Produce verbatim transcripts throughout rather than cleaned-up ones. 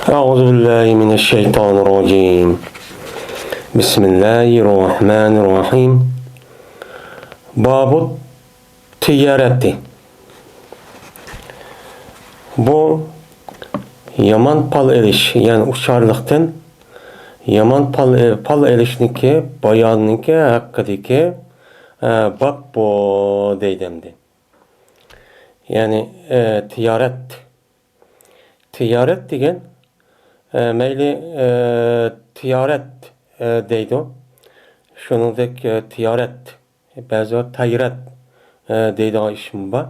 أعوذ بالله من الشيطان الرجيم. بسم الله الرحمن الرحيم. باب التيارة. بۇ يامان پال ئېلىش، يەنى ئۇچارلىقتىن يامان پال، پال ئېلىشنىڭكى بايانىنىڭكى ھەققىدىكى، ئە، باب بۇ دەيدۇ ئەمدى. يەنى، ئە، تىيارەت. تىيارەت دېگەن، ئە، مەيلى، ئە، تىيارەت، ئە، دەيدۇ. شۇنىڭدەك، ئە، تىيارەت، بەزىلەر تايرەت، ئە، دەيدىغان ئىشمۇ بار.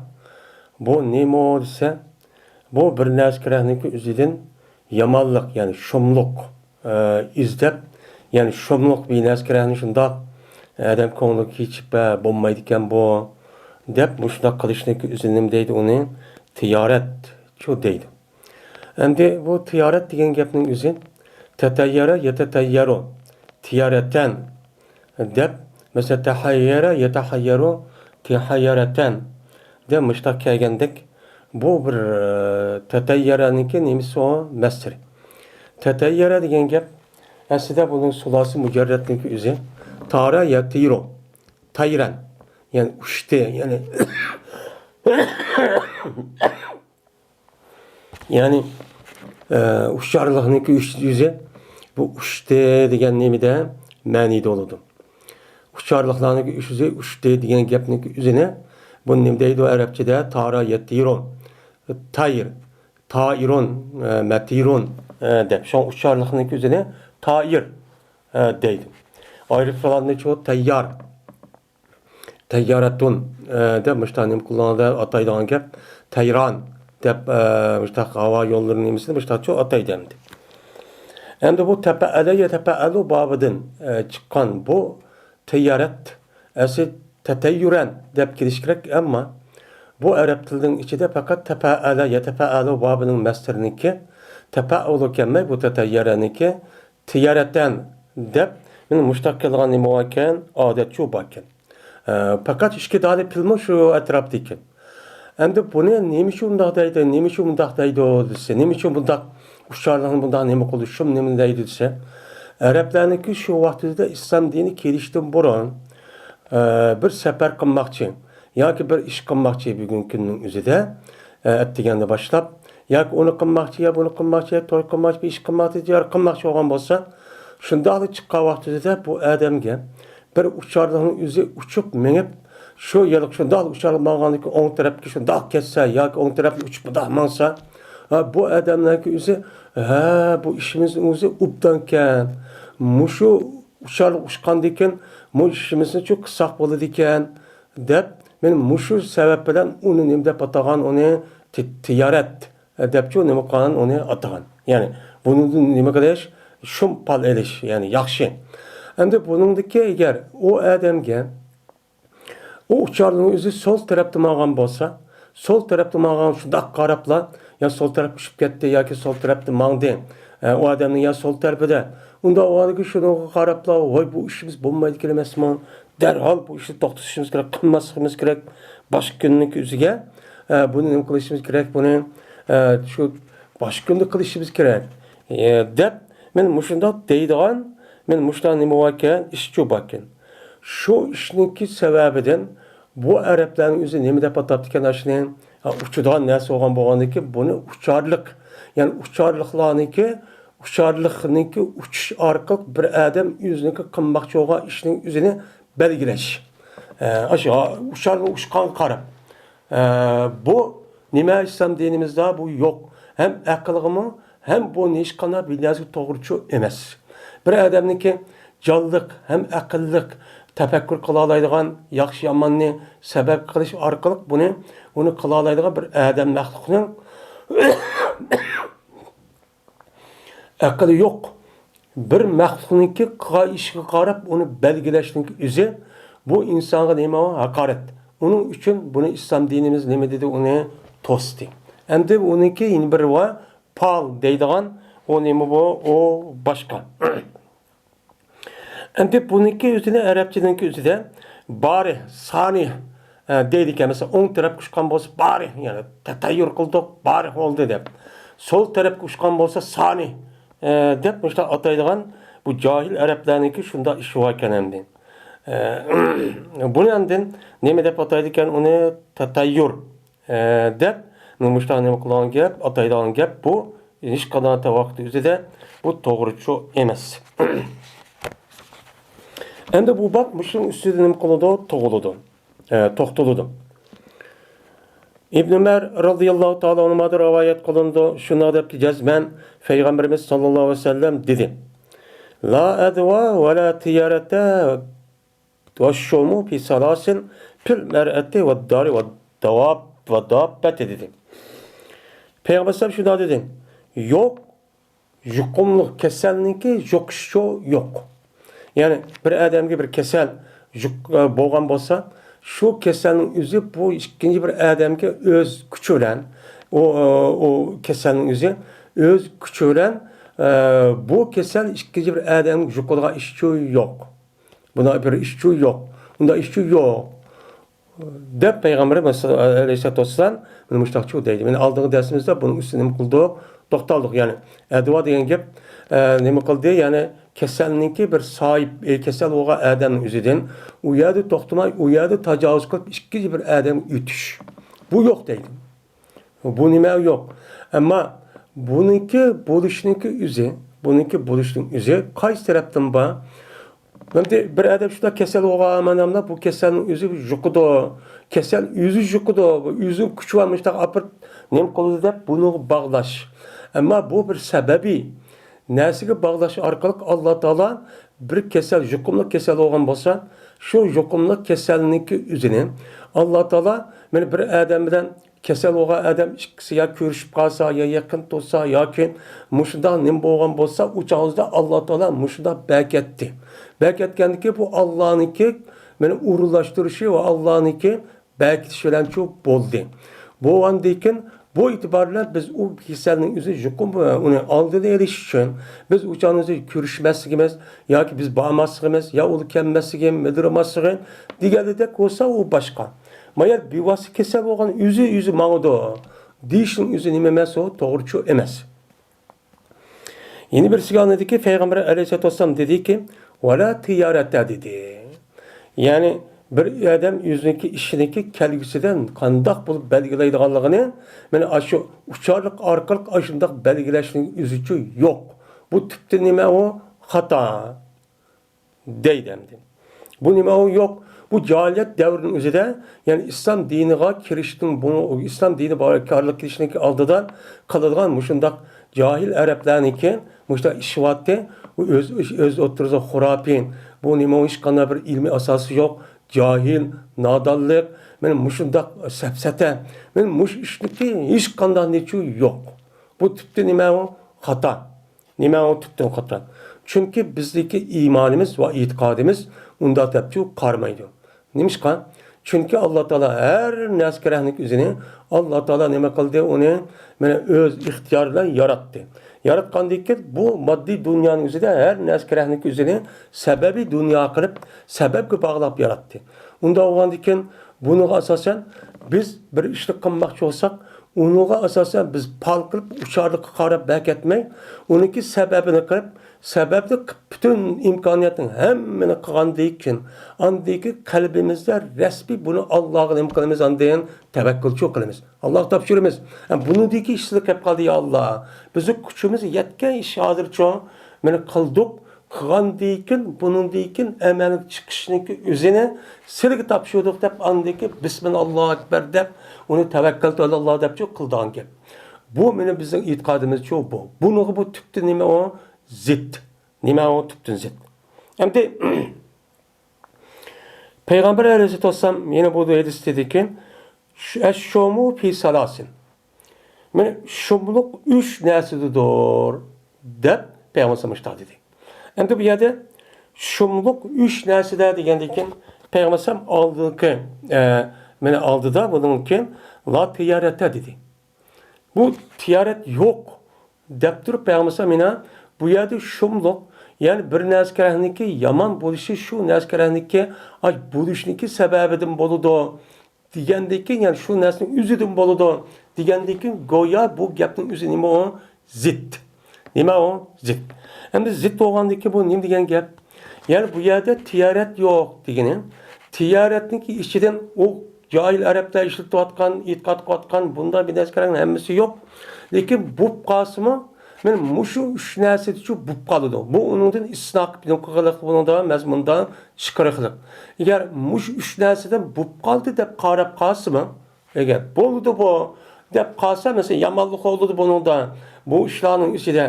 بۇ نېمە دېسە، بۇ بىر نەرسە كېرەكنىڭكى ئۆزىدىن يامانلىق، يەنى شۇملۇق، ئە، ئىزدەپ، يەنى شۇملۇق بىر نەرسە كېرەكنى شۇنداق ئادەم كۆڭلىگە كېچىپ، «ھە، بولمايدىكەن بۇ» دەپ، مۇشۇنداق قىلىشنىڭكى ئۆزى نېمە دەيدۇ ئۇنى؟ تىيارەتچۇ دەيدۇ. ئەمدى بۇ تىيارەت دېگەن گەپنىڭ ئۆزى تەتەييەرە يەتەتەييەرۇ تىيارەتەن دەپ، مەسىلەن، تەھەييەرە يەتەھەييەرۇ تىھەييەرەتەن دەپ مۇشۇنداق كەلگەندەك، بۇ بىر، ئە، تەتەييەرەنىڭكى نېمىسى ئۇ؟ مەسدىرى. تەتەييەرە دېگەن گەپ، ئەسلىدە بۇنىڭ سۇلاسى مۇجەررەتنىڭكى ئۆزى. تارە يەتىرۇ. تايرەن. يەنى ئۇچتى. يەنى يەنى، ئە، ئۇچارلىقنىڭكى ئۈچ يۈزى، بۇ ئۇچتى دېگەن نېمىدە مەنىدە بولىدۇ. ئۇچارلىقلارنىڭكى ئۈچ يۈزى ئۇچتى دېگەن گەپنىڭكى ئۆزىنى، بۇ نېمە دەيدۇ ئەرەبچىدە؟ تارا يەتىرۇ. تاير، تائىرۇن، ئە، مەتىرۇن، ئە، دەپ. شۇڭا ئۇچارلىقنىڭكى ئۆزىنى تائىر، ئە، دەيدۇ. ئايرىپ قالغاندىچۇ تەييار. تەييارەتۇن، ئە، دەپ مۇشۇنداق نېمە قىلغاندا ئاتايدىغان گەپ. تەيران دەپ، ئە، مۇشۇنداق ھاۋا يوللىرى نېمىسىنى مۇشۇنداقچۇ ئاتايدۇ ئەمدى. ئەمدى بۇ تەپەئەلە يەتەپەئەلۇ بابىدىن، ئە، چىققان بۇ تەييارەت ئەسلى تەتەييۇرەن دەپ كېلىشى كېرەك، ئەمما بۇ ئەرەب تىلىنىڭ ئىچىدە پەقەت تەپەئەلە يەتەپەئەلۇ بابىنىڭ مەسدىرىنىڭكى تەپەئۇلۇ كەلمەي، بۇ تەتەييەرەنىڭكى تىيارەتەن دەپ، مانا مۇشۇنداق كېلىدىغان نېمە باركەن؟ ئادەتچۇ باركەن. ئە، پەقەت ئىككى دانە پېئىلمۇ شۇ ئەتراپتا ئىكەن. ئەمدى بۇنى نېمە ئۈچۈن ئۇنداق دەيدۇ، نېمە ئۈچۈن بۇنداق دەيدۇ دېسە، نېمە ئۈچۈن بۇنداق ئۇچارلىقنى بۇنداق نېمە قىلدى، شۇم نېمە دەيدۇ دېسە، ئەرەبلەرنىڭكى شۇ ۋاقتىدا ئىسلام دىنى كېلىشتىن بۇرۇن، ئە، بىر سەپەر قىلماقچى ياكى بىر ئىش قىلماقچى بۈگۈنكى كۈننىڭ ئۆزىدە، ئە، ئەتىگەندە باشلاپ، ياكى ئۇنى قىلماقچى، يا بۇنى قىلماقچى، يا توي قىلماقچى، بىر ئىش قىلماقچى، تىجارەت قىلماقچى بولغان بولسا، شۇنداقلا چىققان ۋاقتىدا بۇ ئادەمگە بىر ئۇچارلىقنىڭ ئۆزى ئۇچۇپ مېڭىپ، شۇ يەرگە شۇنداق ئۇچارلىق ماڭغاندىن كېيىن ئوڭ تەرەپكە شۇنداق كەتسە ياكى ئوڭ تەرەپكە ئۇچۇپ مۇنداق ماڭسا، ھە، بۇ ئادەملەرنىڭكى ئۆزى، ھە، بۇ ئىشىمىزنىڭ ئۆزى ئوبدانكەن، مۇشۇ ئۇچارلىق ئۇچقاندىن كېيىن مۇ ئىشىمىزنىچۇ قىلساق بولىدىكەن، دەپ، مەن مۇشۇ سەۋەب بىلەن ئۇنى نېمە دەپ ئاتىغان، ئۇنى تى-، تىيارەت دەپچۇ نېمە قىلغان، ئۇنى ئاتىغان. يەنى بۇنىڭدىن نېمە قىلىش؟ شۇم پال ئېلىش، يەنى ياخشى. ئەمدى بۇنىڭدىكى ئەگەر ئۇ ئادەمگە ئۇ ئۇچارلىقنىڭ ئۆزى سول تەرەپتە ماڭغان بولسا، سول تەرەپتە ماڭغان شۇنداق قاراپلا، يا سول تەرەپكە چۈشۈپ كەتتى ياكى سول تەرەپتە ماڭدى، ئە، ئۇ ئادەمنىڭ يا سول تەرىپىدە. ئۇنداق بولغاندىكىن شۇنىڭغا قاراپلا، ۋاي، بۇ ئىشىمىز بولمايدىكەن ئەمەسمۇ؟ دەرھال بۇ ئىشنى توختىتىشىمىز كېرەك، قىلماسلىقىمىز كېرەك. باشقا كۈننىڭكى ئۆزىگە، ئە، بۇنى نېمە قىلىشىمىز كېرەك، بۇنى، ئە، شۇ باشقا كۈندە قىلىشىمىز كېرەك، ئە، دەپ، مەن مۇشۇنداق دەيدىغان، مەن مۇشۇنداق نېمە باركەن، ئىشچۇ باركەن. شۇ ئىشنىڭكى سەۋەبىدىن بۇ ئەرەبلەرنىڭ ئۆزى نېمە دەپ ئاتاپتىكەن ئاشۇنى؟ ھە، ئۇچىدىغان نەرسە بولغان بولغاندىكىن بۇنى ئۇچارلىق، يەنى ئۇچارلىقلارنىڭكى، ئۇچارلىقنىڭكى ئۇچۇش ئارقىلىق بىر ئادەم ئۆزىنىڭكى قىلماقچى بولغان ئىشنىڭ ئۆزىنى بەلگىلەش. ئە، ئاشۇ ئۇچارلىق ئۇچقانغا قاراپ، ئە، بۇ نېمە ئىسلام دىنىمىزدا بۇ يوق. ھەم ئەقىلغىمۇ، ھەم بۇ ھېچقانداق بىر نەرسىگە توغرىچۇ ئەمەس. بىر ئادەمنىڭكى جانلىق ھەم ئەقىللىق تەپەككۇر قىلالايدىغان، ياخشى ياماننى سەۋەب قىلىش ئارقىلىق بۇنى، ئۇنى قىلالايدىغان بىر ئادەم مەخلۇقنىڭ ئەقلى يوق بىر مەخلۇقنىڭكى قىلغان ئىشىغا قاراپ ئۇنى بەلگىلەشنىڭ ئۆزى بۇ ئىنسانغا نېمە؟ ھاقارەت. ئۇنىڭ ئۈچۈن بۇنى ئىسلام دىنىمىز نېمە دېدى؟ ئۇنى توستى. ئەمدى ئۇنىڭكى يەنە بىرى بار، پال دەيدىغان، ئۇ نېمە بۇ؟ ئۇ باشقا. ئەمدى بۇنىڭكى ئۆزىنى ئەرەبچىنىڭكى ئۆزىدە بارىھ، سانىھ، ئە، دەيدىكەن. مەسىلەن، ئوڭ تەرەپكە ئۇچقان بولسا بارىھ، يەنى تەتەييۇر قىلدۇق، بارىھ بولدى دەپ. سول تەرەپكە ئۇچقان بولسا سانى، ئە، دەپ مۇشۇنداق ئاتايدىغان بۇ جاھىل ئەرەبلەرنىڭكى شۇنداق ئىشى باركەن ئەمدى. ئە، بۇنى ئاندىن نېمە دەپ ئاتايدىكەن ئۇنى؟ تەتەييۇر، ئە، دەپ مۇشۇنداق نېمە قىلىدىغان گەپ، ئاتايدىغان گەپ بۇ. ھېچقانداق ۋاقىت ئۆزىدە بۇ توغرىچۇ ئەمەس. ئەمدى بۇ باب مۇشۇنىڭ ئۈستىدە نېمە قىلىدۇ؟ تۇغۇلىدۇ، ئە، توختىلىدۇ. ئىبن ئۆمەر رازىياللاھۇ تائالا ئەنھۇمادىن رىۋايەت قىلىنىدۇ، شۇنداق دەپتۇ، جەزمەن پەيغەمبىرىمىز ساللاللاھۇ ئەلەيھى ۋەسەللەم دېدى: لا ئەدۋا ۋە لا تىيارەتە ۋە شۇمۇ پى سالاسىن پىل مەرئەتى ۋە دارى ۋە داۋاب ۋە داببەتى دېدى. پەيغەمبەر ئەلەيھىسسالام شۇنداق دېدى: يوق يۇقۇملۇق كېسەلنىڭكى يۇقۇشىچۇ يوق. يەنى بىر ئادەمگە بىر كېسەل يۇق-، بولغان بولسا، شۇ كېسەلنىڭ ئۆزى بۇ ئىككىنچى بىر ئادەمگە ئۆز كۈچى بىلەن، ئۇ، ئۇ كېسەلنىڭ ئۆزى ئۆز كۈچى بىلەن، ئە، بۇ كېسەل ئىككىنچى بىر ئادەمگە يۇقىدىغان ئىشچۇ يوق. بۇنداق بىر ئىشچۇ يوق. بۇنداق ئىشچۇ يوق. دەپ پەيغەمبىرىمىز ئەلەيھىسسالاتۇ ۋەسسالام مانا مۇشۇنداقچۇ دەيدۇ. مانا ئالدىنقى دەرسىمىزدە بۇنىڭ ئۈستىدە نېمە قىلدۇق؟ توختالدۇق. يەنى ئەدۋا دېگەن گەپ، ئە، نېمە قىلدى؟ يەنى كېسەلنىڭكى بىر ساھىب، ئە، كېسەل بولغان ئادەمنىڭ ئۆزىدىن ئۇ يەردە توختىماي، ئۇ يەردە تاجاۋۇز قىلىپ ئىككىنچى بىر ئادەمگە ئۆتۈش. بۇ يوق دەيدۇ. بۇ نېمە يوق؟ ئەمما بۇنىڭكى بولۇشنىڭكى ئۆزى، بۇنىڭكى بولۇشنىڭ ئۆزى قايسى تەرەپتىن بار؟ ئەمدى بىر ئادەم شۇنداق كېسەل بولغان ئادەملەر بۇ كېسەلنىڭ ئۆزى يۇقىدۇ. كېسەل ئۆزى يۇقىدۇ. بۇ ئۆزىنىڭ كۈچى بار مۇشۇنداق ئاپىرىپ نېمە قىلىدۇ دەپ بۇنىڭغا باغلاش. ئەمما بۇ بىر سەبەبىي نەرسىگە باغلاش ئارقىلىق ئاللا تائالا بىر كېسەل، يۇقۇملۇق كېسەل بولغان بولسا، شۇ يۇقۇملۇق كېسەلنىڭكى ئۆزىنى ئاللا تائالا مانا بىر ئادەم بىلەن كېسەل بولغان ئادەم ئىككىسى يا كۆرۈشۈپ قالسا، يا يېقىن تۇرسا، ياكى مۇشۇنداق نېمە بولغان بولسا، ئۇ چاغدا ئاللا تائالا مۇشۇنداق بەرىكەتتى. بەرىكەتكەندىكى بۇ ئاللانىڭكى مانا ئورۇنلاشتۇرۇشى ۋە ئاللانىڭكى بەرىكىتىش بىلەنچۇ بولدى. بولغاندىن كېيىن بۇ ئېتىبار بىلەن بىز ئۇ كېسەلنىڭ ئۆزى يۇقۇم، ئۇنى ئالدىنى ئېلىش ئۈچۈن بىز ئۇ چاغدا كۆرۈشمەسلىكىمىز ياكى بىز بارماسلىقىمىز يا ئۇ كەلمەسلىكى، مىدىرماسلىقى دېگەندەك بولسا ئۇ باشقا. مايا بىۋاسىتە كېسەل بولغان ئۆزى، ئۆزى ماڭىدۇ دېيىشنىڭ ئۆزى نېمە ئەمەس، ئۇ توغرىچۇ ئەمەس. يەنە بىرسىگە ئاندىكى پەيغەمبەر ئەلەيھىسسالاتۇ ۋەسسالام دېدىكى، ۋەلا تىيارەتە دېدى. يەنى بىر ئادەم ئۆزىنىڭكى ئىشىنىڭكى كەلگۈسىدە قانداق بولۇپ بەلگىلەيدىغانلىقىنى مانا ئاشۇ ئۇچارلىق ئارقىلىق ئاشۇنداق بەلگىلەشنىڭ ئۆزىچۇ يوق. بۇ تۈپتىن نېمە ئۇ؟ خاتا. دەيدۇ ئەمدى. بۇ نېمە ئۇ؟ يوق. بۇ جاھىلىيەت دەۋرىنىڭ ئۆزىدە، يەنى ئىسلام دىنىغا كىرىشتىن بۇ، ئىسلام دىنى باركارلىق كىرىشنىڭ ئالدىدا قىلىدىغان مۇشۇنداق جاھىل ئەرەبلەرنىڭكى مۇشۇنداق ئىشى بارتى. بۇ ئۆز، ئۆز ئوتتۇرىسىدا خۇراپىي. بۇ نېمە ئۇ؟ ھېچقانداق بىر ئىلمىي ئاساسى يوق. جاھىل، نادانلىق. مانا مۇشۇنداق سەپسەتە. مانا مۇشۇ ئىشنىڭكى ھېچقانداق نېچۈ يوق. بۇ تۈپتە نېمە ئۇ؟ خاتا. نېمە ئۇ تۈپتىن قاتران؟ چۈنكى بىزدىكى ئىمانىمىز ۋە ئېتىقادىمىز ئۇنداق دەپچۇ قارىمايدۇ. نېمىشقا؟ چۈنكى ئاللا تائالا ھەر نەرسە كېرەكلىك ئۆزىنى، ئاللا تائالا نېمە قىلدى؟ ئۇنى مانا ئۆز ئىختىيارى بىلەن ياراتتى. ياراتقاندىن كېيىن بۇ ماددىي دۇنيانىڭ ئۆزىدە ھەر نەرسە كېرەكلىك ئۆزىنى سەبەبىي دۇنيا قىلىپ، سەبەبكە باغلاپ ياراتتى. ئۇنداق بولغاندىن كېيىن بۇنىڭغا ئاساسەن بىز بىر ئىشنى قىلماقچى بولساق، ئۇنىڭغا ئاساسەن بىز پال قىلىپ، ئۇچارلىققا قاراپ بەكەتمەي، ئۇنىڭكى سەۋەبىنى قىلىپ، سەۋەبنى قىلىپ، پۈتۈن ئىمكانىيەتنىڭ ھەممىنى قىلغاندىن كېيىن، ئاندىن كېيىن قەلبىمىزدە رەسمىي بۇنى ئاللاغا نېمە قىلىمىز؟ ئاندىن تەۋەككۈلچۇ قىلىمىز. ئاللاغا تاپشۇرىمىز. ھە، بۇنىڭدىكى ئىشلىق كەپ قالدى، يا ئاللا. بىزنىڭ كۈچىمىز يەتكەن ئىش ھازىرچۇ. مانا قىلدۇق. قىلغاندىن كېيىن، بۇنىڭدىن كېيىن ئەمەلگە چىقىشنىڭكى ئۆزىنى سىلىگە تاپشۇردۇق دەپ، ئاندىن كېيىن بىسمىللا، ئاللاھۇ ئەكبەر دەپ، ئۇنى تەۋەككەلتۇ ئەلەللاھ دەپچۇ قىلىدىغان گەپ. بۇ مانا بىزنىڭ ئېتىقادىمىزچۇ بۇ. بۇنىڭغا بۇ تۈپتىن نېمە ئۇ؟ زىت. نېمە ئۇ تۈپتىن زىت؟ ئەمدى پەيغەمبەر ئەلەيھىسسالاتۇ ۋەسسالام يەنە بۇ ھەدىستىكى، ئەششۇمۇ فى سالاسىن. مانا شۇملۇق ئۈچ نەرسىدىدۇر، دەپ پەيغەمبەر ئەلەيھىسسالام مۇشۇنداق دېدى. ئەمدى بۇ يەردە شۇملۇق ئۈچ نەرسىدە دېگەندىن كېيىن پەيغەمبەر ئەلەيھىسسالام ئالدىنقى، ئە، مانا ئالدىدا بۇنىڭ كېيىن لا تىيارەتە دېدى. بۇ تىيارەت يوق دەپ تۇرۇپ پەيغەمبەر ئەلەيھىسسالام يەنە بۇ يەردە شۇملۇق، يەنى بىر نەرسە كېرەكلىكى يامان بولۇشى شۇ نەرسە كېرەكلىكى، ئاي، بولۇشنىكى سەۋەبىدىن بولىدۇ. دېگەندىن كېيىن، يەنى شۇ نەرسىنىڭ ئۆزىدىن بولىدۇ دېگەندىن كېيىن گويا بۇ گەپنىڭ ئۆزى نېمە ئۇ؟ زىت. نېمە ئۇ؟ زىت. ئەمدى زىت بولغاندىن كېيىن بۇ نېمە دېگەن گەپ؟ يەنى بۇ يەردە تىيارەت يوق دېگىنى، تىيارەتنىڭكى ئىچىدىن ئۇ جاھىل ئەرەبلەر ئىشلىتىۋاتقان، ئېتىقاد قىلىۋاتقان بۇنداق بىر نەرسىلەرنىڭ ھەممىسى يوق. لېكىن بولۇپ قالسىمۇ، مانا مۇشۇ ئۈچ نەرسىدىچۇ بولۇپ قالىدۇ. بۇ ئۇنىڭدىن ئىستىسنا قىلىپ نېمە قىلغىلىق، بۇنىڭدا مەزمۇندا چىقىرىقلىق. ئەگەر مۇشۇ ئۈچ نەرسىدىن بولۇپ قالدى دەپ قاراپ قالسىمۇ، ئەگەر بولىدۇ بۇ دەپ قالسا، مەسىلەن، يامانلىق بولىدۇ بۇنىڭدا، بۇ ئىشلارنىڭ ئىچىدە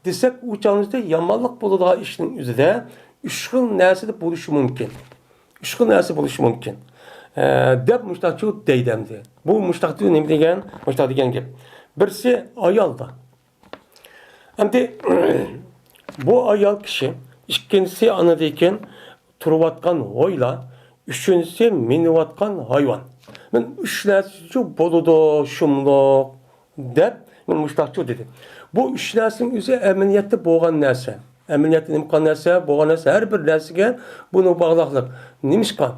دېسەك، ئۇ چاغىمىزدا يامانلىق بولىدىغان ئىشنىڭ ئۆزىدە ئۈچ خىل نەرسىدە بولۇشى مۇمكىن. ئۈچ خىل نەرسە بولۇشى مۇمكىن. ئە، دەپ مۇشتاقچۇ دەيدۇ ئەمدى. بۇ مۇشتاقچۇ نېمە دېگەن؟ مۇشتاق دېگەن گەپ. بىرسى ئايالدا. ئەمدى بۇ ئايال كىشى، ئىككىنچىسى ئانىدىن كېيىن تۇرۇۋاتقان ھويلا، ئۈچىنچىسى مىنىۋاتقان ھايۋان. مەن ئۈچ نەرسىچۇ بولىدۇ، شۇملۇق دەپ، مەن مۇشتاقچۇ دېدى. بۇ ئۈچ نەرسىنىڭ ئۆزى ئەمەلىيەتتە بولغان نەرسە. ئەمەلىيەتتە نېمە قىلغان نەرسە؟ بولغان نەرسە، ھەر بىر نەرسىگە بۇنىڭ باغلىقلىق. نېمىشقا؟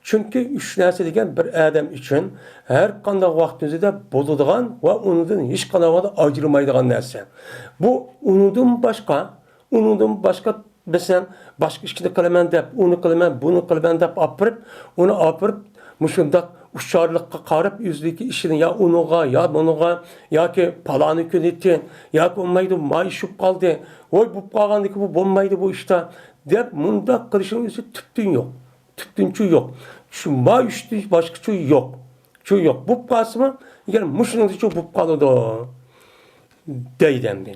چۈنكى ئۈچ نەرسە دېگەن بىر ئادەم ئۈچۈن ھەر قانداق ۋاقىتنىڭ ئۆزىدە بولىدىغان ۋە ئۇنىڭدىن ھېچقانداق ۋاقىتتا ئايرىلمايدىغان نەرسە. بۇ ئۇنىڭدىن باشقا، ئۇنىڭدىن باشقا، مەسىلەن، باشقا ئىشنى قىلىمەن دەپ، ئۇنى قىلىمەن، بۇنى قىلىمەن دەپ ئاپىرىپ، ئۇنى ئاپىرىپ، مۇشۇنداق ئۇچارلىققا قاراپ، ئۆزىدىكى ئىشىنى يا ئۇنىڭغا، يا بۇنىڭغا، ياكى پالانى كۈنى ئېيتتى، ياكى بولمايدۇ، ما ئىش بولۇپ قالدى، ۋاي، بولۇپ قالغاندىكى بۇ بولمايدۇ بۇ ئىشتا، دەپ مۇنداق قىلىشنىڭ ئۆزى تۈپتىن يوق. تۈپتىنچۇ يوق. شۇ ما ئۈچتىن باشقىچۇ يوق. چۇ يوق. بولۇپ قالسىمۇ، ئەگەر مۇشۇنىڭدىچۇ بولۇپ قالىدۇ، دەيدۇ ئەمدى.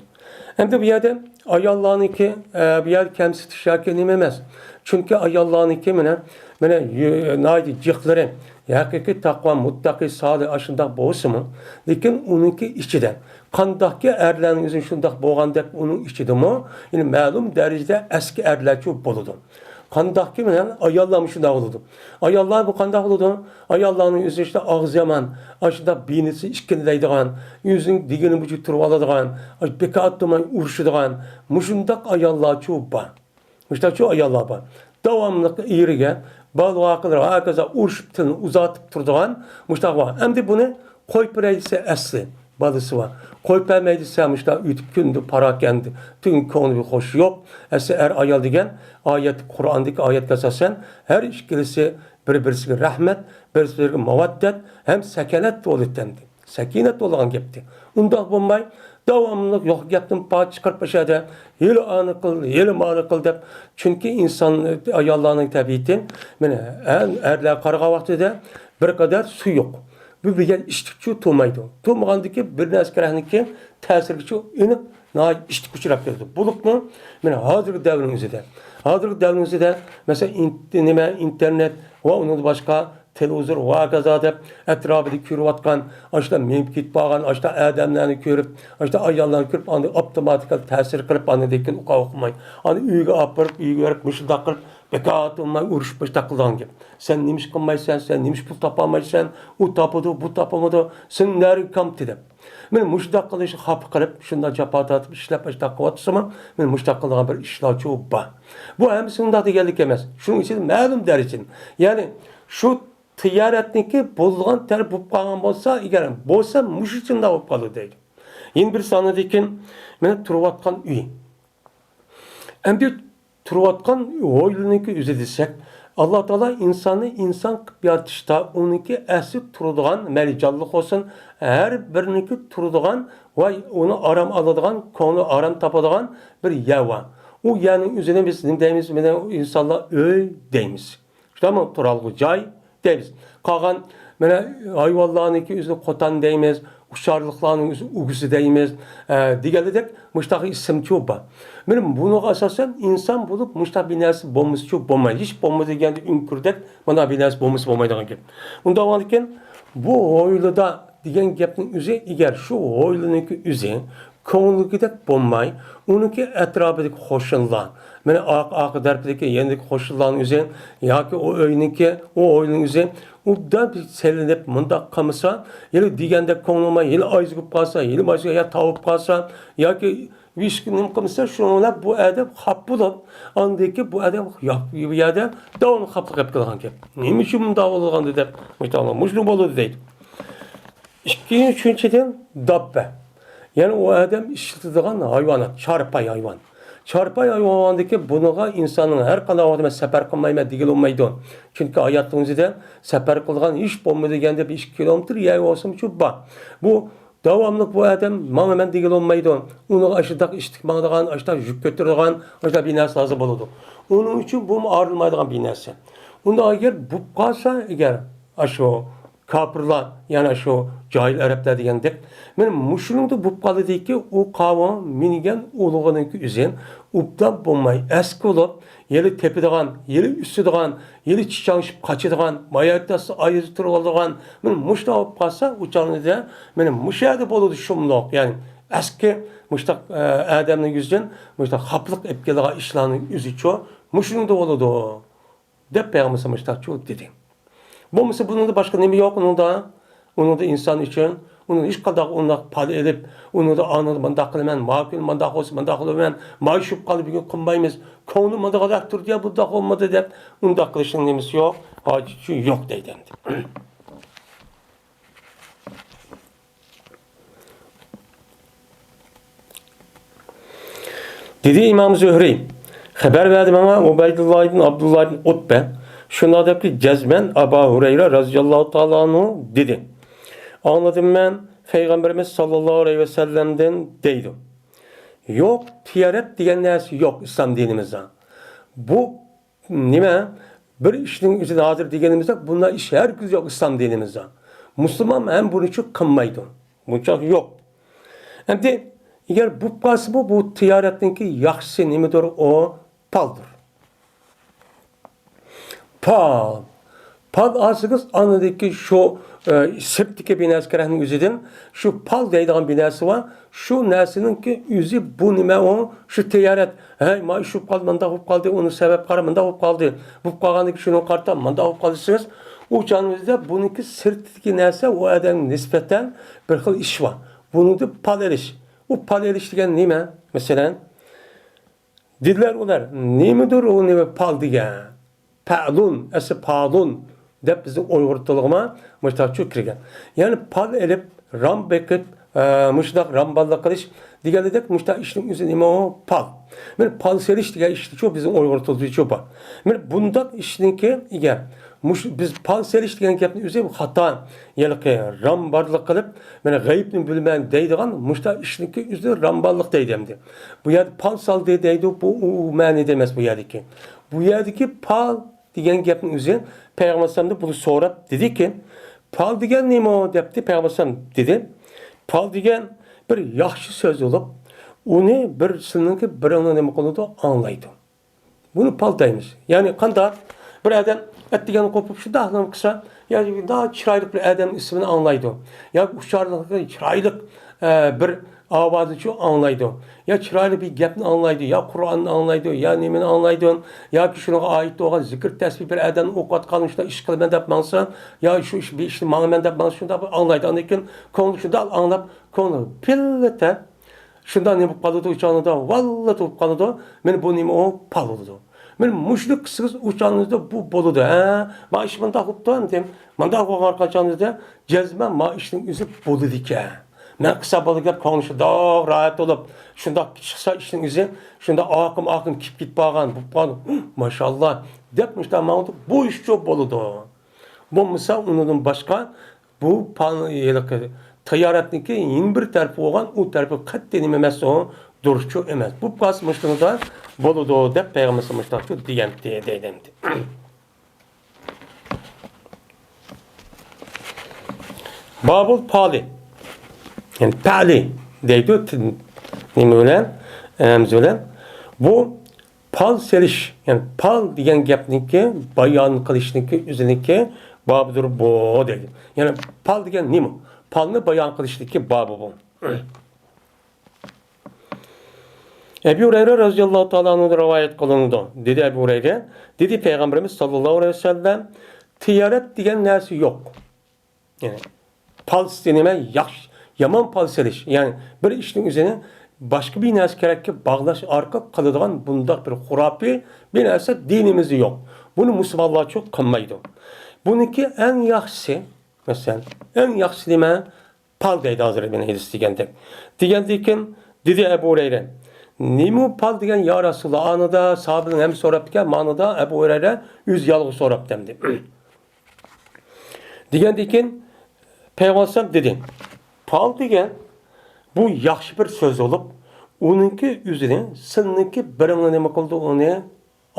ئەمدى بۇ يەردە ئاياللارنىڭكى، ئە، بۇ يەردە كەمسىتىش ياكى نېمە ئەمەس. چۈنكى ئاياللارنىڭكى مانا، مانا، يۆ-، ناھايىتى جىقلىرى ھەقىقىي تەقۋا، مۇتتەقىي، سالىھ ئاشۇنداق بولسىمۇ، لېكىن ئۇنىڭكى ئىچىدە قانداقكى ئەرلەرنىڭ ئۆزى شۇنداق بولغان دەپ ئۇنىڭ ئىچىدىمۇ، يەنى مەلۇم دەرىجىدە ئەسكى ئەرلەرچۇ بولىدۇ. قانداقكى بىلەن ئاياللارمۇ شۇنداق بولىدۇ. ئاياللار بۇ قانداق بولىدۇ؟ ئاياللارنىڭ ئۆزى ئىشتا ئاغزى يامان، ئاشۇنداق بىنىسى ئىككىنى دەيدىغان، ئۆزىنىڭ دېگىنى بويىچە تۇرۇۋالىدىغان، بىكار تۇرماي ئۇرۇشىدىغان، مۇشۇنداق ئاياللارچۇ بار. مۇشۇنداقچۇ ئاياللار بار. داۋاملىق ئېرىگە، بالىغا، ھاكازا ئۇرۇشۇپ تىلىنى ئۇزارتىپ تۇرىدىغان مۇشۇنداق بار. ئەمدى بۇنى قويۇپ بېرەي دېسە ئەسلى. بالىسى بار. قويۇپ بەرمەي دېسە، مۇشۇنداق ئۆتۈپ كۈندە پاراكەندە، پۈتۈن كۆڭلى بىر خوشى يوق. ئەسلى ئەر ئايال دېگەن ئايەت، قۇرئاندىكى ئايەتكە ئاساسەن، ھەر ئىككىلىسى بىر-بىرسىگە رەھمەت، بىر-بىرىگە ماۋەددەت ھەم سەكەنەت بولىدىكەن. سەكىنەت بولىدىغان گەپتى. ئۇنداق بولماي، داۋاملىق يوق گەپتىن پار چىقىرىپ، ئاشۇ يەردە ھېلى ئانى قىل، ھېلى مانى قىل دەپ. چۈنكى ئىنسان، ئاياللارنىڭ تەبىئىتى، مانا، ئەرلەر قارىغان ۋاقتىدا بىر قەدەر سۇيۇق. بۇ بىر يەر ئىشتىكچۇ تۇرمايدۇ. تۇرمىغاندىكى بىر نەرسە كېرەكنىكى تەسىرگىچۇ ئېنىق ناھايىتى ئىشتىك ئۇچراپ كېلىدۇ. بولۇپمۇ، مانا، ھازىرقى دەۋرنىڭ ئۆزىدە، ھازىرقى دەۋرنىڭ ئۆزىدە، مەسىلەن، ئىنت-، نېمە، ئىنتېرنېت ۋە ئۇنىڭدىن باشقا تېلېۋىزور ۋە ھاكازا دەپ ئەتراپىدا كۆرۈۋاتقان، ئاشۇنداق مېڭىپ كېتىپ قالغان، ئاشۇنداق ئادەملەرنى كۆرۈپ، ئاشۇنداق ئاياللارنى كۆرۈپ، ئاندىن ئاپتوماتىكا تەسىر قىلىپ، ئاندىن كېيىن ئۇقا ئۇقماي، ئاندىن ئۆيگە ئاپىرىپ، ئۆيگە بېرىپ، مۇشۇنداق قىلىپ، بىكار تۇرماي ئۇرۇشۇپ مۇشۇنداق قىلىدىغان گەپ. سەن نېمە ئىش قىلمايسەن، سەن نېمە ئىش پۇل تاپالمايسەن، ئۇ تاپىدۇ، بۇ تاپالمىدى، سېنىڭ نەرىڭگە كامتى دەپ. مانا مۇشۇنداق قىلىش خاپا قىلىپ، شۇنداق جاپا تارتىپ ئىشلەپ، ئاشۇنداق قىلىۋاتسىمۇ، مانا مۇشۇنداق قىلىدىغان بىر ئىشلارچۇ بار. بۇ ھەممىسى ئۇنداق دېگەنلىك ئەمەس. شۇنىڭ ئىچىدە مەلۇم دەرىجىدە. يەنى شۇ تىجارەتنىڭكى بولىدىغان تەرىپى بولۇپ قالغان بولسا، ئەگەر بولسا، مۇشۇ شۇنداق بولۇپ قالىدۇ دەيدۇ. يەنە بىر سانىدىكىن، مانا تۇرۇۋاتقان ئۆي. ئەمدى تۇرۇۋاتقان ھويلىنىڭكى ئۆزى دېسەك، ئاللا تائالا ئىنساننى ئىنسان قىلىپ يارىتىشتا ئۇنىڭكى ئەسلى تۇرىدىغان، مەيلى جانلىق بولسۇن، ھەر بىرىنىڭكى تۇرىدىغان ۋە ئۇنى ئارام ئالىدىغان، كۆڭلى ئارام تاپىدىغان بىر يەر بار. ئۇ يەرنىڭ ئۆزىنى بىز نېمە دەيمىز؟ مانا ئىنسانلار ئۆي دەيمىز. شۇنداقمۇ؟ تۇرالغۇ جاي دەيمىز. قالغان، مانا، ھايۋانلارنىڭكى ئۆزىنى قوتان دەيمىز، ئۇچارلىقلارنىڭ ئۆزى ئۈگىسى دەيمىز، ئە، دېگەندەك مۇشۇنداق ئىسىمچۇ بار. مانا بۇنىڭغا ئاساسەن ئىنسان بولۇپ مۇشۇنداق بىر نەرسە بولمىسىچۇ بولمايدۇ. ھېچ بولمىدى دېگەندە ئۆڭكۈردەك مانا بىر نەرسە بولمىسا بولمايدىغان گەپ. ئۇنداق بولغاندىكىن بۇ ھويلىدا دېگەن گەپنىڭ ئۆزى، ئەگەر شۇ ھويلىنىڭكى ئۆزى كۆڭلىدىكىدەك بولماي، ئۇنىڭكى ئەتراپىدىكى قوشنىلار، مانا ئارقا، ئارقا تەرىپىدىكى يېنىدىكى قوشنىلارنىڭ ئۆزى ياكى ئۇ ئۆينىڭكى، ئۇ ھويلىنىڭ ئۆزى ئوبدان بىر سېلىنىپ مۇنداق قىلمىسا، ھېلى دېگەندەك كۆڭلى بولماي، ھېلى ئايزىگۈپ قالسا، ھېلى ماشىنا يا تاۋۇپ قالسا، ياكى ھېچكىم نېمە قىلمىسا، شۇنىڭ بىلەن بۇ ئادەم خاپا بولۇپ، ئاندىن كېيىن بۇ ئادەم ياپ-، بۇ يەردە داۋاملىق خاپىلىق قىلىپ كېلىدىغان گەپ. نېمە ئۈچۈن مۇنداق بولغاندۇ دەپ، مۇشۇنداق بولىدۇ دەيدۇ. ئىككىنچىدىن، داببە. يەنى ئۇ ئادەم ئىشلىتىدىغان ھايۋانات، چارپاي ھايۋان. چارپاي ھايۋان بولغاندىكىن بۇنىڭغا ئىنساننىڭ ھەر قانداق ۋاقىتتا مەن سەپەر قىلمايمەن دېگىلى بولمايدۇ. چۈنكى ھاياتنىڭ ئۆزىدە سەپەر قىلىدىغان ھېچ بولمىدى دېگەندە بىر ئىككى كىلومېتىر يەر بولسىمۇچۇ بار. بۇ داۋاملىق بۇ ئادەم ماڭىمەن دېگىلى بولمايدۇ. ئۇنىڭغا ئاشۇنداق ئىشتىك ماڭىدىغان، ئاشۇنداق يۈك كۆتۈرىدىغان، ئاشۇنداق بىر نەرسە لازىم بولىدۇ. ئۇنىڭ ئۈچۈن بۇمۇ ئايرىلمايدىغان بىر نەرسە. ئۇنداق ئەگەر بولۇپ قالسا، ئەگەر ئاشۇ كاپىرلار، يەنى شۇ جاھىل ئەرەبلەر دېگەندەك، مانا مۇشۇنىڭدا بولۇپ قالىدىكى، ئۇ قاۋان مىنگەن ئۇلۇغىنىڭكى ئۆزى ئوبدان بولماي، ئەسكى بولۇپ، ھېلى تېپىدىغان، ھېلى ئۈسىدىغان، ھېلى چىچاڭشىپ قاچىدىغان، ماياكتا ئايرىلىپ تۇرۇۋالىدىغان، مانا مۇشۇنداق بولۇپ قالسا، ئۇ چاغدا مانا مۇشۇ يەردە بولىدۇ شۇملۇق. يەنى ئەسكى مۇشۇنداق، ئە، ئادەمنىڭ يۈزىدىن مۇشۇنداق خاپىلىق ئېلىپ كېلىدىغان ئىشلارنىڭ ئۆزىچۇ مۇشۇنىڭدا بولىدۇ. دەپ پەيغەمبىرىمىز مۇشۇنداق دېدى. بولمىسا بۇنىڭدا باشقا نېمە يوق ئۇنىڭدا؟ ئۇنىڭدا ئىنسان ئۈچۈن، ئۇنىڭدا ھېچقانداق ئۇنداق پال ئېلىپ، ئۇنىڭدا ئانىدا مۇنداق قىلىمەن، ما كۈنى مۇنداق بولسا مۇنداق قىلىمەن، ما ئىش بولۇپ قالدى بۈگۈن قىلمايمىز، كۆڭلى مۇنداقراق تۇردى يا بۇنداق بولمىدى دەپ ئۇنداق قىلىشنىڭ نېمىسى يوق، ھاجىتى يوق دەيدۇ ئەمدى. دېدى ئىمام زۆھرى، خەۋەر بەردى ماڭا ئۇبەيدۇللا ئىبن ئابدۇللا ئىبن ئۇتبە، شۇنداق دەپتۇ، جەزمەن ئەبۇ ھۇرەيرە رەزىياللاھۇ تائالا ئەنھۇ دېدى. ئاڭلىدىم مەن پەيغەمبىرىمىز ساللاللاھۇ ئەلەيھى ۋەسەللەمدىن دەيدۇ. يوق، تىيارەت دېگەن نەرسە يوق ئىسلام دىنىمىزدا. بۇ نېمە؟ بىر ئىشنىڭ ئۆزىدە ھازىر دېگىنىمىزدەك، بۇنداق ئىش ھەرگىز يوق ئىسلام دىنىمىزدا. مۇسۇلمان ھەم بۇنى چۈ قىلمايدۇ. بۇنچە يوق. ئەمدى ئەگەر بولۇپ قالسىمۇ، بۇ تىجارەتنىڭكى ياخشىسى نېمىدۇر؟ ئۇ پالدۇر. پال. پال ئالسىڭىز، ئاندىكى شۇ، ئە، سىرتتىكى بىر نەرسە كېرەكنىڭ ئۆزىدىن شۇ پال دەيدىغان بىر نەرسە بار. شۇ نەرسىنىڭكى ئۆزى بۇ نېمە ئۇ؟ شۇ تىجارەت. ھەي، ما ئىش بولۇپ قالدى، مۇنداق بولۇپ قالدى، ئۇنىڭ سەۋەب قارا، مۇنداق بولۇپ قالدى. بولۇپ قالغاندىكى شۇنىڭغا قارىتا مۇنداق بولۇپ قالدى دېسىڭىز، ئۇ چاغنىڭ ئۆزىدە بۇنىڭكى سىرتىدىكى نەرسە ئۇ ئادەمگە نىسبەتەن بىر خىل ئىش بار. بۇنىڭدىن پال ئېلىش. ئۇ پال ئېلىش دېگەن نېمە؟ مەسىلەن، دېدىلەر ئۇلار، نېمىدۇر ئۇ نېمە پال دېگەن؟ پەلۇن، ئەسلى پالۇن دەپ بىزنىڭ ئۇيغۇر تىلىغىمۇ مۇشۇنداق چۈشۈپ كىرگەن. يەنى پال ئېلىپ، رام بېقىپ، ئە، مۇشۇنداق رامباللىق قىلىش دېگەندەك مۇشۇنداق ئىشنىڭ ئۆزى نېمە ئۇ؟ پال. مانا پال سېلىش دېگەن ئىشنىچۇ بىزنىڭ ئۇيغۇر تىلىدىچۇ بار. مانا بۇنداق ئىشنىڭكى ئىگە، مۇش-، بىز پال سېلىش دېگەن گەپنىڭ ئۆزى خاتا، ھېلىقى رامباللىق قىلىپ، مانا غەيىبنى بىلىمەن دەيدىغان مۇشۇنداق ئىشنىڭكى ئۆزى رامباللىق دەيدۇ ئەمدى. بۇ يەردە پال سالدى دەيدۇ، بۇ ئۇ، ئۇ مەنىدە ئەمەس بۇ يەردىكى. بۇ يەردىكى پال دېگەن گەپنىڭ ئۆزى پەيغەمبەر ئەلەيھىسسالامدىن بۇنى سوراپ دېدىكى، پال دېگەن نېمە دەپتۇ پەيغەمبەر ئەلەيھىسسالام دېدى. پال دېگەن بىر ياخشى سۆز بولۇپ، ئۇنى بىرسىنىڭكى بىرىڭنى نېمە قىلىدۇ، ئاڭلايدۇ. بۇنى پال دەيمىز. يەنى قانداق؟ بىر ئادەم ئەتىگەن قوپۇپ شۇنداق نېمە قىلسا، يا شۇنداق چىرايلىق بىر ئادەمنىڭ ئىسمىنى ئاڭلايدۇ. يا ئۇچارلىق چىرايلىق، ئە، بىر ئاۋازنىچۇ ئاڭلايدۇ. يا چىرايلىق بىر گەپنى ئاڭلايدۇ، يا قۇرئاننى ئاڭلايدۇ، يا نېمىنى ئاڭلايدۇ، ياكى شۇنىڭغا ئائىت بولغان زىكىر تەسبىھ بىر ئادەم ئوقۇۋاتقان شۇنداق ئىش قىلىمەن دەپ ماڭسا، يا شۇ ئىش، بىر ئىشنى ماڭىمەن دەپ ماڭسا، شۇنداق بىر ئاڭلايدۇ. ئاندىن كېيىن كۆڭلى شۇنداق ئاڭلاپ، كۆڭلى پىللىتە شۇنداق نېمە بولۇپ قالىدۇ، ئۇ چاغدا ۋاللا بولۇپ قالىدۇ. مانا بۇ نېمە ئۇ؟ پال بولىدۇ. مانا مۇشۇنى قىلسىڭىز، ئۇ چاغىڭىزدا بۇ بولىدۇ. ھە، ما ئىش مۇنداق بوپتۇ، ئەمدى مۇنداق بولغان چاغىڭىزدا جەزمەن ما ئىشنىڭ ئۆزى بولىدىكەن. مەن قىلسا بولىدۇ دەپ كۆڭلى شۇنداق راھەت بولۇپ، شۇنداق چىقسا ئىشنىڭ ئۆزى، شۇنداق ئاقىم ئاقىم كېلىپ كېتىپ قالغان، بولۇپ قالغان، ماشائاللا دەپ مۇشۇنداق ماڭىدۇ، بۇ ئىشچۇ بولىدۇ. بولمىسا ئۇنىڭدىن باشقا بۇ پال، ھېلىقى تىجارەتنىڭكى يەنە بىر تەرىپى بولغان، ئۇ تەرىپى قەتئىي نېمە ئەمەس، ئۇ دۇرۇسچۇ ئەمەس. بۇ پاس مۇشۇنىڭدا بولىدۇ دەپ پەيغەمبەر مۇشۇنداقچۇ دېگەنتى دەيدۇ ئەمدى. بابۇل پالى، يەنى پەلى دەيدۇ، نېمە بىلەن؟ ھەمزە بىلەن. بۇ پال سېلىش، يەنى پال دېگەن گەپنىڭكى بايان قىلىشنىڭكى ئۆزىنىڭكى بابىدۇر بۇ دەيدۇ. يەنى پال دېگەن نېمە؟ پالنى بايان قىلىشنىڭكى بابى بۇ. ئەبۇ ھۇرەيرە رەزىياللاھۇ تائالا ئەنھۇدىن رىۋايەت قىلىنىدۇ. دېدى ئەبۇ ھۇرەيرە، دېدى پەيغەمبىرىمىز ساللاللاھۇ ئەلەيھى ۋەسەللەم، تىجارەت دېگەن نەرسە يوق. يەنى پال نېمە؟ ياخشى، يامان پال سېلىش. يەنى بىر ئىشنىڭ ئۆزىنى باشقا بىر نەرسە كېرەككە باغلاش ئارقىلىق قىلىدىغان بۇنداق بىر خۇراپىي بىر نەرسە دىنىمىزدە يوق. بۇنى مۇسۇلمانلارچۇ قىلمايدۇ. بۇنىڭكى ئەڭ ياخشىسى، مەسىلەن، ئەڭ ياخشىسى نېمە؟ پال دەيدۇ ھازىر مېنى ھەدىس دېگەندەك. دېگەندىن كېيىن دېدى ئەبۇ ھۇرەيرە، نېمە پال دېگەن يا رەسۇلاللا؟ ئانىدا ساھابىنىڭ ھەممىسى سوراپتىكەن، مانىدا ئەبۇ ھۇرەيرە ئۆزى يالغۇز سوراپتىكەن دېدى. دېگەندىن كېيىن پەيغەمبەر دېدى، پال دېگەن بۇ ياخشى بىر سۆز بولۇپ، ئۇنىڭكى ئۆزىنى سىلىنىڭكى بىرىڭلار نېمە قىلىدۇ، ئۇنى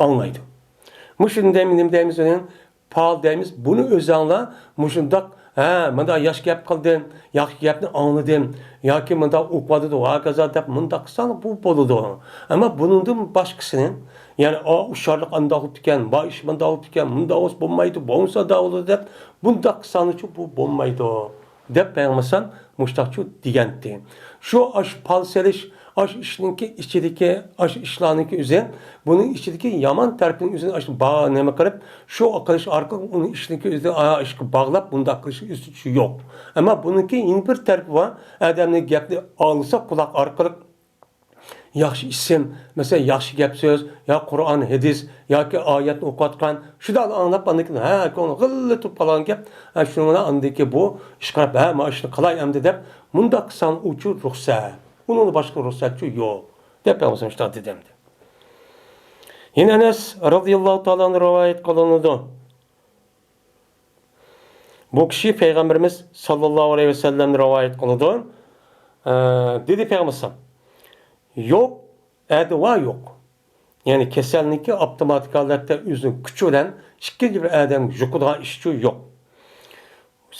ئاڭلايدۇ. مۇشۇنى دەيمىز، نېمە دەيمىز ئۇنى؟ پال دەيمىز. بۇنى ئۆزۈڭلار مۇشۇنداق، ھە، مۇنداق ياخشى گەپ قىلدىم، ياخشى گەپنى ئاڭلىدىم ياكى مۇنداق ئۇقۇۋاتىدۇ، ھاكازا دەپ مۇنداق قىلساڭ بۇ بولىدۇ. ئەمما بۇنىڭدىن باشقىسىنى، يەنى ئا، ئۇششارلىق ئانداق بولۇپتىكەن، ما ئىش مۇنداق بولۇپتىكەن، مۇنداق بولسا بولمايدۇ، بولمىسا دا بولىدۇ دەپ بۇنداق قىلساڭچۇ بۇ بولمايدۇ. دەپ پەيغەمبەر مۇشتاقچۇ دېگەنتى. شۇ ئاش پال سېلىش، ئاش ئىشنىڭكى ئىچىدىكى، ئاش ئىشلارنىڭكى ئۆزى، بۇنىڭ ئىچىدىكى يامان تەرىپىنىڭ ئۆزىنى ئاشۇ با-، نېمە قىلىپ، شۇ قىلىش ئارقىلىق ئۇنىڭ ئىچىدىكى ئۆزى ئا-، ئىشقا باغلاپ، بۇنداق قىلىش ئۆزى يوق. ئەمما بۇنىڭكى يەنە بىر تەرىپى بار. ئادەمنىڭ گەپنى ئاڭلىسا قۇلاق ئارقىلىق، ياخشى ئىسىم، مەسىلەن، ياخشى گەپ سۆز، يا قۇرئان، ھەدىس ياكى ئايەتنى ئوقۇۋاتقان، شۇنداق ئاڭلاپ، ئاندىن كېيىن، ھە، كۆڭلى غىللا تۇرۇپ قالغان گەپ، ھە، شۇنىڭ بىلەن ئاندىن كېيىن بۇ ئىشقا قاراپ، ھە، مانا شۇنى قىلاي ئەمدى دەپ، مۇنداق قىلساڭ ئۇچۇ رۇخسەت. ئۇنىڭدىن باشقا رۇخسەتچۇ يوق، دەپ پەيغەمبەر مۇشۇنداق دېدى ئەمدى. يەنە ئەنەس رازىياللاھۇ تائالا ئەنھۇ رىۋايەت قىلىنىدۇ. بۇ كىشى پەيغەمبىرىمىز ساللاللاھۇ ئەلەيھى ۋەسەللەمدىن رىۋايەت قىلىدۇ. ئە، دېدى پەيغەمبەر، يوق، ئەدۋا يوق. يەنى كېسەلنىڭكى ئاپتوماتىك ھالەتتە ئۆزىنىڭ كۈچى بىلەن ئىككىنچى بىر ئادەمگە يۇقىدىغان ئىشچۇ يوق.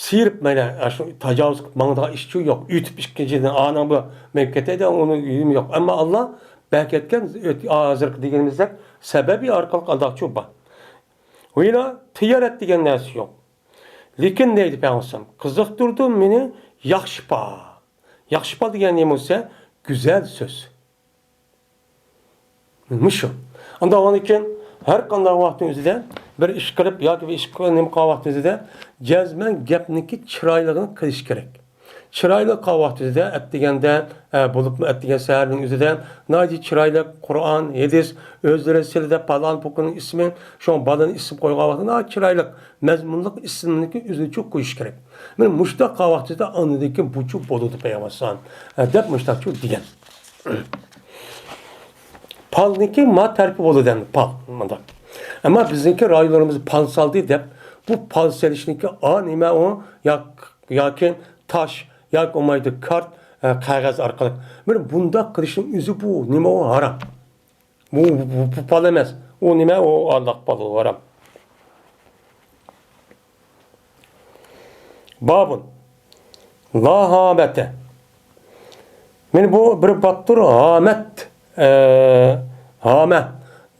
سىيرىپ مەيلى، ئاشۇ تاجاۋۇز قىلىپ ماڭىدىغان ئىشچۇ يوق. ئۆتۈپ ئىككىنچىدىن ئانىڭ بۇ مېڭىپ كېتەي دەپ ئۇنىڭ يۈمى يوق. ئەمما ئاللا بەركەتكەن ئۆت-، ھازىرقى دېگىنىمىزدەك سەبەبى ئارقىلىق ئانداقچۇ بار. ۋىلا تىجارەت دېگەن نەرسە يوق. لېكىن دەيدۇ پەيغەمبەر، قىزىقتۇرىدۇ مېنى ياخشى پال. ياخشى پال دېگەن نېمە بولسا، گۈزەل سۆز. مۇشۇ. ئاندىن كېيىن ھەر قانداق ۋاقىتنىڭ ئۆزىدە بىر ئىش قىلىپ ياكى بىر ئىش قىلىپ نېمە قىلغان ۋاقتىمىزدا جەزمەن گەپنىڭكى چىرايلىقىنى قىلىش كېرەك. چىرايلىق قىلغان ۋاقتىمىزدا ئەتىگەندە، ئە، بولۇپمۇ ئەتىگەن سەھەرنىڭ ئۆزىدە ناھايىتى چىرايلىق قۇرئان، ھەدىس، ئۆزلىرى سىلىدە پالان پۇكىنىڭ ئىسمى، شۇڭا بالىنى ئىسىم قويغان ۋاقتىدا ناھايىتى چىرايلىق مەزمۇنلۇق ئىسىمنىڭكى ئۆزىنى چوق قويۇش كېرەك. مانا مۇشۇنداق قىلغان ۋاقتىدا ئاندىن كېيىن بۇچۇ بولىدۇ پەيغەمبەر ئەلەيھىسسالام، ئە، دەپ مۇشۇنداقچۇ دېگەن. پالنىڭكى ما تەرىپى بولىدۇ ئەمدى، پال مۇنداق. ئەمما بىزنىڭكى رايونلىرىمىزدا پال سالدى دەپ، بۇ پال سېلىشنىڭكى ئا نېمە ئۇ؟ ياك-، ياكى تاش، ياكى بولمايدۇ كارت، ئە، قەغەز ئارقىلىق. مانا بۇنداق قىلىشنىڭ ئۆزى بۇ نېمە ئۇ؟ ھارام. بۇ، بۇ، بۇ پال ئەمەس. ئۇ نېمە؟ ئۇ ئانداق پال، ئۇ ھارام. بابۇن. لا ھامەتە. مانا بۇ بىر بابتۇر، ھامەت، ئە، ھامە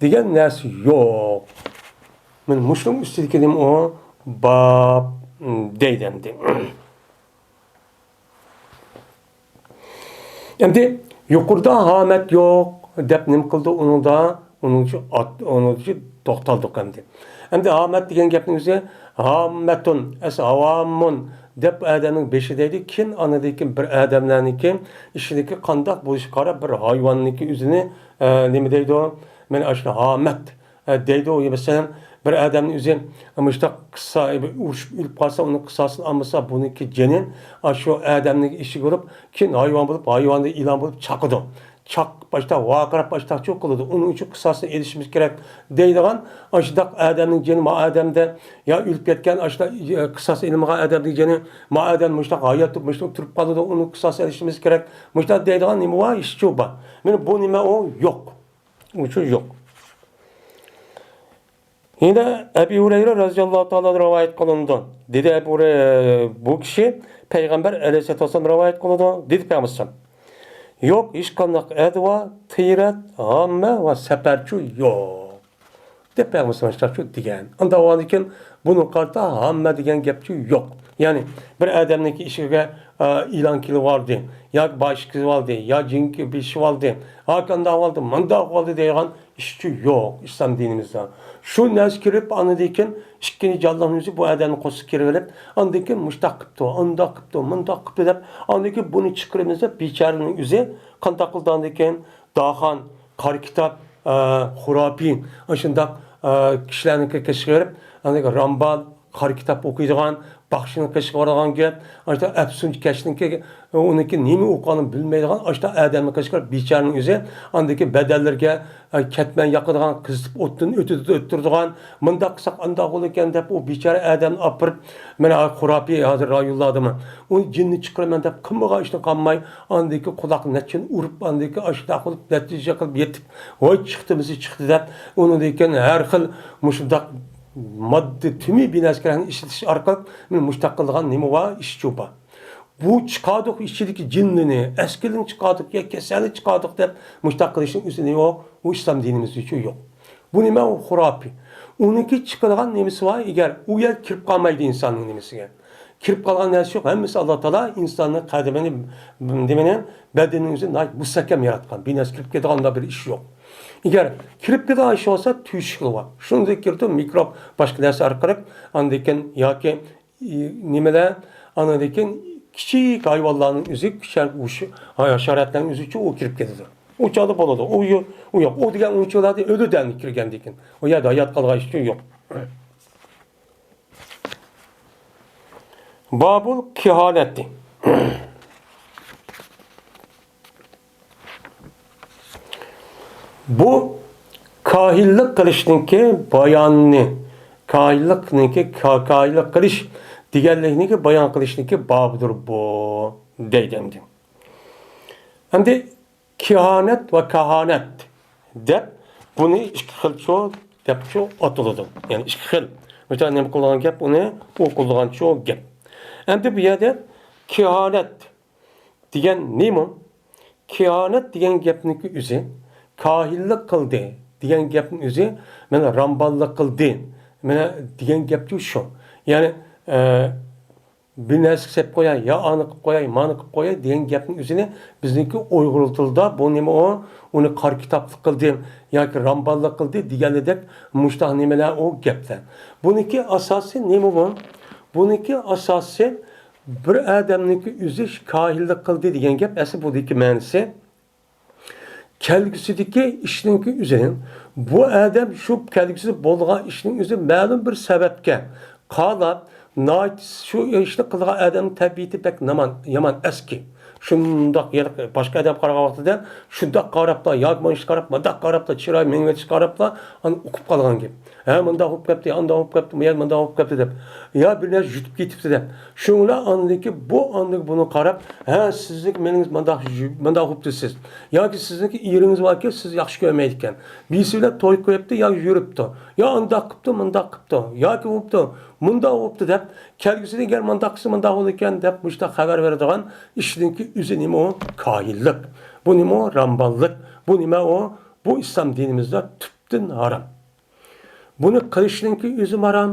دېگەن نەرسە يوق. مانا مۇشۇنىڭ ئۈستىدىكى نېمە ئۇ؟ باب، م، دەيدۇ ئەمدى. ئەمدى يۇقىرىدا ھامەت يوق دەپ نېمە قىلدى ئۇنىڭدا؟ ئۇنىڭ ئۈچۈن ئات-، ئۇنىڭ ئۈچۈن توختالدۇق ئەمدى. ئەمدى ھامەت دېگەن گەپنىڭ ئۆزى ھاممەتۇن، ئەس ھاۋامۇن دەپ ئادەمنىڭ بېشى دەيدۇ. كېيىن ئاندىن كېيىن بىر ئادەملەرنىڭكى ئىشىدىكى قانداق بولۇشىغا قاراپ بىر ھايۋاننىڭكى ئۆزىنى، ئە، نېمە دەيدۇ؟ مەن ئاشۇ ھامەت ئە، دەيدۇ. مەسىلەن، بىر ئادەمنىڭ ئۆزى مۇشۇنداق قىسا-، ئۇرۇشۇپ ئۆلۈپ قالسا، ئۇنىڭ قىساسىنى ئالمىسا، بۇنىڭكى جېنى ئاشۇ ئادەمنىڭ ئىشىگە ئۇرۇپ، كېيىن ھايۋان بولۇپ، ھايۋاندا ئىلان بولۇپ چاقىدۇ. چاق، باشتا ۋارقىراپ، باشتاقچۇ قىلىدۇ. ئۇنىڭ ئۈچۈن قىساسنى ئېلىشىمىز كېرەك دەيدىغان، ئاشۇنداق ئادەمنىڭ جېنى ما ئادەمدە، يا ئۆلۈپ كەتكەن، ئاشۇنداق، ئە، قىساس ئېلىنمىغان ئادەمنىڭ جېنى ما ئادەم مۇشۇنداق ھايات تۇرۇپ، مۇشۇنداق تۇرۇپ قالىدۇ. ئۇنىڭ قىساسىنى ئېلىشىمىز كېرەك. مۇشۇنداق دەيدىغان نېمە بار؟ ھېچچۇ بار. مانا بۇ نېمە ئۇ؟ يوق. ئۇچۇر يوق. يەنە ئەبى ھۇرەيرە رازىياللاھۇ تائالا ئەنھۇ رىۋايەت قىلىنىدۇ. دېدى ئەبۇ ھۇرەيرە، بۇ كىشى پەيغەمبەر ئەلەيھىسسالاتۇ ۋەسسالام رىۋايەت قىلىدۇ. دېدى پەيغەمبەر، يوق ھېچقانداق ئەدۋا، تىرەت، ھاممە ۋە سەپەرچۇ يوق، دەپ پەيغەمبەر ئەلەيھىسسالام دېگەن. ئاندىن كېيىن بۇنىڭغا قارىتا ھاممە دېگەن گەپچۇ يوق. يەنى بىر ئادەمنىڭكى ئىشىگە، ئە، ئىلان كېلىۋالدى، ياكى باش كېلىۋالدى، يا جىن بېسىۋالدى، ھاكانداق بولدى، مۇنداق بولدى دەيدىغان ئىشچۇ يوق ئىسلام دىنىمىزدا. شۇ نەرسە كىرىپ، ئاندىن كېيىن ئىككىنچى جانلىقنىڭ ئۆزى بۇ ئادەمنى قوشۇپ كىرىۋېلىپ، ئاندىن كېيىن مۇشتاق قىپتۇ، ئانداق قىپتۇ، مۇنداق قىپتۇ دەپ، ئاندىن كېيىن بۇنى چىقىرىمىز دەپ، بىچارىنىڭ ئۆزى قانداق قىلدى ئاندىن كېيىن؟ داخان، قارا كىتاب، ئە، خۇراپىي، ئاشۇنداق، ئە، كىشىلەرنىڭكى كەشىگە بېرىپ، ئاندىن كېيىن رامبال، قارا كىتاب ئوقۇيدىغان، باخشىنىڭ قېشىغا بارىدىغان گەپ، ئاشۇنداق ئەپسۇنچى كەشنىڭكى، ئۇنىڭكى نېمە ئوقۇغانلىقىنى بىلمەيدىغان ئاشۇنداق ئادەمنىڭ قېشىغا بارىپ، بىچارىنىڭ ئۆزى ئاندىكى بەدەنلىرىگە، ئە، كەتمەن ياقىدىغان، قىزىتىپ ئوتتىن ئۆتۈتۈپ ئۆتتۈرىدىغان، مۇنداق قىلساق ئانداق بولىدىكەن دەپ، ئۇ بىچارە ئادەمنى ئاپىرىپ، مانا خۇراپىي ھازىر رايونلاردىمۇ، ئۇنى جىننى چىقىرىمەن دەپ قىلمىغان ئىشتىن قالماي، ئاندىكى قۇلاق نەچچىنى ئۇرۇپ، ئاندىكى ئاشۇنداق قىلىپ نەتىجە قىلىپ يېتىپ، ۋاي چىقتىمىسى چىقتى دەپ، ئۇنىڭدىن كېيىن ھەر خىل مۇشۇنداق ماددا تۈمى بىنەسكەرنى ئىشلىتىش ئارقىلىق مۇشۇنداق قىلىدىغان نېمە بار، ئىشچۇ بار. بۇ چىقاردۇق ئىچىدىكى جىننىنى، ئەسكىلىنى چىقاردۇق يا كېسەلنى چىقاردۇق دەپ مۇشۇنداق قىلىشنىڭ ئۆزى نېمە؟ ئۇ ئىسلام دىنىمىزدىچۇ يوق. بۇ نېمە؟ ئۇ خۇراپىي. ئۇنىڭكى چىقىدىغان نېمىسى بار؟ ئەگەر ئۇ يەر كىرىپ قالمايدۇ ئىنساننىڭ نېمىسىگە. كىرىپ قالغان نەرسە يوق. ھەممىسى ئاللا تائالا ئىنساننىڭ قەدىمىنى، نېمىنى، بەدىنىنىڭ ئۆزىنى ناھايىتى مۇستەھكەم ياراتقان. بىر نەرسە كىرىپ كېتىدىغان بىر ئىش يوق. ئەگەر كىرىپ كېتىدىغان ئىش بولسا، تۆشۈكلىرى بار. شۇنىڭدىن كىرىدۇ مىكروب، باشقا نەرسە ئارقىلىق، ئاندىن كېيىن ياكى نېمىلەر، ئاندىن كېيىن كىچىك ھايۋانلارنىڭ ئۆزى، كىچىك ھاشاراتلارنىڭ ئۆزىچۇ ئۇ كىرىپ كېتىدۇ. ئۇ چاغدا بولىدۇ. ئۇ يو-، ئۇ يوق. ئۇ دېگەن ئۇنچىۋالا ئۆلىدۇ ئەمدى كىرگەندىن كېيىن. ئۇ يەردە ھايات قالغان ئىشچۇ يوق. بابۇل كىھانەتى. بۇ كاھىنلىق قىلىشنىڭكى بايانى، كاھىنلىقنىڭكى، كا-، كاھىنلىق قىلىش دېگەنلىكنىڭكى بايان قىلىشنىڭكى بابىدۇر بۇ، دەيدۇ ئەمدى. ئەمدى كىھانەت ۋە كاھانەت دەپ بۇنى ئىككى خىلچۇ دەپچۇ ئاتىلىدۇ. يەنى ئىككى خىل. مىسال نېمە قىلىدىغان گەپ، ئۇنى ئۇ قىلىدىغانچۇ گەپ. ئەمدى بۇ يەردە كىھانەت دېگەن نېمە؟ كىھانەت دېگەن گەپنىڭكى ئۆزى، كاھىنلىق قىلدى دېگەن گەپنىڭ ئۆزى، مانا رامباللىق قىلدى، مانا دېگەن گەپچۇ شۇ. يەنى، ئە، بىر نەرسىگە سېلىپ قوياي، يا ئانى قىلىپ قوياي، مانى قىلىپ قوياي دېگەن گەپنىڭ ئۆزىنى بىزنىڭكى ئۇيغۇر تىلىدا بۇ نېمە ئۇ؟ ئۇنى قارا كىتابلىق قىلدى ياكى رامباللىق قىلدى دېگەندەك مۇشۇنداق نېمىلەر ئۇ گەپلەر. بۇنىڭكى ئاساسى نېمە بۇ؟ بۇنىڭكى ئاساسى بىر ئادەمنىڭكى ئۆزى كاھىنلىق قىلدى دېگەن گەپ، ئەسلى بۇنىڭكى مەنىسى، كەلگۈسىدىكى ئىشنىڭكى ئۆزى، بۇ ئادەم شۇ كەلگۈسىدە بولىدىغان ئىشنىڭ ئۆزى مەلۇم بىر سەۋەبكە قاراپ، ناھايىتى شۇ ئىشنى قىلىدىغان ئادەمنىڭ تەبىئىتى بەك نامان-، يامان، ئەسكى. شۇنداق يەنە باشقا ئادەمگە قارىغان ۋاقتىدا شۇنداق قاراپلا، ياكى مانا شۇ قاراپ، مۇنداق قاراپلا، چىرايى مېڭىۋېتىشكە قاراپلا، ئاندىن ئۇقۇپ قالغان گەپ. ھە، مۇنداق بولۇپ كەپتۇ، ئانداق بولۇپ كەپتۇ، يا مۇنداق بولۇپ كەپتۇ دەپ. يا بىر نەرسە يۇتۇپ كېتىپتۇ دەپ. شۇڭا ئاندىكى بۇ، ئاندىكى بۇنى قاراپ، ھە، سىزنىڭكى مېڭىڭىز مۇنداق، مۇنداق بوپتۇ سىز. ياكى سىزنىڭكى ئېرىڭىز باركەن، سىز ياخشى كۆرمەيدىكەن. بىرسى بىلەن توي قويۇپتۇ، يا يۈرۈپتۇ. يا ئانداق قىپتۇ، مۇنداق قىپتۇ. ياكى بوپتۇ، مۇنداق بوپتۇ دەپ، كەلگۈسىدە ئەگەر مۇنداق قىلسا، مۇنداق بولىدىكەن دەپ، مۇشۇنداق خەۋەر بېرىدىغان ئىشنىڭكى ئۆزى نېمە ئۇ؟ كاھىنلىق. بۇ نېمە ئۇ؟ رامباللىق. بۇ نېمە ئۇ؟ بۇ ئىسلام دىنىمىزدا تۈپتىن ھارام. بۇنى قىلىشنىڭكى ئۆزىمۇ ھارام.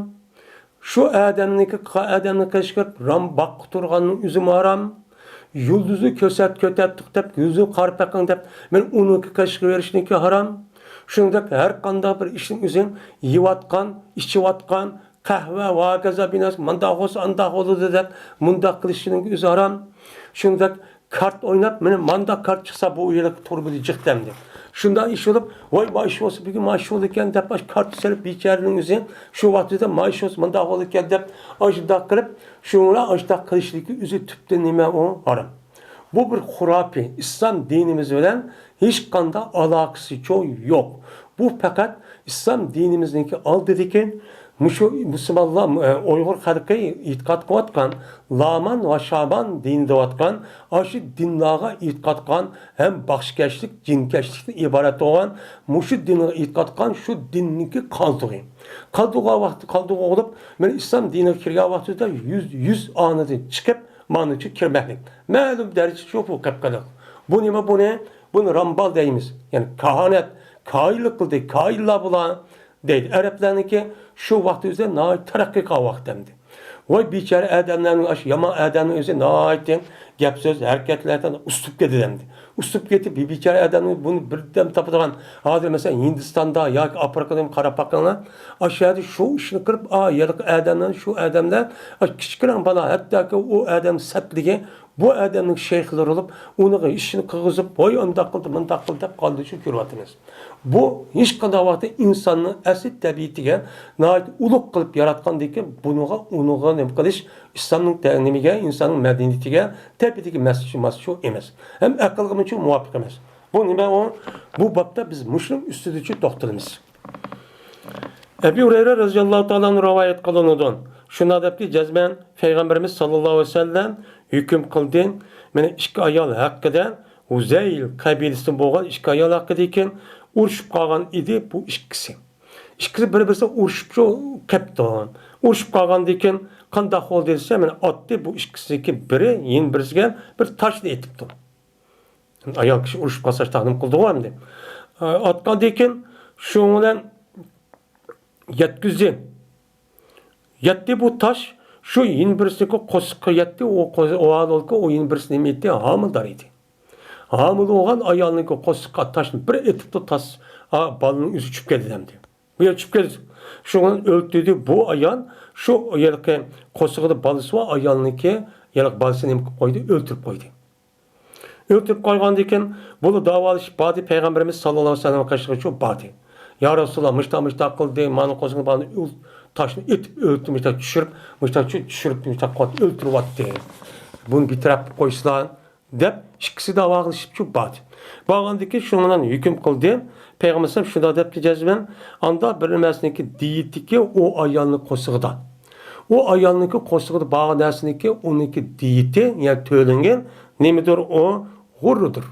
شۇ ئادەمنىڭكى، ئادەمنى قىلىشقا رام باققا تۇرغاننىڭ ئۆزىمۇ ھارام. يۇلدۇزنى كۆرسەت-، كۆتەتتۇق دەپ، يۇلدۇزنى قاراپ بېقىڭ دەپ، مەن ئۇنىڭكى قىلىشقا بېرىشنىڭكى ھارام. شۇنىڭدەك ھەر قانداق بىر ئىشنىڭ ئۆزى يەۋاتقان، ئىچىۋاتقان، قەھۋە ۋە ھاكازا بىناسى مانداق بولسا، ئانداق بولىدۇ دەپ، مۇنداق قىلىشنىڭكى ئۆزى ھارام. شۇنىڭدەك كارت ئويناپ، مانا مانداق كارت چىقسا، بۇ ئۆيلۈك تۇرۇبىدە جىق دەمدى. شۇنداق ئىش بولۇپ، ۋاي، ما ئىش بولسا، بۈگۈن ما ئىش بولىدىكەن دەپ، ئاشۇ كارت سېلىپ، بىچارىنىڭ ئۆزى شۇ ۋاقتىدا ما ئىش بولسا، مانداق بولىدىكەن دەپ، ئاشۇنداق قىلىپ، شۇڭا ئاشۇنداق قىلىشلىكى ئۆزى تۈپتىن نېمە ئۇ؟ ھارام. بۇ بىر خۇراپىي، ئىسلام دىنىمىز بىلەن ھېچقانداق ئالاقىسىچۇ يوق. بۇ پەقەت ئىسلام دىنىمىزنىڭكى ئالدىدىكى مۇشۇ مۇسۇلمانلار، ئۇيغۇر خەلقى ئېتىقاد قىلىۋاتقان، لامان ۋە شامان دىنى دەۋاتقان، ئاشۇ دىنلارغا ئېتىقاد قىلغان ھەم باخشىكەشلىك، جىنكەشلىكتىن ئىبارەت بولغان، مۇشۇ دىنغا ئېتىقاد قىلغان، شۇ دىننىڭكى قالدۇقى. قالدۇقى ۋاقتى، قالدۇقى بولۇپ، مەن ئىسلام دىنىغا كىرگەن ۋاقتىدا يۈز، يۈز ئانىدىن چىقىپ، مانىچە كىرمەكلىك. مەلۇم دەرىجىچە بۇ قېلىپ قالىدۇ. بۇ نېمە بۇنى؟ بۇنى رامبال دەيمىز. يەنى كاھانەت، كاھىنلىق قىلدى، كاھىنلار بۇلار دەيدۇ. ئەرەبلەرنىڭكى شۇ ۋاقتى ئۆزى ناھايىتى تەرەققىي قىلغان ۋاقىت ئەمدى. ۋاي بىچارە ئادەملەرنىڭ، ئاشۇ يامان ئادەمنىڭ ئۆزى ناھايىتى گەپ سۆز، ھەرىكەتلەردىن ئۇسسۇپ كېتىدۇ ئەمدى. ئۇسسۇپ كېتىپ، بىر بىچارە ئادەمنىڭ بۇنى بىردەم تاپىدىغان، ھازىر مەسىلەن، ھىندىستاندا ياكى ئافرىقىدا قاراپ باقىڭلار، ئاشۇ يەردە شۇ ئىشنى قىلىپ، ئا، ھېلىقى ئادەملەر، شۇ ئادەملەر، ئاشۇ كىچىككىنە بالا، ھەتتاكى ئۇ ئادەم سەتلىكى بۇ ئادەمنىڭ شەيخلىرى بولۇپ، ئۇنىڭغا ئىشىنى قىلغۇزۇپ، ۋاي ئانداق قىلدى، مۇنداق قىلدى دەپ قالدى شۇ كۆرۈۋاتىمىز. بۇ ھېچقانداق ۋاقىتتا ئىنساننىڭ ئەسلى تەبىئىتىگە ناھايىتى ئۇلۇغ قىلىپ ياراتقاندىكىن، بۇنىڭغا، ئۇنىڭغا نېمە قىلىش ئىسلامنىڭ تە-، نېمىگە، ئىنساننىڭ مەدەنىيىتىگە، تەبىئىتىگە ماس، ماس شۇ ئەمەس. ھەم ئەقىلگىمۇ شۇ مۇۋاپىق ئەمەس. بۇ نېمە ئۇ؟ بۇ بابتا بىز مۇشۇنىڭ ئۈستىدىچۇ توختىلىمىز. ئەبى ھۇرەيرە رەزىياللاھۇ تائالا ئەنھۇ رىۋايەت قىلىنىدۇ. شۇنداق دەپتۇ، جەزمەن پەيغەمبىرىمىز ساللاللاھۇ ئەلەيھى ۋەسەللەم ھۆكۈم قىلدى. مانا ئىككى ئايال ھەققىدە، ھۇزەيل قەبىلىسىدىن بولغان ئىككى ئايال ھەققىدىكى ئۇرۇشۇپ قالغان ئىدى بۇ ئىككىسى. ئىككىسى بىر-بىرسى ئۇرۇشۇپ شۇ قېپتۇ. ئۇرۇشۇپ قالغاندىكىن قانداق بولدى دېسە، مانا ئاتتى بۇ ئىككىسىدىكى بىرى يەنە بىرسىگە بىر تاشنى ئېتىپتۇ. ئايال كىشى ئۇرۇشۇپ قالسا، شۇنداق نېمە قىلىدىغۇ ئەمدى. ئاتقاندىن كېيىن شۇنىڭ بىلەن يەتكۈزدى. يەتتى بۇ تاش، شۇ يەنە بىرسىنىڭكى قورسىقىغا يەتتى، ئۇ قو-، ئۇ ھالالكى، ئۇ يەنە بىرسى نېمە ئىدى؟ ھامىلىدار ئىدى. ھامىلە بولغان ئايالنىڭكى قورسىقىغا تاشنى بىر ئېتىپتۇ، تاس، ئا، بالىنىڭ ئۆزى چۈشۈپ كەتتى ئەمدى. بۇ يەر چۈشۈپ كەتتى. شۇنىڭ بىلەن ئۆلتۈردى بۇ ئايال، شۇ ھېلىقى قورسىقىدا بالىسى بار ئايالنىڭكى ھېلىقى بالىسىنى نېمە قىلىپ قويدى؟ ئۆلتۈرۈپ قويدى. ئۆلتۈرۈپ قويغاندىن كېيىن، بۇلار داۋالىشىپ باردى، پەيغەمبىرىمىز ساللاللاھۇ ئەلەيھى ۋەسەللەمنىڭ قېشىغا چۈشۈپ باردى. يا راسۇلاللا، مۇشتا، مۇشتا قىلدى، مانا قورسىقىدا بالىنى ئۇل-، تاشنى ئېتىپ ئۆلتۈردى، مۇشتا چۈشۈرۈپ، مۇشتا چۈ-، چۈشۈرۈپ، مۇشتا قاتتىق ئۆلتۈرۈۋەتتى. بۇنى بىتەرەپ قىلىپ قويسىلا، دەپ ئىككىسى داۋالىشىپ چۈشۈپ باردى. بارغاندىن كېيىن شۇنىڭ بىلەن ھۆكۈم قىلدى. پەيغەمبەر ئەلەيھىسسالام شۇنداق دەپتۇ، جەزمەن، ئاندا بىر نېمىسىنىڭكى دىيىتىكى ئۇ ئايالنىڭ قورسىقىدا. ئۇ ئايالنىڭكى قورسىقىدا بارغان نەرسىنىڭكى ئۇنىڭكى دىيىتى، يەنى تۆلىنىگەن نېمىدۇر ئۇ؟ غۇررىدۇر.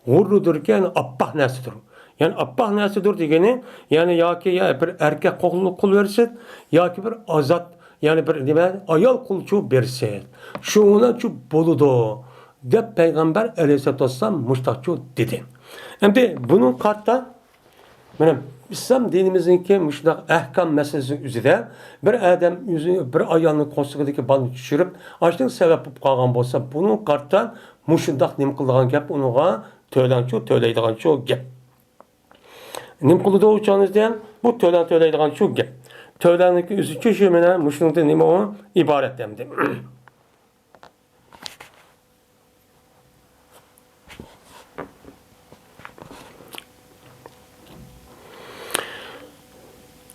غۇررىدۇركەن، يەنى ئاپئاق نەرسىدۇر. يەنى ئاپئاق نەرسىدۇر دېگىنى، يەنى ياكى يا بىر ئەركەك قۇل، قۇل بېرىسىز، ياكى بىر ئازاد، يەنى بىر نېمە، ئايال قۇلچۇ بېرىسىز. شۇنىڭچۇ بولىدۇ، دەپ پەيغەمبەر ئەلەيھىسسالاتۇ ۋەسسالام مۇشتاقچۇ دېدى. ئەمدى بۇنىڭغا قارىتا، مانا ئىسلام دىنىمىزنىڭكى مۇشۇنداق ئەھكام مەسىلىسى ئۈزىدە بىر ئادەم ئۆزى بىر ئايالنىڭ قورسىقىدىكى بالىنى چۈشۈرۈپ، ئاشۇنىڭ سەۋەب بولۇپ قالغان بولسا، بۇنىڭغا قارىتا مۇشۇنداق نېمە قىلىدىغان گەپ ئۇنىڭغا؟ تۆلەڭچۇ، تۆلەيدىغانچۇ گەپ. نېمە قىلىدۇ ئۇ چاغنىڭدا؟ بۇ تۆلەڭ تۆلەيدىغانچۇ گەپ. تۆلەڭنىڭكى ئۆزىچۇ شۇ مانا مۇشۇنىڭدىن نېمە ئۇ؟ ئىبارەت ئەمدى.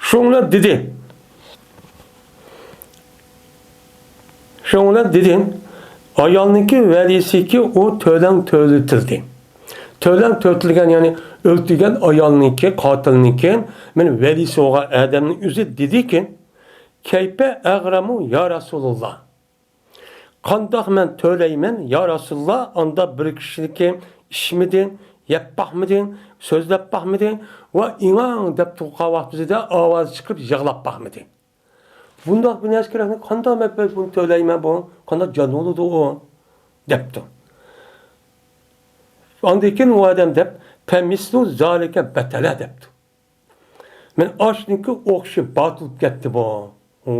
شۇڭلار دېدى. شۇڭلار دېدى. ئايالنىڭكى ۋەلىسىكى ئۇ تۆلەڭ تۆلىتىلدى. تۆلەڭ تۆلىتىلگەن، يەنى ئۆلتۈرگەن ئايالنىڭكى، قاتىلنىڭكى، مانا ۋەلىسى بولغان ئادەمنىڭ ئۆزى دېدىكى، كەيپە ئەغرەمۇ يا رەسۇلاللا. قانداق مەن تۆلەيمەن، يا رەسۇلاللا؟ ئاندا بىر كىشىنىڭكى ئىچمىدى، يەپ باقمىدى، سۆزلەپ باقمىدى ۋە ئىڭاڭ دەپ تۇرغان ۋاقتىدا ئاۋاز چىقىرىپ يىغلاپ باقمىدى. بۇنداق بىر نەرسە كېرەكمۇ؟ قانداق مەن بۇنى تۆلەيمەن بۇ؟ قانداق جان بولىدۇ ئۇ؟ دەپتۇ. ئاندىن كېيىن ئۇ ئادەم دەپ، پەمىسلۇ زالىكە بەتەلە دەپتۇ. مەن ئاشنىڭكى ئوخشىشى باتىل بولۇپ كەتتى بۇ. ئۇ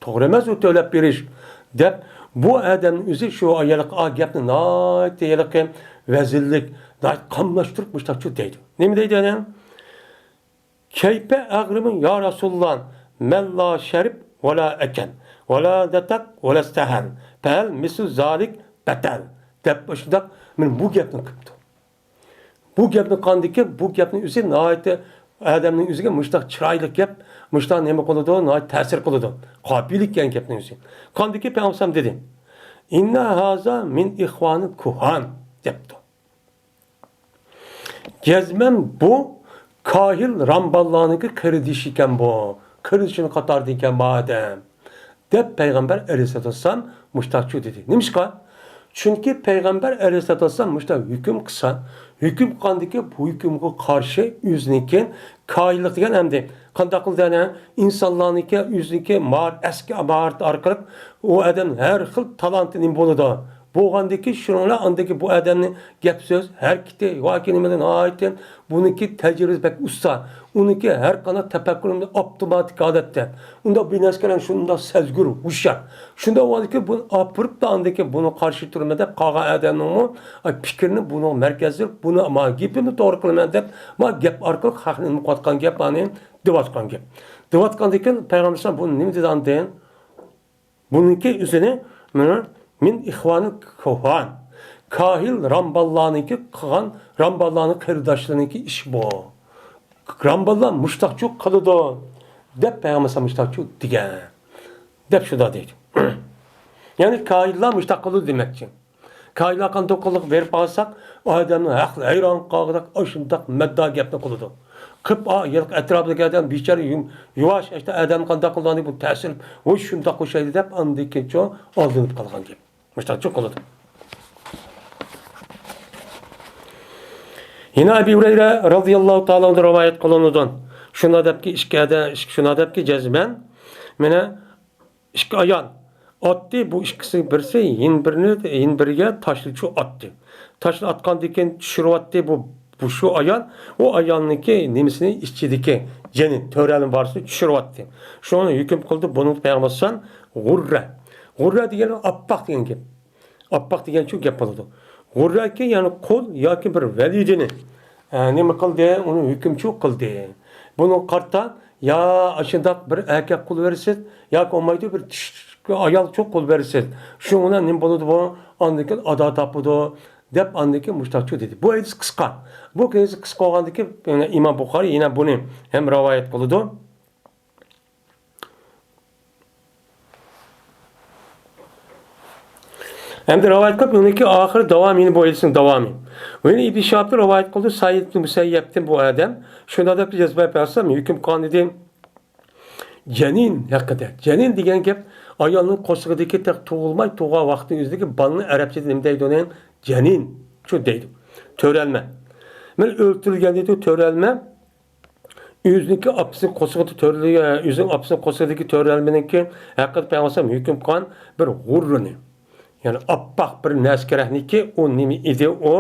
توغرا ئەمەس ئۇ تۆلەپ بېرىش، دەپ بۇ ئادەمنىڭ ئۆزى شۇ ھېلىقى گەپنى ناھايىتى ھېلىقى ۋەزىنلىك، ناھايىتى قاملاشتۇرۇپ مۇشتاقچۇ دەيدۇ. نېمە دەيدۇ ئەنە؟ كەيپە ئەغرىمۇ يا رەسۇلاللا، مەن لا شەرب ۋەلا ئەكەل، ۋەلا نەتەق ۋەلا ئىستەھەل، پەھەل مىسلۇ زالىك بەتەل، دەپ شۇنداق مانا بۇ گەپنى قىپتۇ. بۇ گەپنى قاندىكى، بۇ گەپنىڭ ئۆزى ناھايىتى ئادەمنىڭ ئۆزىگە مۇشۇنداق چىرايلىق گەپ، مۇشۇنداق نېمە قىلىدۇ، ناھايىتى تەسىر قىلىدۇ. قابىللىك دېگەن گەپنىڭ ئۆزى. قاندىكى پەيغەمبەر دېدى، ئىننا ھازا مىن ئىخۋانىل كۇھان، دەپتۇ. جەزمەن بۇ كاھىل رامباللارنىڭكى قېرىندىشى ئىكەن بۇ. قېرىندىشىنىڭ قاتارىدا ئىكەن بۇ ئادەم، دەپ پەيغەمبەر ئەلەيھىسسالاتۇ ۋەسسالام مۇشتاقچۇ دېدى. نېمىشقا؟ چۈنكى پەيغەمبەر ئەلەيھىسسالاتۇ ۋەسسالام مۇشتاق ھۆكۈم قىلسا، ھۆكۈم قىلغاندىكى بۇ ھۆكۈمگە قارشى ئۆزىنىڭكى كاھىللىق دېگەن ئەمدى قانداق قىلدى ئەنە؟ ئىنسانلارنىڭكى ئۆزىنىڭكى مار-، ئەسكى ماھارىتى ئارقىلىق ئۇ ئادەم ھەر خىل تالانتى نېمە بولىدۇ. بولغاندىكى شۇنىڭ بىلەن ئاندىكى بۇ ئادەمنى گەپ سۆز، ھەرىكىتى ياكى نېمىدە ناھايىتى بۇنىڭكى تەجرىبىسى بەك ئۇستا. ئۇنىڭكى ھەر قانداق تەپەككۇرى ئاپتوماتىك ھالەتتە. ئۇنداق بىر نەرسىگە قاراڭ، شۇنداق سەزگۈر، ھوشيار. شۇنداق بولغاندىكى بۇنى ئاپىرىپلا ئاندىكى بۇنىڭغا قارشى تۇرىمەن دەپ قالغان ئادەمنىڭمۇ، ئاي، پىكرىنى بۇنىڭغا مەركەزلەپ، بۇنى ما گېپىمنى توغرا قىلىمەن دەپ، ما گەپ ئارقىلىق خەقنى نېمە قىلىۋاتقان گەپ، ئانى دەۋاتقان گەپ. دەۋاتقاندىكىن پەيغەمبەر ئەلەيھىسسالام بۇنى نېمە دېدى ئاندىن؟ بۇنىڭكى ئۆزىنى مانا مىن ئىخۋانىل كۇھان. كاھىن رامباللارنىڭكى قىلغان، رامباللارنىڭ قېرىنداشلىرىنىڭكى ئىشى بۇ. رامباللار مۇشتاقچۇ قىلىدۇ، دەپ پەيغەمبەر مۇشتاقچۇ دېگەن، دەپ شۇنداق دەيدۇ. يەنى كاھىنلار مۇشتاق قىلىدۇ دېمەكچى. كاھىنلار قانداق قىلىدۇ، بېرىپ قالساق، ئۇ ئادەمنىڭ ھەق ھەيران قالغۇدەك ئاشۇنداق مەددا گەپنى قىلىدۇ. قىپ، ئا، يىلقى ئەتراپىدىكى ئادەم بىچارە يۇم-، يۇۋاش، ئاشتا ئادەمنى قانداق قىلىدۇ، بۇ تەسىر، ۋوي، شۇنداق ئوخشايدۇ دەپ، ئاندىن كېيىنچۇ ئالدىنىپ قالغان گەپ. مۇشتاقچۇ قىلىدۇ. يەنە ئەبى ھۇرەيرە رازىياللاھۇ تائالا ئەنھۇدىن رىۋايەت قىلىنىدۇ. شۇنداق دەپكى، ئىككى ئادەم، ئىككى، شۇنداق دەپكى، جەزمەن، مانا، ئىككى ئايال ئاتتى، بۇ ئىككىسى بىرسى يەنە بىرىنى، يەنە بىرىگە تاشلىچۇ ئاتتى. تاشلا ئاتقاندىن كېيىن چۈشۈرۈۋەتتى، بۇ، بۇ شۇ ئايال، ئۇ ئايالنىڭكى نېمىسىنى، ئىچىدىكى جېنى، تۆرەلمە بارسىنى چۈشۈرۈۋەتتى. شۇنى ھۆكۈم قىلدى، بۇنى پەيغەمبەر غۇررە. غۇررە دېگەن ئاپئاق دېگەن گەپ. ئاپئاق دېگەنچۇ گەپ بولىدۇ. غۇررەكى، يەنى قۇل ياكى بىر ۋەلىدىنى، ئە، نېمە قىلدى؟ ئۇنى ھۆكۈمچۇ قىلدى. بۇنىڭغا قارىتا، يا ئاشۇنداق بىر ئەركەك قۇل بېرىسىز، ياكى بولمايدۇ، بىر چۈشكۈن ئايالچۇ قۇل بېرىسىز. شۇنىڭ بىلەن نېمە بولىدۇ بۇ؟ ئاندىن كېيىن ئادا تاپىدۇ، دەپ ئاندىن كېيىن مۇشتاقچۇ دېدى. بۇ ھەدىس قىسقا. بۇ ھەدىس قىسقا بولغاندىن كېيىن، يەنە ئىمام بۇخارىي يەنە بۇنى ھەم رىۋايەت قىلىدۇ. ھەمدە رىۋايەت قىلىپ، ئۇنىڭكى ئاخىرى داۋامى، يەنە بۇ ھەدىسنىڭ داۋامى. ۋە يەنە ئىبن شىھابتىن رىۋايەت قىلدى، سەئىد ئىبن مۇسەييەبتىن بۇ ئادەم شۇنداق دەپ جەزبە بەرسەم، ھۆكۈم قىلغان ئىدى. جەنىن ھەققىدە. جەنىن دېگەن گەپ ئايالنىڭ قورسىقىدىكى تېخى تۇغۇلماي تۇغۇلغان ۋاقتى ئۆزىدىكى بالىنى ئەرەبچىدە نېمە دەيدۇ ئۇنى؟ جەنىن. شۇ دەيدۇ. تۆرەلمە. مانا ئۆلتۈرۈلگەن دەيدۇ، تۆرەلمە. ئۆزىنىڭكى ئاپىسىنىڭ قورسىقىدا تۆرىلىگەن، ئۆزىنىڭ ئاپىسىنىڭ قورسىقىدىكى تۆرەلمىنىڭكى ھەققىدە پەيغەمبەر ھۆكۈم قىلغان بىر غۇررىنى، يەنى ئاپئاق بىر نەرسە كېرەكنىكى، ئۇ نېمە ئىدى ئۇ؟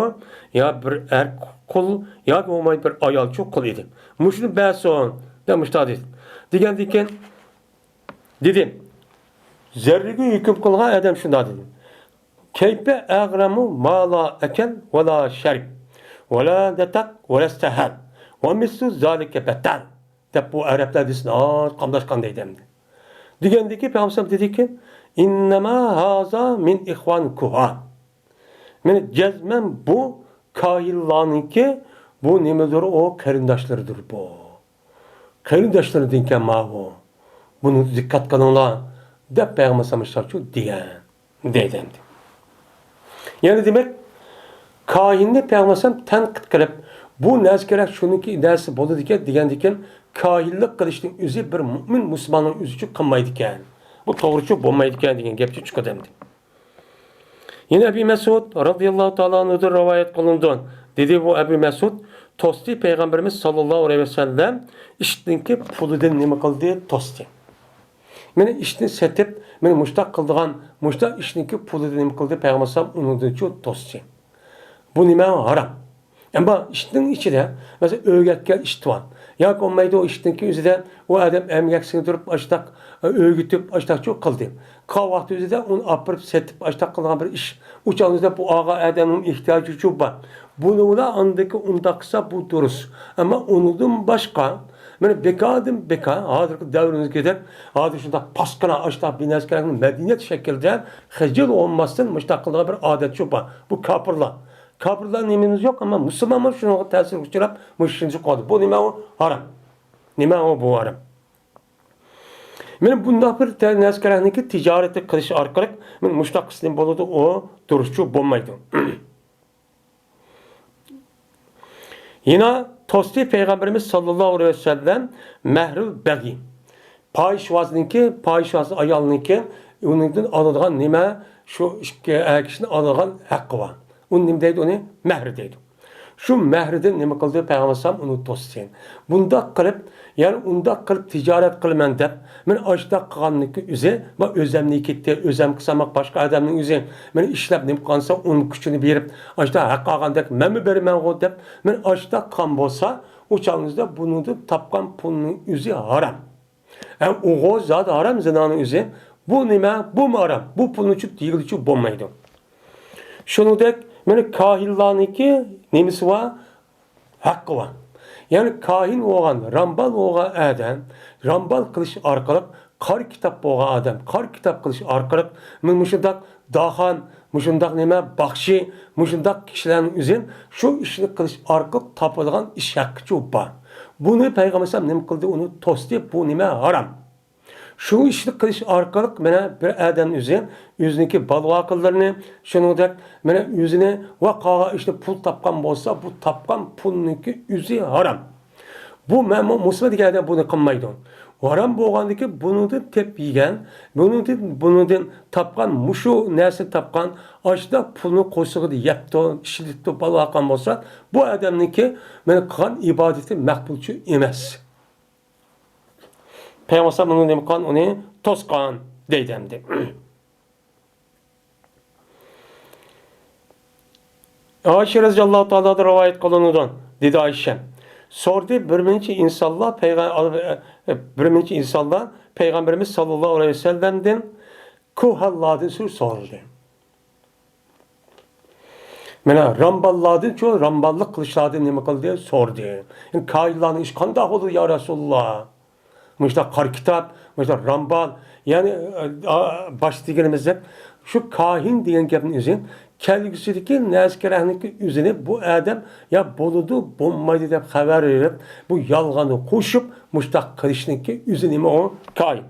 يا بىر ئەر قۇل، ياكى بولماي بىر ئايالچۇ قۇل ئىدى. مۇشۇنى بەرسۇن، دەپ مۇشۇنداق دېدى. دېگەندىن كېيىن دېدى، زەررىگە ھۆكۈم قىلغان ئادەم شۇنداق دېدى. كەيپە ئەغرەمۇ ما لا ئەكەل ۋە لا شەرب ۋە لا نەتەق ۋە لا ئىستەھەل ۋە مىسلۇ زالىكە بەتەل، دەپ بۇ ئەرەبلەر دېسىن، ھازىر قاملاشقان دەيدۇ ئەمدى. دېگەندىكى پەيغەمبەر دېدىكى، ئىننەما ھازا مىن ئىخۋان كۇھان. مانا جەزمەن بۇ كاھىنلارنىڭكى بۇ نېمىدۇر، ئۇ قېرىنداشلىرىدۇر بۇ. قېرىنداشلىرىدىنكەن ماۋۇ. بۇنى دىققەت قىلىڭلار، دەپ پەيغەمبەر ئەلەيھىسسالام دېگەن، دەيدۇ ئەمدى. يەنى دېمەك، كاھىننى پەيغەمبەر ئەلەيھىسسالام تەنقىد قىلىپ، بۇ نەرسە كېرەك، شۇنىڭكى نەرسە بولىدىكەن دېگەندىكىن، كاھىنلىق قىلىشنىڭ ئۆزى بىر مۆمىن مۇسۇلماننىڭ ئۆزى ئۈچۈن قىلمايدىكەن. بۇ توغرىچۇ بولمايدىكەن دېگەن گەپچۇ چىقىدۇ ئەمدى. يەنە ئەبى مەسئۇد رازىياللاھۇ تائالا ئەنھۇدىن رىۋايەت قىلىنىدۇ. دېدى بۇ ئەبى مەسئۇد، توستى پەيغەمبىرىمىز ساللاللاھۇ ئەلەيھى ۋەسەللەم ئىتنىڭكى پۇلىدىن نېمە قىلدى؟ توستى. مانا ئىتنى سېتىپ، مانا مۇشتاق قىلىدىغان، مۇشتاق ئىتنىڭكى پۇلىدىن نېمە قىلدى؟ پەيغەمبەر ئەلەيھىسسالام ئۇنىڭدىنچۇ توستى. بۇ نېمە؟ ھارام. ئەمما ئىتنىڭ ئىچىدە، مەسىلەن، ئۆگەتكەن ئىت بار. ياكى بولمايدۇ، ئۇ ئىتنىڭكى ئۆزىدە ئۇ ئادەم ئەمگەك سىڭدۈرۈپ، ئاشتاق، ئۆگىتىپ، ئاشتاقچۇ قىلدى. قالغان ۋاقتى ئۆزىدە ئۇنى ئاپىرىپ سېتىپ، ئاشتاق قىلغان بىر ئىش. ئۇ چاغدا بۇ ئالغان ئادەمنىڭ ئېھتىياجى بار. بۇنى ئۇلار ئاندىكى ئۇنداق قىلسا، بۇ دۇرۇس. ئەمما ئۇنىڭدىن باشقا، مانا بىكاردىن بىكار، ھازىرقى دەۋرىمىزدىكىدەك، ھازىر شۇنداق پاسكىنا، ئاشتاق بىر نەرسە كېرەكمۇ، مەدەنىيەت شەكلىدە خىجىل بولماستىن مۇشتاق قىلىدىغان بىر ئادەتچۇ بار. بۇ كاپىرلار. كاپىرلار نېمىمىز يوق، ئەمما مۇسۇلمانمۇ شۇنىڭغا تەسىرگە ئۇچراپ، مۇشۇ ئىشنى قىلىدۇ. بۇ نېمە ئۇ؟ ھارام. نېمە ئۇ؟ بۇ ھارام. مانا بۇنداق بىر تە-، نەرسە كېرەكنىكى تىجارەتنى قىلىش ئارقىلىق، مانا مۇشۇنداق قىلسا نېمە بولىدۇ؟ ئۇ دۇرۇسچۇ بولمايدۇ. يەنە توستى پەيغەمبىرىمىز ساللاللاھۇ ئەلەيھى ۋەسەللەم مەھرۇل بەغى. پاھىشۋازنىڭكى، پاھىشۋاز ئايالنىڭكى ئۇنىڭدىن ئالىدىغان نېمە، شۇ ئىككى ئەر كىشىدىن ئالىدىغان ھەققى بار. ئۇنى نېمە دەيدۇ؟ ئۇنى مەھرى دەيدۇ. شۇ مەھرىدىن نېمە قىلدى؟ پەيغەمبەر ئەلەيھىسسالام ئۇنى توستى. بۇنداق قىلىپ، يەنى ئۇنداق قىلىپ تىجارەت قىلىمەن دەپ، مانا ئاشۇنداق قىلغاننىڭكى ئۆزى، ما ئۆزەمنى كېتتى، ئۆزەم قىلسام، باشقا ئادەمنىڭ ئۆزى، مانا ئىشلەپ نېمە قىلغانسا، ئۇنىڭ كۈچىنى بېرىپ، ئاشۇنداق ھەق ئالغاندەك مەنمۇ بېرىمەنغۇ دەپ، مانا ئاشۇنداق قىلغان بولسا، ئۇ چاغنىڭىزدا بۇنىڭدىن تاپقان پۇلنىڭ ئۆزى ھارام. ھەم ئوغۇز زادى ھارام زىنانىڭ ئۆزى. بۇ نېمە؟ بۇمۇ ھارام. بۇ پۇلنىچۇ دېگىلىچۇ بولمايدۇ. شۇنىڭدەك، مانا كاھىنلارنىڭكى نېمىسى بار؟ ھەققى بار. يەنى كاھىن بولغان، رامبال بولغان ئادەم، رامبال قىلىش ئارقىلىق، قارا كىتاب بولغان ئادەم، قارا كىتاب قىلىش ئارقىلىق، مانا مۇشۇنداق داخان، مۇشۇنداق نېمە، باخشى، مۇشۇنداق كىشىلەرنىڭ ئۆزى شۇ ئىشنى قىلىش ئارقىلىق تاپىدىغان ئىش ھەققىچۇ بار. بۇنى پەيغەمبەر ئەلەيھىسسالام نېمە قىلدى؟ ئۇنى توستى، بۇ نېمە، ھارام. شۇ ئىشنى قىلىش ئارقىلىق مانا بىر ئادەم ئۆزى، ئۆزىنىڭكى بالا-ۋاقىلىرىنى، شۇنىڭدەك مانا ئۆزىنى ۋە قالغان ئىشنى پۇل تاپقان بولسا، بۇ تاپقان پۇلنىڭكى ئۆزى ھارام. بۇ مەن مۇسۇلمان دېگەن ئادەم بۇنى قىلمايدۇ. ھارام بولغاندىكى بۇنىڭدىن تېپىپ يېگەن، بۇنىڭدىن، بۇنىڭدىن تاپقان مۇشۇ نەرسە تاپقان ئاشۇنداق پۇلنى قورسىقىدا يەپتۇ، ئىشلىتىپتۇ، بالا-ۋاقىلىرى بولسا، بۇ ئادەمنىڭكى مانا قىلغان ئىبادىتى مەقبۇلچۇ ئەمەس. پەيغەمبەر ئەلەيھىسسالام ئۇنى نېمە قىلغان؟ ئۇنى توسقان دەيدۇ ئەمدى. ئائىشە رەزىياللاھۇ تائالا ئانھادىن رىۋايەت قىلىنىدۇ، دېدى ئائىشە. سورىدى، بىر نەچچە ئىنسانلار پەيغە-، بىر نەچچە ئىنسانلار پەيغەمبىرىمىز ساللاللاھۇ ئەلەيھى ۋەسەللەمدىن كاھىنلاردىن سورىدى. مانا رامباللاردىنچۇ، رامباللىق قىلىشلاردىن نېمە قىلدى؟ سورىدى. يەنى كاھىنلارنىڭ ئىشى قانداق بولىدۇ، يا رەسۇلاللا؟ مۇشۇنداق قارا كىتاب، مۇشۇنداق رامبال، يەنى، ئا، باشتا دېگىنىمىزدەك، شۇ كاھىن دېگەن گەپنىڭ ئۆزى، كەلگۈسىدىكى نەسكىرەھنىڭكى ئۆزىنى بۇ ئادەم يا بولىدۇ، بولمايدۇ دەپ خەۋەر بېرىپ، بۇ يالغاننى قوشۇپ، مۇشۇنداق قىلىشنىڭكى ئۆزى نېمە ئۇ؟ كاھىن.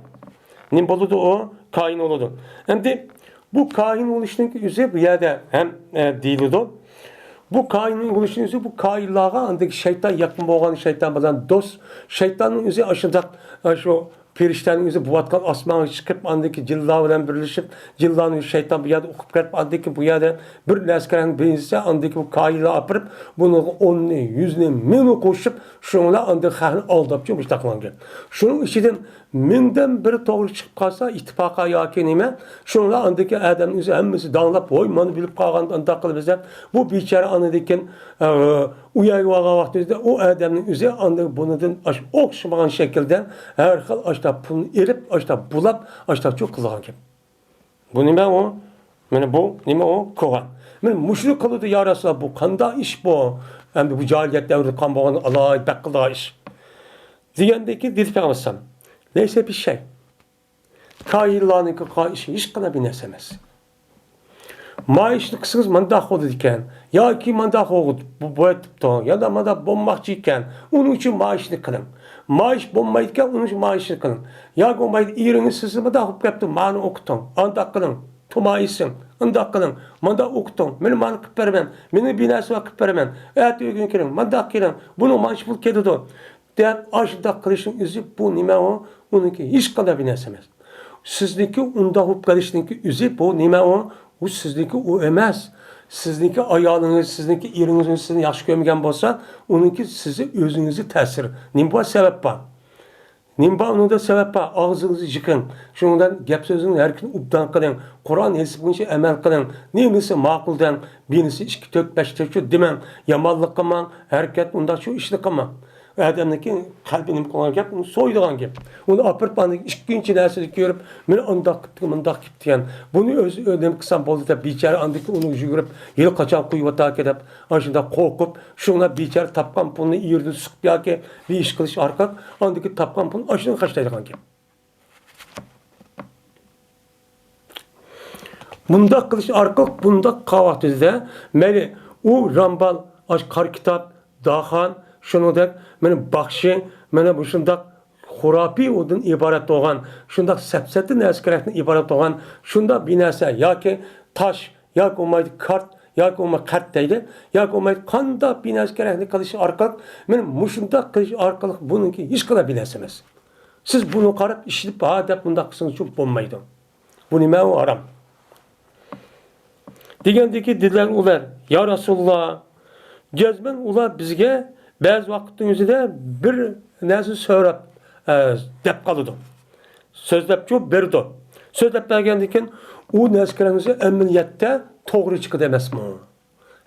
نېمە بولىدۇ ئۇ؟ كاھىن بولىدۇ. ئەمدى بۇ كاھىن بولۇشنىڭكى ئۆزى بۇ يەردە ھەم، ئە، دېيىلىدۇ. بۇ كاھىن بولۇشنىڭ ئۆزى بۇ كاھىنلارغا ئاندىكى شەيتان يېقىن بولغان، شەيتان بىلەن دوست. شەيتاننىڭ ئۆزى ئاشۇنداق، ئە، شۇ پېرىشتەنىڭ ئۆزى بۇۋاتقان ئاسمانغا چىقىپ، ئاندىكى جىنلار بىلەن بىرلىشىپ، جىنلارنىڭ شەيتان بۇ يەردە ئوقۇپ كەپ، ئاندىكى بۇ يەردە بىر نەسكىرەنى بىلسە، ئاندىكى بۇ كاھىنلار ئاپىرىپ، بۇنىڭغا ئوننى، يۈزنى، مىڭنى قوشۇپ، شۇنىڭ بىلەن ئاندىن خەقنى ئالداپچۇ مۇشۇنداق قىلغان گەپ. شۇنىڭ ئىچىدىن مىڭدىن بىرى توغرا چىقىپ قالسا، ئىتتىپاقا ياكى نېمە، شۇنىڭ بىلەن ئاندىكى ئادەمنىڭ ئۆزى ھەممىسى داڭلاپ، ۋوي، مانا بىلىپ قالغان، ئانداق قىلىمىز دەپ، بۇ بىچارە ئاندىن كېيىن، ئە، ئۇ يەرگە بارغان ۋاقتىمىزدا ئۇ ئادەمنىڭ ئۆزى ئاندىن بۇنىڭدىن ئاشۇ ئوخشىمىغان شەكىلدە ھەر خىل ئاشتا پۇلنى ئېلىپ، ئاشتا بۇلاپ، ئاشتاچۇ قىلغان گەپ. بۇ نېمە ئۇ؟ مانا بۇ نېمە ئۇ؟ كوغان. مانا مۇشۇنى قىلىدۇ، يا رەسۇلاللا، بۇ قانداق ئىش بۇ؟ ئەمدى بۇ جاھىلىيەت دەۋرىدە قان بولغان ئالاي بەك قىلىدىغان ئىش. دېگەندىن كېيىن دېدى پەيغەمبەر ئەلەيھىسسالام، لەيسە بىشەي. كاھىنلارنىڭكى قىلغان ئىشى ھېچقانداق بىر نەرسە ئەمەس. مائىشنى قىلسىڭىز مانداق بولىدىكەن، ياكى مانداق بولغۇ-، بۇ، بۇ ئېيتىپتۇ، يا مانداق بولماقچى ئىكەن، ئۇنىڭ ئۈچۈن مائىشنى قىلىڭ. مائىش بولمايدىكەن، ئۇنىڭ ئۈچۈن مائىشنى قىلىڭ. ياكى بولمايدۇ، ئېرىڭىز سىزنى مانداق بولۇپ كەپتۇ، مانى ئوقۇتۇڭ، ئانداق قىلىڭ، تۇمايىسىڭ، ئانداق قىلىڭ، مانداق ئوقۇتۇڭ، مېنى مانى قىلىپ بېرىمەن، مېنى بىنەرسە قىلىپ بېرىمەن، ئەتە ئۆگۈن كېلىڭ، مانداق كېلىڭ، بۇنىڭ مانچە پۇل كېتىدۇ. دەپ ئاشۇنداق قىلىشنىڭ ئۆزى بۇ نېمە ئۇ؟ ئۇنىڭكى ھېچقانداق بىر نەرسە ئەمەس. سىزنىڭكى ئۇنداق بولۇپ قېلىشنىڭكى ئۆزى بۇ نېمە ئۇ؟ ئۇ سىزنىڭكى ئۇ ئەمەس. سىزنىڭكى ئايالىڭىز، سىزنىڭكى ئېرىڭىز سىزنى ياخشى كۆرمىگەن بولسا، ئۇنىڭكى سىزى ئۆزىڭىزگە تەسىر. نېمە بار؟ سەۋەب بار. نېمە بار ئۇنىڭدا؟ سەۋەب بار. ئاغزىڭىزنى يىغىڭ. شۇنىڭ بىلەن گەپ سۆزىڭىزنى ھەر كۈنى ئوبدان قىلىڭ. قۇرئان ھەدىس بويىچە ئەمەل قىلىڭ. نېمىسى ماقۇل دەڭ. بىرنېسى ئىككى، تۆت، بەش تەكشۈر دېمەڭ. يامانلىق قىلماڭ. ھەرىكەت ئۇنداق شۇ ئىشنى قىلماڭ. ئادەمنىڭكى قەلبى نېمە قىلغان گەپ، ئۇنى سويىدىغان گەپ. ئۇنى ئاپىرىپ ئاندىن ئىككىنچى نەرسىنى كۆرۈپ، مېنى ئانداق قىپتۇ، مۇنداق قىپتۇ دېگەن. بۇنى ئۆزى نېمە قىلسام بولدى دەپ، بىچارە ئاندىكى ئۇنى يۈگۈرۈپ، ھېلىقاچان قويۇۋاتاركەن دەپ، ئاشۇنداق قورقۇپ، شۇڭا بىچارە تاپقان پۇلىنى ئېرىدىن سۇقۇپ ياكى بىر ئىش قىلىش ئارقىلىق ئاندىكى تاپقان پۇلىنى ئاشۇنى خەجلەيدىغان گەپ. مۇنداق قىلىش ئارقىلىق بۇنداق قىلغان ۋاقتىمىزدا مەيلى ئۇ رامبال، ئاش، قارا كىتاب، داخان، شۇنىڭدەك مانا باخشى، مانا مۇشۇنداق خۇراپىي ئۇدىن ئىبارەت بولغان، شۇنداق سەپسەتە نەرسە كېرەكتىن ئىبارەت بولغان شۇنداق بىر نەرسە ياكى تاش، ياكى بولمايدۇ كارت، ياكى بولماي قەرت دەيلى، ياكى بولمايدۇ قانداق بىر نەرسە كېرەكنى قىلىش ئارقىلىق، مانا مۇشۇنداق قىلىش ئارقىلىق بۇنىڭكى ھېچقانداق بىر نەرسە ئەمەس. سىز بۇنى قاراپ ئىشلىتىپ، ھا دەپ مۇنداق قىلسىڭىزچۇ بولمايدۇ. بۇ نېمە؟ ئۇ ھارام. دېگەندىكى دېدىلەر ئۇلار، يا رەسۇلاللا، جەزمەن ئۇلار بىزگە بەزى ۋاقىتنىڭ ئۆزىدە بىر نەرسە سوراپ، ئە، دەپ قالىدۇ. سۆزلەپچۇ بېرىدۇ. سۆزلەپ بەرگەندىن كېيىن ئۇ نەرسە كېرەكمىسە ئەمەلىيەتتە توغرا چىقىدۇ ئەمەسمۇ؟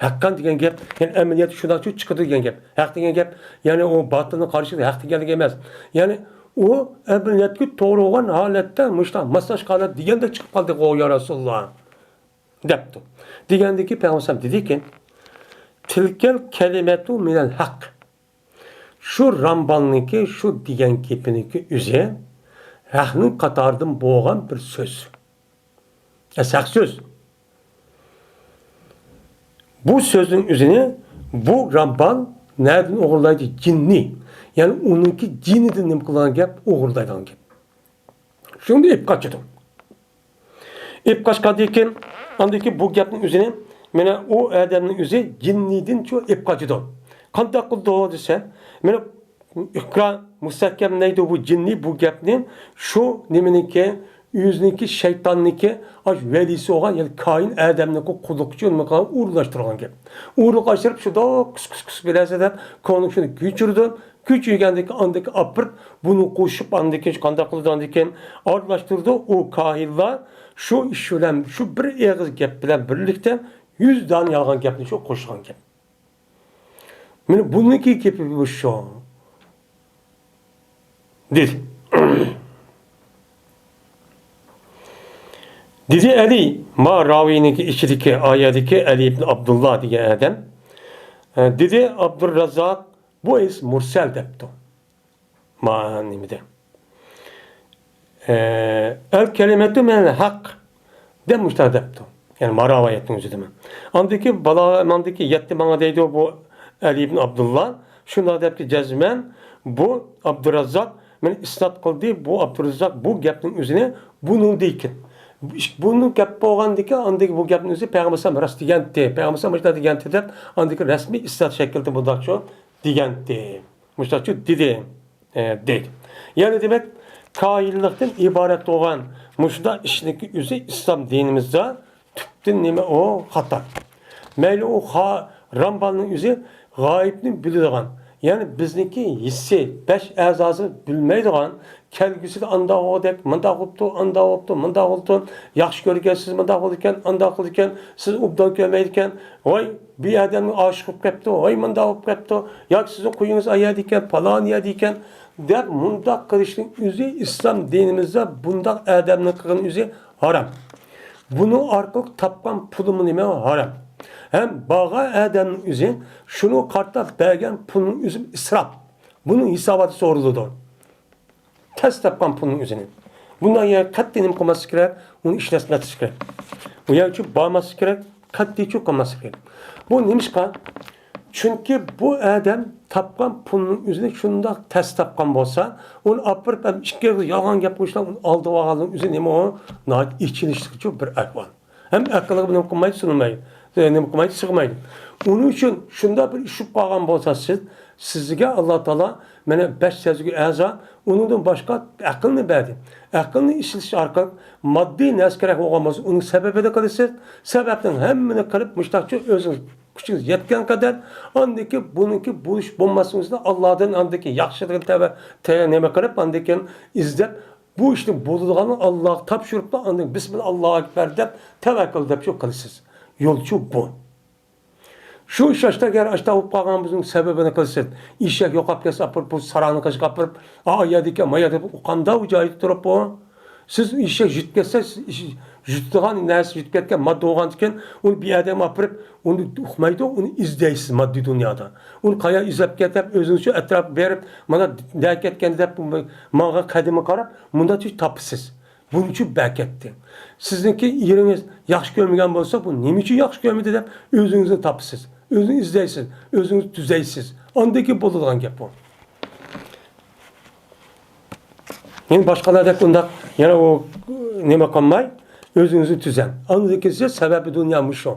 ھەققان دېگەن گەپ، يەنى ئەمەلىيەتتە شۇنداقچۇ چىقىدۇ دېگەن گەپ. ھەق دېگەن گەپ، يەنى ئۇ باتىلنىڭ قارشىسىدا ھەق دېگەنلىك ئەمەس. يەنى ئۇ ئەمەلىيەتكە توغرا بولغان ھالەتتە مۇشۇنداق ماسلاشقان ھالەت دېگەندەك چىقىپ قالدى، يا رەسۇلاللا، دەپتۇ. دېگەندىكى پەيغەمبەر ئەلەيھىسسالام دېدىكى، تىلكەل كەلىمەتۇ مىنەل ھەق. شۇ رامبالنىڭكى شۇ دېگەن گېپىنىڭكى ئۆزى ھەقنىڭ قاتارىدىن بولغان بىر سۆز. ئەس ھەق سۆز. بۇ سۆزنىڭ ئۆزىنى بۇ رامبال نەدىن ئوغرىلايدۇ؟ جىننى. يەنى ئۇنىڭكى جېنىدىن نېمە قىلغان گەپ؟ ئوغرىلايدىغان گەپ. شۇنى ئېلىپ قاچىدۇ. ئېلىپ قاچقاندىن كېيىن، ئاندىن كېيىن بۇ گەپنىڭ ئۆزىنى، مانا ئۇ ئادەمنىڭ ئۆزى جىننىدىنچۇ ئېلىپ قاچىدۇ. قانداق قىلىدۇ دېسە، مانا ئىقرا مۇستەھكەملەيدۇ بۇ جىننى بۇ گەپنى، شۇ نېمىنىڭكى، ئۆزىنىڭكى شەيتاننىڭكى ئاشۇ ۋەلىسى بولغان، يەنى كاھىن ئادەمنىڭكى قۇللۇقى ئۈچۈن نېمە قىلغان؟ ئورۇنلاشتۇرغان گەپ. ئورۇنلاشتۇرۇپ شۇنداق كۇس كۇس كۇس بىلەرسە دەپ كونىنى شۇنى كۆچۈرىدۇ. كۆچۈرگەندىن كېيىن ئاندىن كېيىن ئاپىرىپ، بۇنى قوشۇپ، ئاندىن كېيىن قانداق قىلىدۇ؟ ئاندىن كېيىن ئارىلاشتۇرىدۇ. ئۇ كاھىنلار شۇ ئىش بىلەن، شۇ بىر ئېغىز گەپ بىلەن بىرلىكتە يۈز دانە يالغان گەپنى شۇ قوشقان گەپ. مانا بۇنىڭكى گېپى بۇ شۇ. دېدى. دېدى ئەلى، ما راۋىنىڭكى ئىچىدىكى ئايەدىكى ئەلى ئىبن ئابدۇللا دېگەن ئادەم. ئە، دېدى ئابدۇرراززاق، بۇ ھەدىس مۇرسەل دەپتۇ. ما نېمىدە؟ ئە، ئەل كەلىمەتۇ مىنەل ھەق دەپ مۇشۇنداق دەپتۇ. يەنى ما راۋايەتنىڭ ئۆزىدىمۇ. ئاندىكى بالا، ماندىكى يەتتە ماڭا دەيدۇ بۇ ئەلى ئىبن ئابدۇللا. شۇنداق دەپتۇ جەزمەن، بۇ ئابدۇراززاق مېنى ئىسناد قىلدى، بۇ ئابدۇراززاق بۇ گەپنىڭ ئۆزىنى بۇنىڭدىكىن. بۇنىڭ گەپ بولغاندىكىن، ئاندىكى بۇ گەپنىڭ ئۆزى پەيغەمبەر ئەلەيھىسسالام راست دېگەنتى، پەيغەمبەر ئەلەيھىسسالام مۇشۇنداق دېگەنتى دەپ، ئاندىكى رەسمىي ئىسناد شەكلىدە بۇنداقچۇ دېگەنتى. مۇشۇنداقچۇ دېدى، ئە، دەيدۇ. يەنى دېمەك، كاھىنلىقتىن ئىبارەت بولغان مۇشۇنداق ئىشنىڭكى ئۆزى ئىسلام دىنىمىزدا تۈپتىن نېمە ئۇ؟ خاتا. مەيلى ئۇ خا-، رامبالنىڭ ئۆزى غايىبنى بىلىدىغان، يەنى بىزنىڭكى ھېسسىي بەش ئەزاسى بىلمەيدىغان، كەلگۈسىدە ئانداق بولغۇدەك، مۇنداق بوپتۇ، ئانداق بوپتۇ، مۇنداق بولدى، ياخشى كۆرگەن سىز مۇنداق بولىدىكەن، ئانداق قىلىدىكەن، سىز ئوبدان كۆرمەيدىكەن، ۋاي بۇ ئادەمنى ئاشىق بولۇپ قېپتۇ، ۋاي مۇنداق بولۇپ قېپتۇ، ياكى سىزنىڭ قويىڭىز ئايەردىكەن، پالان يەردىكەن دەپ مۇنداق قىلىشنىڭ ئۆزى ئىسلام دىنىمىزدا بۇنداق ئادەمنىڭ قىلغىنى ئۆزى ھارام. بۇنىڭ ئارقىلىق تاپقان پۇلىمۇ نېمە؟ ھارام. ھەم بارغان ئادەمنىڭ ئۆزى شۇنىڭغا قارىتا بەرگەن پۇلنىڭ ئۆزى ئىسراپ. بۇنىڭ ھېساباتى سورىلىدۇ. تەس تاپقان پۇلنىڭ ئۆزىنى. بۇنداق يەرگە قەتئىي نېمە قىلماسلىق كېرەك، ئۇنى ئىشلەتمەسلىك كېرەك. ئۇ يەرگە چۈشۈپ بارماسلىق كېرەك، قەتئىي چۈشۈپ قالماسلىق كېرەك. بۇ نېمىشقا؟ چۈنكى بۇ ئادەم تاپقان پۇلنىڭ ئۆزىنى شۇنداق تەس تاپقان بولسا، ئۇنى ئاپىرىپ ھەم ئىككى ئېغىز يالغان گەپ قىلىشلار ئۇنى ئالدىۋالغانلىقنىڭ ئۆزى نېمە ئۇ؟ ناھايىتى ئېچىنىشلىقچۇ بىر ئەھۋال. ھەم ئەقىلگە نېمە قىلمايدۇ، سۇنمايدۇ، نېمە قىلمايدۇ، سىغمايدۇ. ئۇنىڭ ئۈچۈن شۇنداق بىر ئىش بولۇپ قالغان بولسا سىز، سىزگە ئاللا تائالا مانا بەش سەزگۈ ئەزا، ئۇنىڭدىن باشقا ئەقىلنى بەردى. ئەقىلنى ئىشلىتىش ئارقىلىق ماددىي نەرسە كېرەك بولغان بولسا ئۇنىڭ سەۋەبىنى قىلىسىز. سەۋەبنىڭ ھەممىنى قىلىپ مۇشتاقچە ئۆزىڭىز كۈچىڭىز يەتكەن قەدەر، ئاندىن كېيىن بۇنىڭكى بولۇش بولماسلىقىنى ئاللادىن ئاندىن كېيىن ياخشىلىقىنى تەۋە-، تە-، نېمە قىلىپ ئاندىن كېيىن ئىزدەپ بۇ ئىشنى بولىدىغاننى ئاللاغا تاپشۇرۇپلا، ئاندىن بىسمىللا، ئاللاھۇ ئەكبەر دەپ تەۋەككۈل دەپ شۇ قىلىسىز. يولچۇ بۇ. شۇ ئىش ئاشتا ئەگەر ئاشتا بولۇپ قالغان بولسا سەۋەبىنى قىلىسىز. ئېشەك يوقاپ كەتسە ئاپىرىپ بۇ ساراڭنىڭ قېشىغا ئاپىرىپ، ئا، ئا يەردىكەن، ما يەردە، ئۇ قانداق ئۇ جايدا تۇرۇپ بۇ؟ سىز ئېشەك يۈتۈپ كەتسە، سىز ئېش-، يۈتىدىغان نەرسە يۈتۈپ كەتكەن ماددا بولغاندىكىن ئۇنى بىر ئادەمگە ئاپىرىپ، ئۇنى ئۇقمايدۇ، ئۇنى ئىزدەيسىز ماددىي دۇنيادا. ئۇنى قايا ئىزدەپ كەت دەپ ئۆزىڭىز شۇ ئەتراپقا بېرىپ، مانا نەگە كەتكەن دەپ ماڭغان قەدىمىگە قاراپ، مۇنداق تاپىسىز. بۇنىڭ ئۈچۈن بەرىكەتتى. سىزنىڭكى ئېرىڭىز ياخشى كۆرمىگەن بولسا، بۇ نېمە ئۈچۈن ياخشى كۆرمىدى دەپ ئۆزىڭىزنى تاپىسىز. ئۆزىڭىزنى ئىزدەيسىز. ئۆزىڭىزنى تۈزەيسىز. ئاندىن كېيىن بولىدىغان گەپ بۇ. يەنە باشقىلاردەك ئۇنداق يەنە ئۇ نېمە قىلماي، ئۆزىڭىزنى تۈزەڭ. ئاندىن كېيىن سىز سەۋەبى دۇنيا مۇشۇ.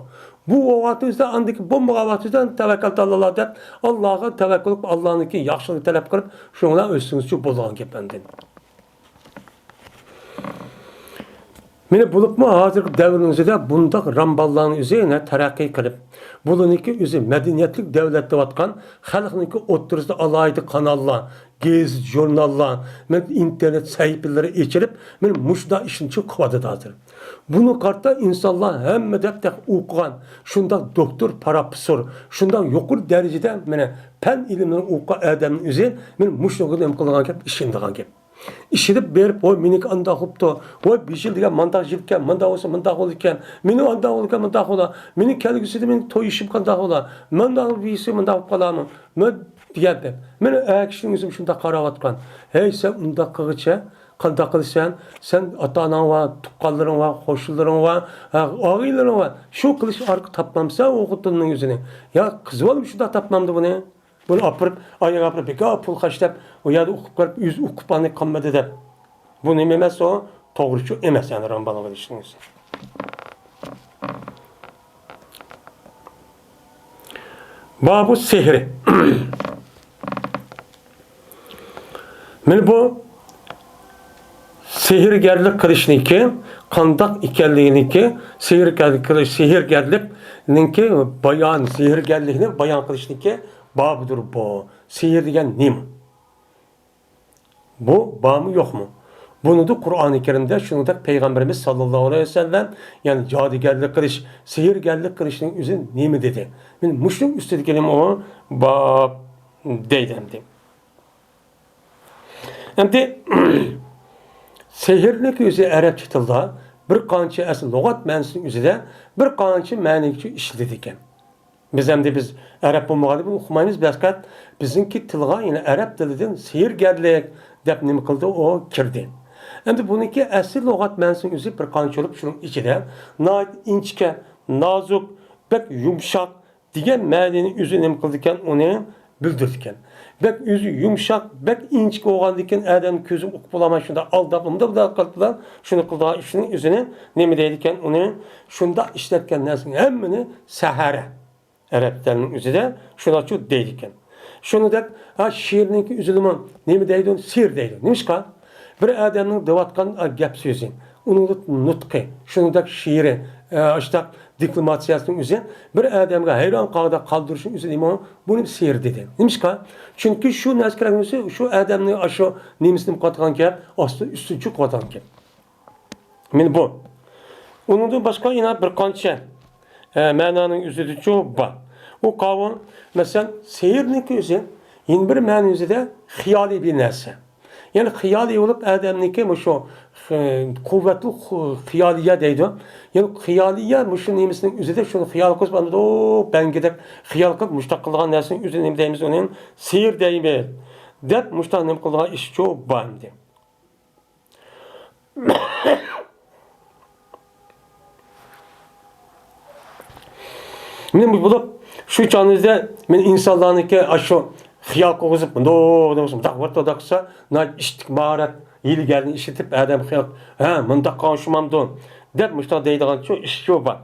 بۇ ۋاقتىڭىزدا ئاندىن كېيىن بولمىغان ۋاقتىڭىزدا تەۋەككەلتۇ ئاللا دەپ، ئاللاغا تەۋەككۈل قىلىپ، ئاللانىڭكى ياخشىلىقىنى تەلەپ قىلىپ، شۇڭا ئۆتسىڭىزچۇ بولىدىغان گەپ ئاندىن. مانا بولۇپمۇ ھازىرقى دەۋرىمىزدە بۇنداق رامباللارنىڭ ئۆزى يەنە تەرەققىي قىلىپ، بۇلارنىڭكى ئۆزى مەدەنىيەتلىك دەۋلەت دەۋاتقان خەلقنىڭكى ئوتتۇرىسىدا ئالاھىدە قاناللار، گېزىت، ژۇرناللار، مانا ئىنتېرنېت سەھىپىلىرى ئېچىلىپ، مانا مۇشۇنداق ئىشنى قىلىۋاتىدۇ ھازىر. بۇنى قارىتا ئىنسانلار ھەممە دەپ تېخى ئوقۇغان، شۇنداق دوكتور پروفېسسور، شۇنداق يۇقىرى دەرىجىدە مانا پەن ئىلىملىرىنى ئوقۇغان ئادەمنىڭ ئۆزى مانا مۇشۇنىڭغا نېمە قىلىدىغان گەپ، ئىشىنىدىغان گەپ. ئىشىنىپ بېرىپ، ۋاي مېنىڭكى ئانداق بوپتۇ، ۋاي بېشى دېگەن مانداق يىلكەن، مانداق بولسا مانداق بولىدىكەن، مېنىڭ ئانداق بولىدىكەن، مانداق بولا، مېنىڭ كەلگۈسىدە مېنىڭ توي ئىشىم قانداق بولا، مانداق بىرسى مانداق بولۇپ قالارمۇ؟ مەن دېگەن دەپ. مانا ئەر كىشىنىڭ ئۆزىمۇ شۇنداق قاراۋاتقان. ھەي، سەن ئۇنداق قىلغىچە قانداق قىلىسەن؟ سەن ئاتا-ئاناڭ بار، تۇغقانلىرىڭ بار، قوشنىلىرىڭ بار، ھە، ئاغىنىلىرىڭ بار. شۇ قىلىش ئارقا تاپمامسەن ئۇ خوتۇننىڭ ئۆزىنى. يا قىز بالىمۇ شۇنداق تاپمامدۇ بۇنى؟ بۇنى ئاپىرىپ، ئاياغ ئاپىرىپ، بىكار پۇل خەجلەپ، ئۇ يەردە ئوقۇپ كىرىپ، ئۆزى ئوقۇپ ئالماي قالمىدى دەپ. بۇ نېمە ئەمەس ئۇ؟ توغرىچۇ ئەمەس، يەنى رامبالغا دېيىشنىڭ ئۆزى. بابۇ سېھرى. مانا بۇ سېھىرگەرلىك قىلىشنىڭكى قانداق ئىكەنلىكىنىڭكى، سېھىرگەرلىك قىلىش، سېھىرگەرلىكنىڭكى بايان، سېھىرگەرلىكنى بايان قىلىشنىڭكى بابىدۇر بۇ. سېھىر دېگەن نېمە؟ بۇ بارمۇ يوقمۇ؟ بۇنىدۇ قۇرئانى كەرىمدە شۇنىڭدەك پەيغەمبىرىمىز ساللاللاھۇ ئەلەيھى ۋەسەللەم، يەنى جادۇگەرلىك قىلىش، سېھىرگەرلىك قىلىشنىڭ ئۆزى نېمە دېدى؟ مانا مۇشۇنىڭ ئۈستىدىكىنىمۇ باب دەيدۇ ئەمدى. ئەمدى سېھىرنىڭ ئۆزى ئەرەبچە تىلدا بىر قانچە ئەسلى لۇغەت مەنىسىنىڭ ئۆزىدە بىر قانچە مەنىگىچە ئىشلىتىدىكەن. بىز ئەمدى بىز ئەرەب بولمىغاندىن بۇنى ئۇقمايمىز، بەسكەت بىزنىڭكى تىلغا، يەنى ئەرەب تىلىدىن سېھىرگەرلىك دەپ نېمە قىلدى، ئۇ كىردى. ئەمدى بۇنىڭكى ئەسلى لۇغەت مەنىسىنىڭ ئۆزى بىر قانچە بولۇپ، شۇنىڭ ئىچىدە ناھايىتى ئىنچىكە، نازۇك، بەك يۇمشاق دېگەن مەنىنى ئۆزى نېمە قىلىدىكەن، ئۇنى بىلدۈرىدىكەن. بەك ئۆزى يۇمشاق، بەك ئىنچىكە بولغاندىكىن ئادەم كۆزى ئۇقۇپ بولالماي شۇنداق ئالداپ، ئۇنداق بۇنداق قىلىپ بىلەن شۇنى قىلىدىغان ئىشنىڭ ئۆزىنى نېمە دەيدىكەن، ئۇنى شۇنداق ئىشلەتكەن نەرسىنىڭ ھەممىنى سەھەرە. ئەرەب تىلىنىڭ ئۆزىدە شۇنداقچۇ دەيدىكەن. شۇنىدەك، ھە، شېئىرنىڭكى ئۆزىدىمۇ نېمە دەيدۇ؟ سېھىر دەيدۇ. نېمىشقا؟ بىر ئادەمنىڭ دەۋاتقان، ھە، گەپ سۆزى، ئۇنىڭ نۇتقى، شۇنىدەك شېئىرى، ئە، ئاشۇنداق دېكلاماتسىيەسىنىڭ ئۆزى بىر ئادەمگە ھەيران قالغۇدەك قالدۇرۇشنىڭ ئۆزى نېمە؟ بۇنى سېھىر دېدى. نېمىشقا؟ چۈنكى شۇ نەرسە كېرەك نېمىسى، شۇ ئادەمنى ئاشۇ نېمىسىنى قىلىۋاتقان گەپ، ئاستى ئۈستۈنچۈ قىلىۋاتقان گەپ. مانا بۇ. ئۇنىڭدىن باشقا يەنە بىر قانچە، ئە، مەنانىڭ ئۆزىدىچۇ بار. ئۇ قاۋۇل، مەسىلەن، سېھىرنىڭكى ئۆزى يەنە بىر مەنىنىڭ ئۆزىدە خىيالىي بىر نەرسە. يەنى خىيالىي بولۇپ ئادەمنىڭكى مۇشۇ، خ-، قۇۋۋەتلىك خۇ-، خىيالىيە دەيدۇ. يەنى خىيالىيە مۇشۇ نېمىسىنىڭ ئۆزىدە شۇنى خىيال قىلىپ، ئاندىن بەڭگىدەك خىيال قىلىپ، مۇشۇنداق قىلىدىغان نەرسىنىڭ ئۆزىنى نېمە دەيمىز ئۇنى؟ سېھىر دەيمىز. دەپ مۇشۇنداق نېمە قىلىدىغان ئىشچۇ بار ئەمدى. مانا بۇ بولۇپ، شۇ چاغىمىزدا مانا ئىنسانلارنىڭكى ئاشۇ خىيال قىلغۇزۇپ، مۇنداق، مۇنداق، مۇنداق، مۇنداق قىلسا، ناھايىتى ئىشتىك ماھارەت، ھىيلىگەرنى ئىشلىتىپ، ئادەم خىيال، ھە، مۇنداق قىلغان شۇمامدۇ؟ دەپ مۇشۇنداق دەيدىغان شۇ ئىشچۇ بار.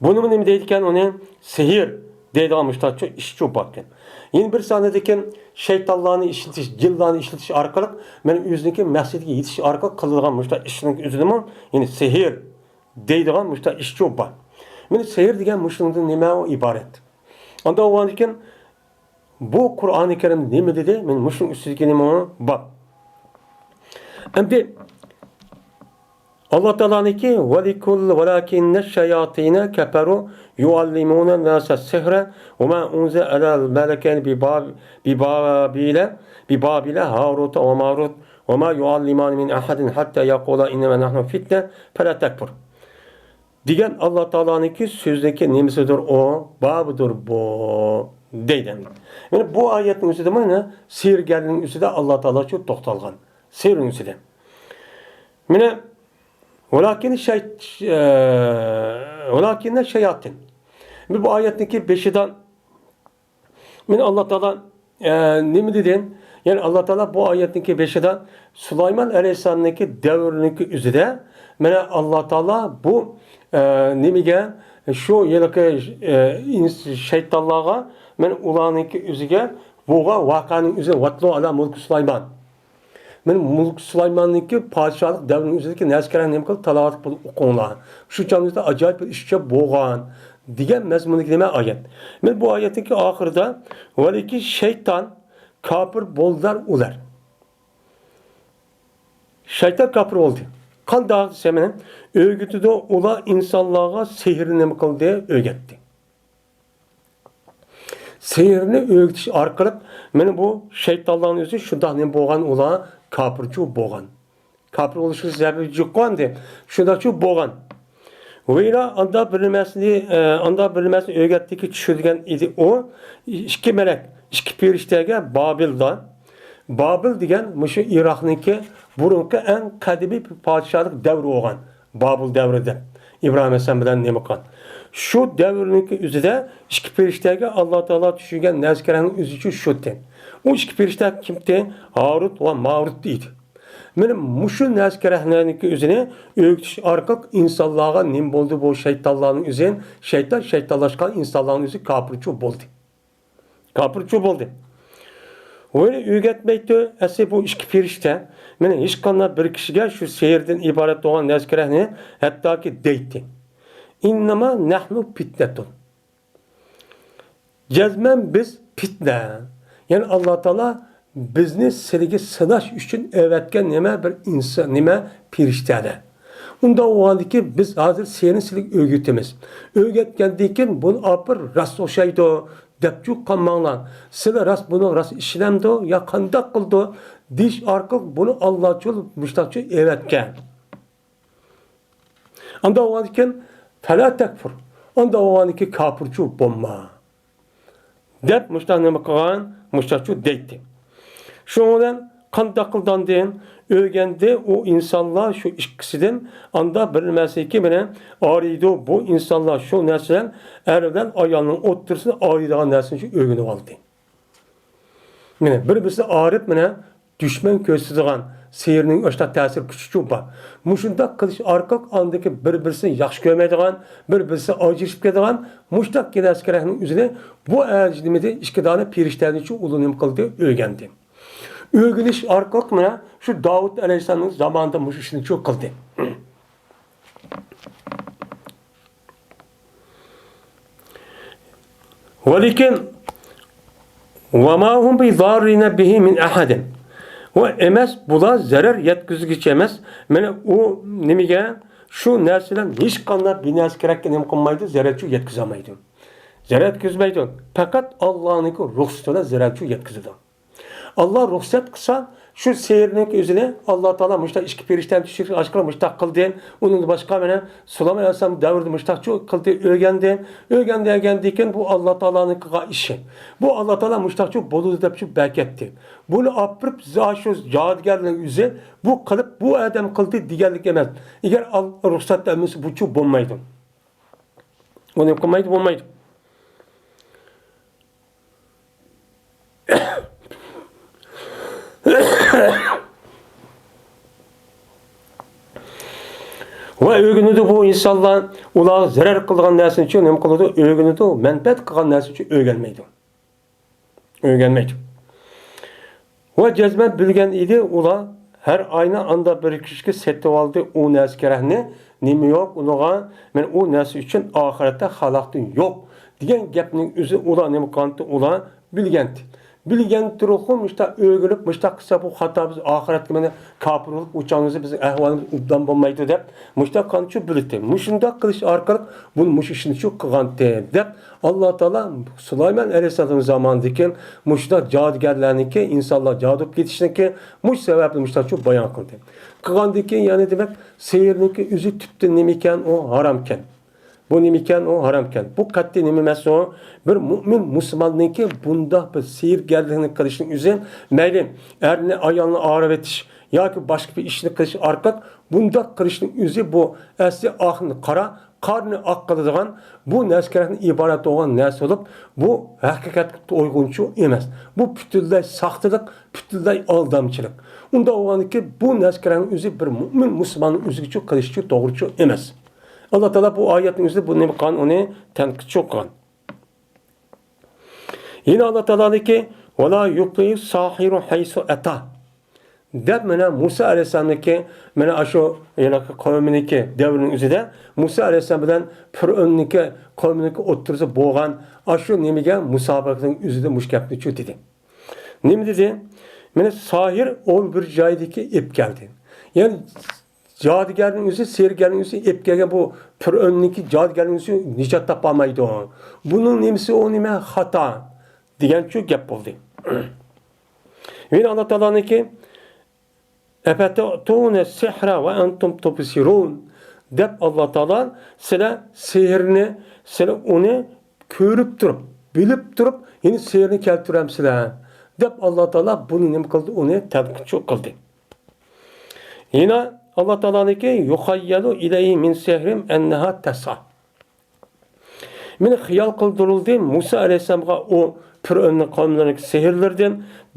بۇنىمۇ نېمە دەيدىكەن ئۇنى؟ سېھىر دەيدىغان مۇشۇنداق ئىشچۇ باركەن. يەنە بىر سانىدىكى شەيتانلارنى ئىشلىتىش، جىنلارنى ئىشلىتىش ئارقىلىق مانا ئۆزىنىڭكى مەقسىتىگە يېتىش ئارقىلىق قىلىدىغان مۇشۇنداق ئىشنىڭ ئۆزىدىمۇ يەنە سېھىر دەيدىغان مۇشۇنداق ئىشچۇ بار. مانا سېھىر دېگەن مۇشۇنىڭدىن نېمە ئىبارەت؟ ئاندىن ئۇندىن كېيىن بۇ قۇرئانى كەرىم نېمە دېدى؟ مانا مۇشۇنىڭ ئۈستىدىكى نېمە بار؟ ئەمدى ئاللا تائالانىڭكى، ولكل، ولكن الشياطين كفروا يعلمون الناس السحر وما أنزل على الملكين بباب-، ببابل، ببابل هاروت وماروت وما يعلمان من أحد حتى يقولا إنما نحن فتنة فلا تكفر دېگەن ئاللا تائالانىڭكى سۆزىنىڭكى نېمىسىدۇر ئۇ؟ بابىدۇر بۇ دەيدۇ. يەنى بۇ ئايەتنىڭ ئۆزىدە مانا سېھىرگەرنىڭ ئۆزىدە ئاللا تائالا شۇ توختالغان. سېھىرنىڭ ئۆزىدە. مانا، ولكن شيط-، ئە، ولكن الشياطين. بۇ ئايەتنىڭكى بېشىدا مانا ئاللا تائالا، ئە، نېمە دېدى؟ يەنى ئاللا تائالا بۇ ئايەتنىڭكى بېشىدا سۇلايمان ئەلەيھىسسالامنىڭكى دەۋرىنىڭكى ئۆزىدە مانا ئاللا تائالا بۇ، ئە، نېمىگە، شۇ ھېلىقى، ئە، ئىنس-، شەيتانلارغا مانا ئۇلارنىڭكى ئۆزىگە بولغان ۋەقەنىڭ ئۆزى، واتلۇ ئالا مۇلكى سۇلايمان. مانا مۇلك سۇلايماننىڭكى پادىشاھلىق دەۋرىنىڭ ئۆزىدىكى نەسكەرەڭ نېمە قىلىپ تالاۋەت قىلىپ ئوقۇڭلار. شۇ چاغدا ئاجايىپ بىر ئىش بولغان دېگەن مەزمۇندىكى نېمە ئايەت. مانا بۇ ئايەتنىڭكى ئاخىرىدا ۋەلىكى شەيتان كاپىر بولدىلار ئۇلار. شەيتان كاپىر بولدى. قانداق دېسە مانا ئۆگىتىدۇ ئۇلار ئىنسانلارغا سېھىرنى نېمە قىلدى؟ ئۆگەتتى. سېھىرنى ئۆگىتىش ئارقىلىق مانا بۇ شەيتانلارنىڭ ئۆزى شۇنداق نېمە بولغان، ئۇلار كاپىرچۇ بولغان. كاپىر بولۇشىغا سەۋەبى يوق ئەمدى. شۇنداقچۇ بولغان. ۋىلا ئاندا بىر نېمەسىنى، ئە، ئاندا بىر نېمەسىنى ئۆگەتتىكى چۈشۈرگەن ئىدى ئۇ. ئىككى مەلەك، ئىككى پېرىشتەگە بابىلدا. بابىل دېگەن مۇشۇ ئىراقنىڭكى بۇرۇنقى ئەڭ قەدىمىي بىر پادىشاھلىق دەۋرى بولغان. بابىل دەۋرى دەپ ئىبراھىم ئەلەيھىسسالام بىلەن نېمە قىلغان. شۇ دەۋرنىڭكى ئۆزىدە ئىككى پەرىشتەگە ئاللا تائالا چۈشۈرگەن نەرسە-كەرەكنىڭ ئۆزى شۇ ئىكەن. ئۇ ئىككى پەرىشتە كىمتى؟ ھاروت ۋە ماروت ئىدى. مانا مۇشۇ نەرسە-كەرەكلەرنىڭكى ئۆزىنى ئۆگىتىش ئارقىلىق ئىنسانلارغا نېمە بولدى؟ بۇ شەيتانلارنىڭ ئۆزى، شەيتان، شەيتانلاشقان ئىنسانلارنىڭ ئۆزى كاپىرچۇ بولدى. كاپىرچۇ بولدى. ۋە ئۆگەتمەيتتى، ئەسلى بۇ ئىككى پەرىشتە، مانا ھېچقانداق بىر كىشىگە شۇ سېھىردىن ئىبارەت بولغان نەرسە-كەرەكنى، ھەتتاكى دەيتتى. ئىننەما نەھنۇ پىتنەتۇن. جەزمەن بىز پىتنە. يەنى ئاللا تائالا بىزنى سىلىگە سىناش ئۈچۈن ئەۋەتكەن نېمە بىر ئىنسان، نېمە پەرىشتەلەر. ئۇنداق بولغاندىكىن بىز ھازىر سېھىرنى سىلىگە ئۆگىتىمىز. ئۆگەتكەندىن كېيىن بۇنى ئاپىرىپ راست ئوخشايدۇ دەپچۇ قالماڭلار. سىلەر راست بۇنىڭ راست ئىشلەمدۇ يا قانداق قىلدۇ دېيىش ئارقىلىق بۇنى ئاللاچۇ مۇشتاقچۇ ئەۋەتكەن. ئانداق بولغاندىكىن، فەلا تەكفۇر. ئانداق بولغاندىكىن كاپىرچۇ بولما. دەپ مۇشتاق نېمە قىلغان؟ مۇشتاقچۇ دەيتتى. شۇنىڭ بىلەن قانداق قىلدى ئاندىن؟ ئۆگەندى ئۇ ئىنسانلار شۇ ئىككىسىدىن ئاندا بىر نەرسىكى مانا ئايرىيدۇ. بۇ ئىنسانلار شۇ نەرسە بىلەن ئەر بىلەن ئايالنىڭ ئوتتۇرىسىنى ئايرىيدىغان نەرسىنى شۇ ئۆگىنىپ ئالدى. مانا بىر-بىرسىنى ئايرىپ، مانا دۈشمەن كۆرسىتىدىغان سېھىرنىڭ ئاشۇنداق تەسىر كۈچىچۇ بار. مۇشۇنداق قىلىش ئارقىلىق ئاندىكى بىر-بىرسىنى ياخشى كۆرمەيدىغان، بىر-بىرسى ئاجرىشىپ كېتىدىغان مۇشۇنداق نەرسە-كەرەكنىڭ ئۆزىنى بۇ ئەرزىمىدى ئىككى دانە پەرىشتەنىچۇ ئۇلۇ نېمە قىلدى؟ ئۆگەندى. ئۆگىنىش ئارقىلىق مانا شۇ داۋۇت ئەلەيھىسسالامنىڭ زامانىدا مۇشۇ ئىشنىچۇ قىلدى. ۋەلىكىن، ۋەما ھۇم بىزاررىنە بىھى مىن ئەھەدىن. ۋە ئەمەس، بۇلار زەرەر يەتكۈزگۈچى ئەمەس. مانا ئۇ نېمىگە؟ شۇ نەرسىدىن ھېچقانداق بىر نەرسە كېرەككە نېمە قىلمايدۇ، زەرەرچۇ يەتكۈزەلمەيدۇ. زەرەر يەتكۈزمەيدۇ. پەقەت ئاللانىڭكى رۇخسىتى بىلەن زەرەرچۇ يەتكۈزىدۇ. ئاللا رۇخسەت قىلسا، شۇ سېھىرنىڭكى ئۆزىنى ئاللا تائالا مۇشۇنداق ئىككى پەرىشتەنى چۈشۈرۈپ ئاشكارا مۇشۇنداق قىلدى. ئۇنىڭدىن باشقا مانا سۇلايمان ئەلەيھىسسالام دەۋرىدە مۇشۇنداقچۇ قىلدى، ئۆگەندى. ئۆگەندى، ئۆگەندىكىن بۇ ئاللا تائالانىڭ قىلغان ئىشى. بۇ ئاللا تائالا مۇشۇنداقچۇ بولىدۇ دەپچۇ بەركەتتى. بۇنى ئاپىرىپ، شۇ جادۇگەرنىڭ ئۆزى بۇ قىلىپ، بۇ ئادەم قىلدى دېگەنلىك ئەمەس. ئەگەر ئاللا رۇخسەت بەرمىسە، بۇچۇ بولمايدۇ. ئۇنى قىلمايدۇ، بولمايدۇ. ۋە ئۆگىنىدۇ بۇ ئىنسانلار، ئۇلارغا زەرەر قىلغان نەرسىنى ئۈچۈن نېمە قىلىدۇ؟ ئۆگىنىدۇ، مەنپەئەت قىلغان نەرسە ئۈچۈن ئۆگەنمەيدۇ. ئۆگەنمەيدۇ. ۋە جەزمەن بىلگەن ئىدى ئۇلار، ھەر ئاينى ئاندا بىر كىشىگە سېتىۋالدى ئۇ نەرسە كېرەكنى، نېمە يوق ئۇنىڭغا، مەن ئۇ نەرسە ئۈچۈن ئاخىرەتتە خالاقتىن يوق دېگەن گەپنىڭ ئۆزى ئۇلار نېمە قىلغانتى؟ ئۇلار بىلگەنتى. بىلگەن تۇرۇقمۇ مۇشتا ئۆگىنىپ، مۇشتا قىلسا بۇ خاتا، بىز ئاخىرەتكە مانا كاپىر بولۇپ، ئۇ چاغدا بىزنىڭ ئەھۋالىمىز ئوبدان بولمايدۇ دەپ، مۇشتا قانچە بىلدى. مۇشۇنداق قىلىش ئارقىلىق بۇ مۇشۇ ئىشنى شۇ قىلغانتى دەپ، ئاللا تائالا سۇلايمان ئەلەيھىسسالام زامانىدىكى مۇشۇنداق جادۇگەرلەرنىكى، ئىنسانلار جادۇ بولۇپ كېتىشنىكى مۇشۇ سەۋەبلىك مۇشۇنداقچۇ بايان قىلدى. قىلغاندىن كېيىن يەنە دېمەك، سېھىرنىڭكى ئۆزى تۈپتىن نېمە ئىكەن؟ ئۇ ھارامكەن. بۇ نېمە ئىكەن؟ ئۇ ھارامكەن. بۇ قەتئىي نېمە ئەمەس ئۇ؟ بىر مۇئمىن مۇسۇلماننىڭكى بۇنداق بىر سېھىرگەرلىكنى قىلىشنىڭ ئۆزى، مەيلى ئەرنى ئايالنى ئايرىۋېتىش ياكى باشقا بىر ئىشنى قىلىش ئارقىلىق بۇنداق قىلىشنىڭ ئۆزى بۇ ئەسلى ئاقنى قارا، قارنى ئاق قىلىدىغان بۇ نەرسە كېرەكتىن ئىبارەت بولغان نەرسە بولۇپ، بۇ ھەقىقەتكە ئۇيغۇنچۇ ئەمەس. بۇ پۈتۈنلەي ساختىلىق، پۈتۈنلەي ئالدامچىلىق. ئۇنداق بولغاندىكىن بۇ نەرسە كېرەكنىڭ ئۆزى بىر مۇئمىن مۇسۇلماننىڭ ئۆزىگىچۇ قىلىشىچۇ توغرىچۇ ئەمەس. ئاللا تائالا بۇ ئايەتنىڭ ئۆزىدە بۇ نېمە قىلغان، ئۇنى تەنقىدچۇ قىلغان. يەنە ئاللا تائالانىڭكى، ۋەلا يۇفلىھۇ ساھىرۇ ھەيسۇ ئەتا دەپ، مانا مۇسا ئەلەيھىسسالامنىڭكى، مانا ئاشۇ ھېلىقى قەۋمىنىڭكى دەۋرىنىڭ ئۆزىدە مۇسا ئەلەيھىسسالام بىلەن پىرئوننىڭكى قەۋمىنىڭكى ئوتتۇرىسىدا بولغان ئاشۇ نېمىگە، مۇسابىقىنىڭ ئۆزىدە مۇشۇ گەپنىچۇ دېدى. نېمە دېدى؟ مانا ساھىر ئۇ بىر جايدىكى ئېلىپ كەلدى. يەنى جادۇگەرنىڭ ئۆزى، سېھىرگەرنىڭ ئۆزى ئېلىپ كەلگەن بۇ پىرئوننىڭكى جادۇگەرنىڭ ئۆزى نىجات تاپالمايدۇ. بۇنىڭ نېمىسى ئۇ نېمە؟ خاتا دېگەنچۇ گەپ بولدى. يەنە ئاللا تائالانىڭكى، ئەفەتەئتۇنە سىھرە ۋە ئەنتۇم تۇبسىرۇن دەپ ئاللا تائالا، سىلەر سېھىرنى، سىلەر ئۇنى كۆرۈپ تۇرۇپ، بىلىپ تۇرۇپ، يەنە سېھىرنى كەلتۈرەمسىلەر دەپ، ئاللا تائالا بۇنى نېمە قىلدى؟ ئۇنى تەنقىدچۇ قىلدى. يەنە ئاللا تائالانىڭكى يۇخەييەلۇ ئىلەيھى مىن سىھرىم ئەننەھا تەسئا. مېنى خىيال قىلدۇرۇلدى مۇسا ئەلەيھىسسالامغا ئۇ پىرئەۋننىڭ قەۋملىرىنىڭكى سېھىرلىرىدىن،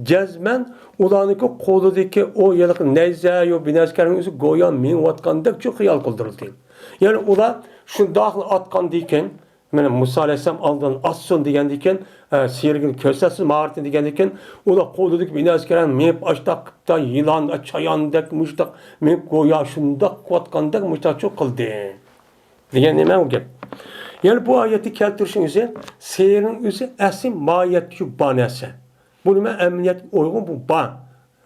جەزمەن ئۇلارنىڭكى قولىدىكى ئۇ ھېلىقى نەيزە، يو بىنەسكەرنىڭ ئۆزى گويا مېڭىۋاتقاندەكچۇ خىيال قىلدۇرۇلدى. يەنى ئۇلار شۇنداقلا ئاتقاندىكىن، مانا مۇسا ئەلەيھىسسالام ئالدىن ئاتسۇن دېگەندىكىن، ئە، سېھىرگە كۆرسەتسۇن ماھارىتىنى دېگەندىكىن، ئۇلار قولىدىكى بىنەسكەرنى مېڭىپ ئاشتاق قىپتا يىلان، چاياندەك مۇشتاق مېڭىپ گويا شۇنداق قىلىۋاتقاندەك مۇشتاقچۇ قىلدى. دېگەن نېمە ئۇ گەپ؟ يەنى بۇ ئايەتتە كەلتۈرۈشنىڭ ئۆزى سېھىرنىڭ ئۆزى ئەسلى ماھىيەتتىكى بار نەرسە. بۇ نېمە؟ ئەمەلىيەتكە ئۇيغۇن بۇ بار.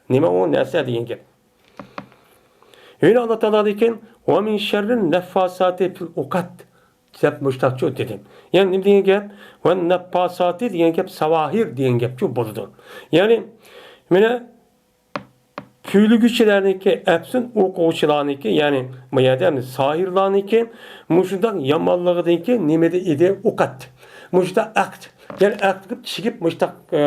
نېمە ئۇ نەرسە دېگەن گەپ. يەنە ئاللا تائالادىكىن ۋە مىن شەررىن نەففاساتى فىل ئۇقەد دەپ مۇشتاقچۇ دېدى. يەنى نېمە دېگەن گەپ؟ ۋە نەففاساتى دېگەن گەپ ساۋاھىر دېگەن گەپچۇ بولىدۇ. يەنى مانا پۈۋلىگۈچىلەرنىڭكى، ئەپسۇن ئوقۇغۇچىلارنىڭكى، يەنى بۇ يەردە ئەمدى ساھىرلارنىڭكى مۇشۇنداق يامانلىقىدىنكى نېمىدە ئىدى؟ ئۇقەت. مۇشۇنداق ئەقىد. يەنى ئەقىد قىلىپ، چىگىپ مۇشۇنداق، ئە،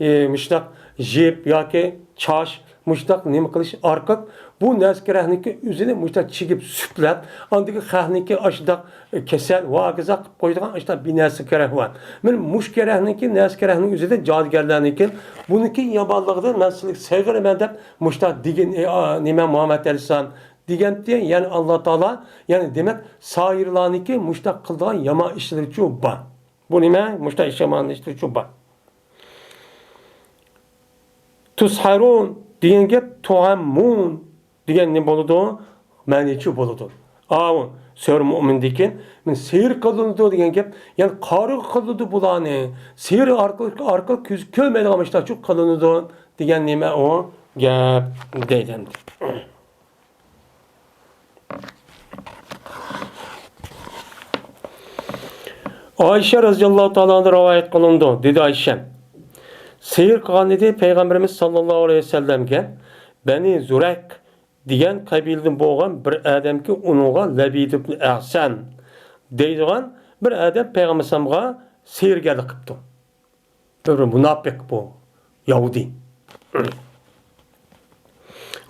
ئە، مۇشۇنداق جىپ ياكى چاش، مۇشۇنداق نېمە قىلىش ئارقىلىق بۇ نەرسە كېرەكنىڭكى ئۆزىنى مۇشۇنداق چىگىپ سۈپلەپ، ئاندىكى خەقنىڭكى ئاشۇنداق كېسەل ۋە ھاكازا قىلىپ قويىدىغان ئاشۇنداق بىر نەرسە كېرەك بار. مانا مۇشۇ كېرەكنىڭكى، نەرسە كېرەكنىڭ ئۆزىدە جادۇگەرلەرنىڭكى بۇنىڭكى يامانلىقىدىن مەن سىلىگە سىغىنىمەن دەپ مۇشۇنداق دېگىن، ئى، ئا، نېمە، مۇھەممەد ئەلەيھىسسالام دېگەنتى، يەنى ئاللا تائالا، يەنى دېمەك، ساھىرلارنىڭكى مۇشۇنداق قىلىدىغان يامان ئىشلىرىچۇ بار. بۇ نېمە؟ مۇشۇنداق ئىش يامان ئىشلىرىچۇ بار. تۇسھەرۇن دېگەن گەپ تۇئەممۇن دېگەن نېمە بولىدۇ؟ مەنىچۇ بولىدۇ. ئاۋۇ سۈرە مۇئمىندىكى، مانا سېھىر قىلىنىدۇ دېگەن گەپ، يەنى قارىغۇ قىلىنىدۇ بۇلارنى. سېھىر ئارقىلىق، ئارقىلىق كۆز كۆرمەيدىغان مۇشۇنداقچۇ قىلىنىدۇ دېگەن نېمە ئۇ گەپ دەيدۇ ئەمدى. ئائىشە رەزىياللاھۇ تائالا ئانھا رىۋايەت قىلىنىدۇ، دېدى ئائىشە، سېھىر قىلغان ئىدى پەيغەمبىرىمىز ساللاللاھۇ ئەلەيھى ۋەسەللەمگە بەنى زۇرەك دېگەن قەبىلىدىن بولغان بىر ئادەمكى، ئۇنىڭغا لەبىد ئىبن ئەسەم دەيدىغان بىر ئادەم پەيغەمبەر ئەلەيھىسسالامغا سېھىرگەرلىك قىپتۇ. بىر مۇناپىق بۇ، يەھۇدىي.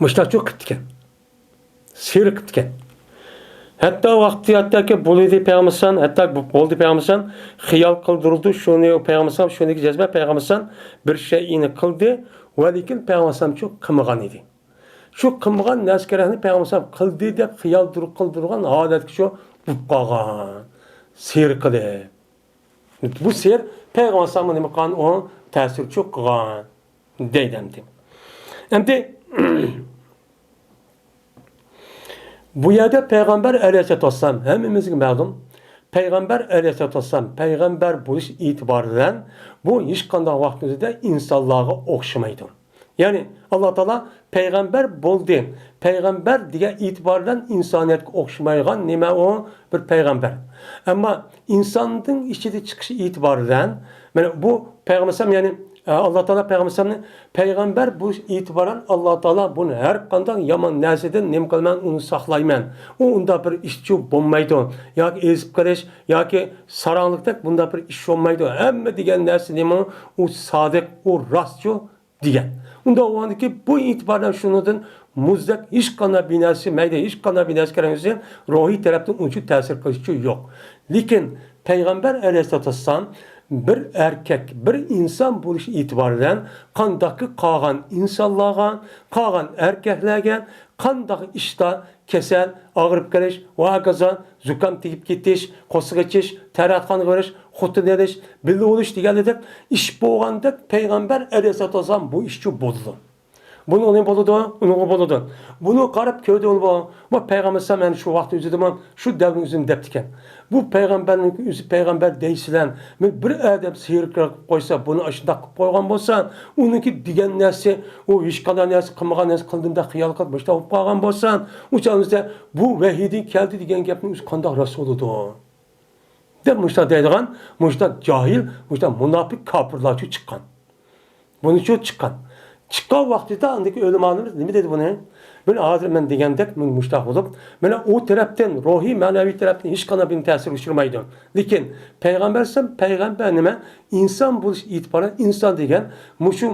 مۇشتاقچۇ قىپتىكەن. سېھىر قىپتىكەن. ھەتتا ۋاقتى، ھەتتاكى بولدى پەيغەمبەر ئەلەيھىسسالام، ھەتتا بولدى پەيغەمبەر ئەلەيھىسسالام خىيال قىلدۇرۇلدى، شۇنى پەيغەمبەر ئەلەيھىسسالام، شۇنىڭكى جەزمەن پەيغەمبەر ئەلەيھىسسالام بىر شەيئىنى قىلدى، ۋەلىكىن پەيغەمبەر ئەلەيھىسسالامچۇ قىلمىغان ئىدى. شۇ قىلمىغان نەرسە كېرەكنى پەيغەمبەر ئەلەيھىسسالام قىلدى دەپ خىيال دۇر-، قىلدۇرغان ھالەتكە شۇ بولۇپ قالغان. سېھىر قىلىپ. بۇ سېھىر پەيغەمبەر ئەلەيھىسسالامغا نېمە قىلغان؟ ئۇ تەسىرچۇ قىلغان دەيدۇ ئەمدى. ئەمدى بۇ يەردە پەيغەمبەر ئەلەيھىسسالاتۇ ۋەسسالام، ھەممىمىزگە مەلۇم، پەيغەمبەر ئەلەيھىسسالاتۇ ۋەسسالام پەيغەمبەر بولۇش ئېتىبارى بىلەن بۇ ھېچقانداق ۋاقىتنىڭ ئۆزىدە ئىنسانلارغا ئوخشىمايدۇ. يەنى ئاللا تائالا پەيغەمبەر بولدى. پەيغەمبەر دېگەن ئېتىبار بىلەن ئىنسانىيەتكە ئوخشىمايدىغان نېمە ئۇ؟ بىر پەيغەمبەر. ئەمما ئىنساندىن ئىچىدە چىقىش ئېتىبارى بىلەن، مانا بۇ پەيغەمبەر ئەلەيھىسسالام، يەنى، ئە، ئاللا تائالا پەيغەمبەر ئەلەيھىسسالامنى پەيغەمبەر بولۇش ئېتىبارى بىلەن ئاللا تائالا بۇنى ھەر قانداق يامان نەرسىدىن نېمە قىلىمەن، ئۇنى ساقلايمەن. ئۇ ئۇنداق بىر ئىشچۇ بولمايدۇ. ياكى ئېزىپ قېلىش، ياكى ساراڭلىقتەك بۇنداق بىر ئىش بولمايدۇ. ھەممە دېگەن نەرسە نېمە؟ ئۇ سادىق، ئۇ راستچۇ. دېگەن. ئۇنداق بولغاندىكىن بۇ ئېتىبار بىلەن شۇنىڭدىن مۇزدەك ھېچقانداق بىر نەرسە، مەيدە ھېچقانداق بىر نەرسە كېرەك ئەمەس، روھىي تەرەپتىن ئۇنچە تەسىر قىلىشى يوق. لېكىن پەيغەمبەر ئەلەيھىسسالاتۇ ۋەسسالام بىر ئەركەك، بىر ئىنسان بولۇش ئېتىبارى بىلەن قانداقكى قالغان ئىنسانلارغا، قالغان ئەركەكلەرگە قانداق ئىشتا كېسەل، ئاغرىپ قېلىش، ۋە ھاكازا، زۇكام تېگىپ كېتىش، قورساق ئېچىش، تەرەتخانىغا بېرىش، خوتۇن ئېلىش، بىللە بولۇش دېگەنلىرىدەك ئىش بولغاندەك پەيغەمبەر ئەلەيھىسسالاتۇ ۋەسسالام بۇ ئىشچۇ بولىدۇ. بۇنىڭغا بولىدۇ، ئۇنىڭغا بولىدۇ. بۇنى قاراپ كۆردى بۇ، بۇ پەيغەمبەر ئەلەيھىسسالام يەنە شۇ ۋاقىت ئۆزىدىمۇ، شۇ دەۋرنىڭ ئۆزىدىمۇ دەپتىكەن. بۇ پەيغەمبەرنىڭ ئۆزى پەيغەمبەر دەيسىلەر، بىر ئادەم سېھىر قىلىپ قويسا، بۇنى ئاشۇنداق قىلىپ قويغان بولسا، ئۇنىڭكى دېگەن نەرسە، ئۇ ھېچقانداق نەرسە قىلمىغان نەرسە قىلدىم دەپ خىيال قىلىپ مۇشۇنداق بولۇپ قالغان بولسا، ئۇ چاغدا بۇ ۋەھىيدىن كەلدى دېگەن گەپنىڭ ئۆزى قانداق راست بولىدۇ؟ دەپ مۇشۇنداق دەيدىغان، مۇشۇنداق جاھىل، مۇشۇنداق مۇناپىق كاپىرلارچۇ چىققان. بۇنىچۇ چىققان. چىققان ۋاقتىدا ئاندىكى ئۆلىمالىرىمىز نېمە دېدى بۇنى؟ مانا ھازىر مەن دېگەندەك، مانا مۇشۇنداق بولۇپ، مانا ئۇ تەرەپتىن، روھىي، مەنىۋى تەرەپتىن ھېچقانداق بىر تەسىرگە ئۇچرىمايدۇ. لېكىن پەيغەمبەر ئەلەيھىسسالام، پەيغەمبەر نېمە؟ ئىنسان بولۇش ئېتىبارى، ئىنسان دېگەن مۇشۇ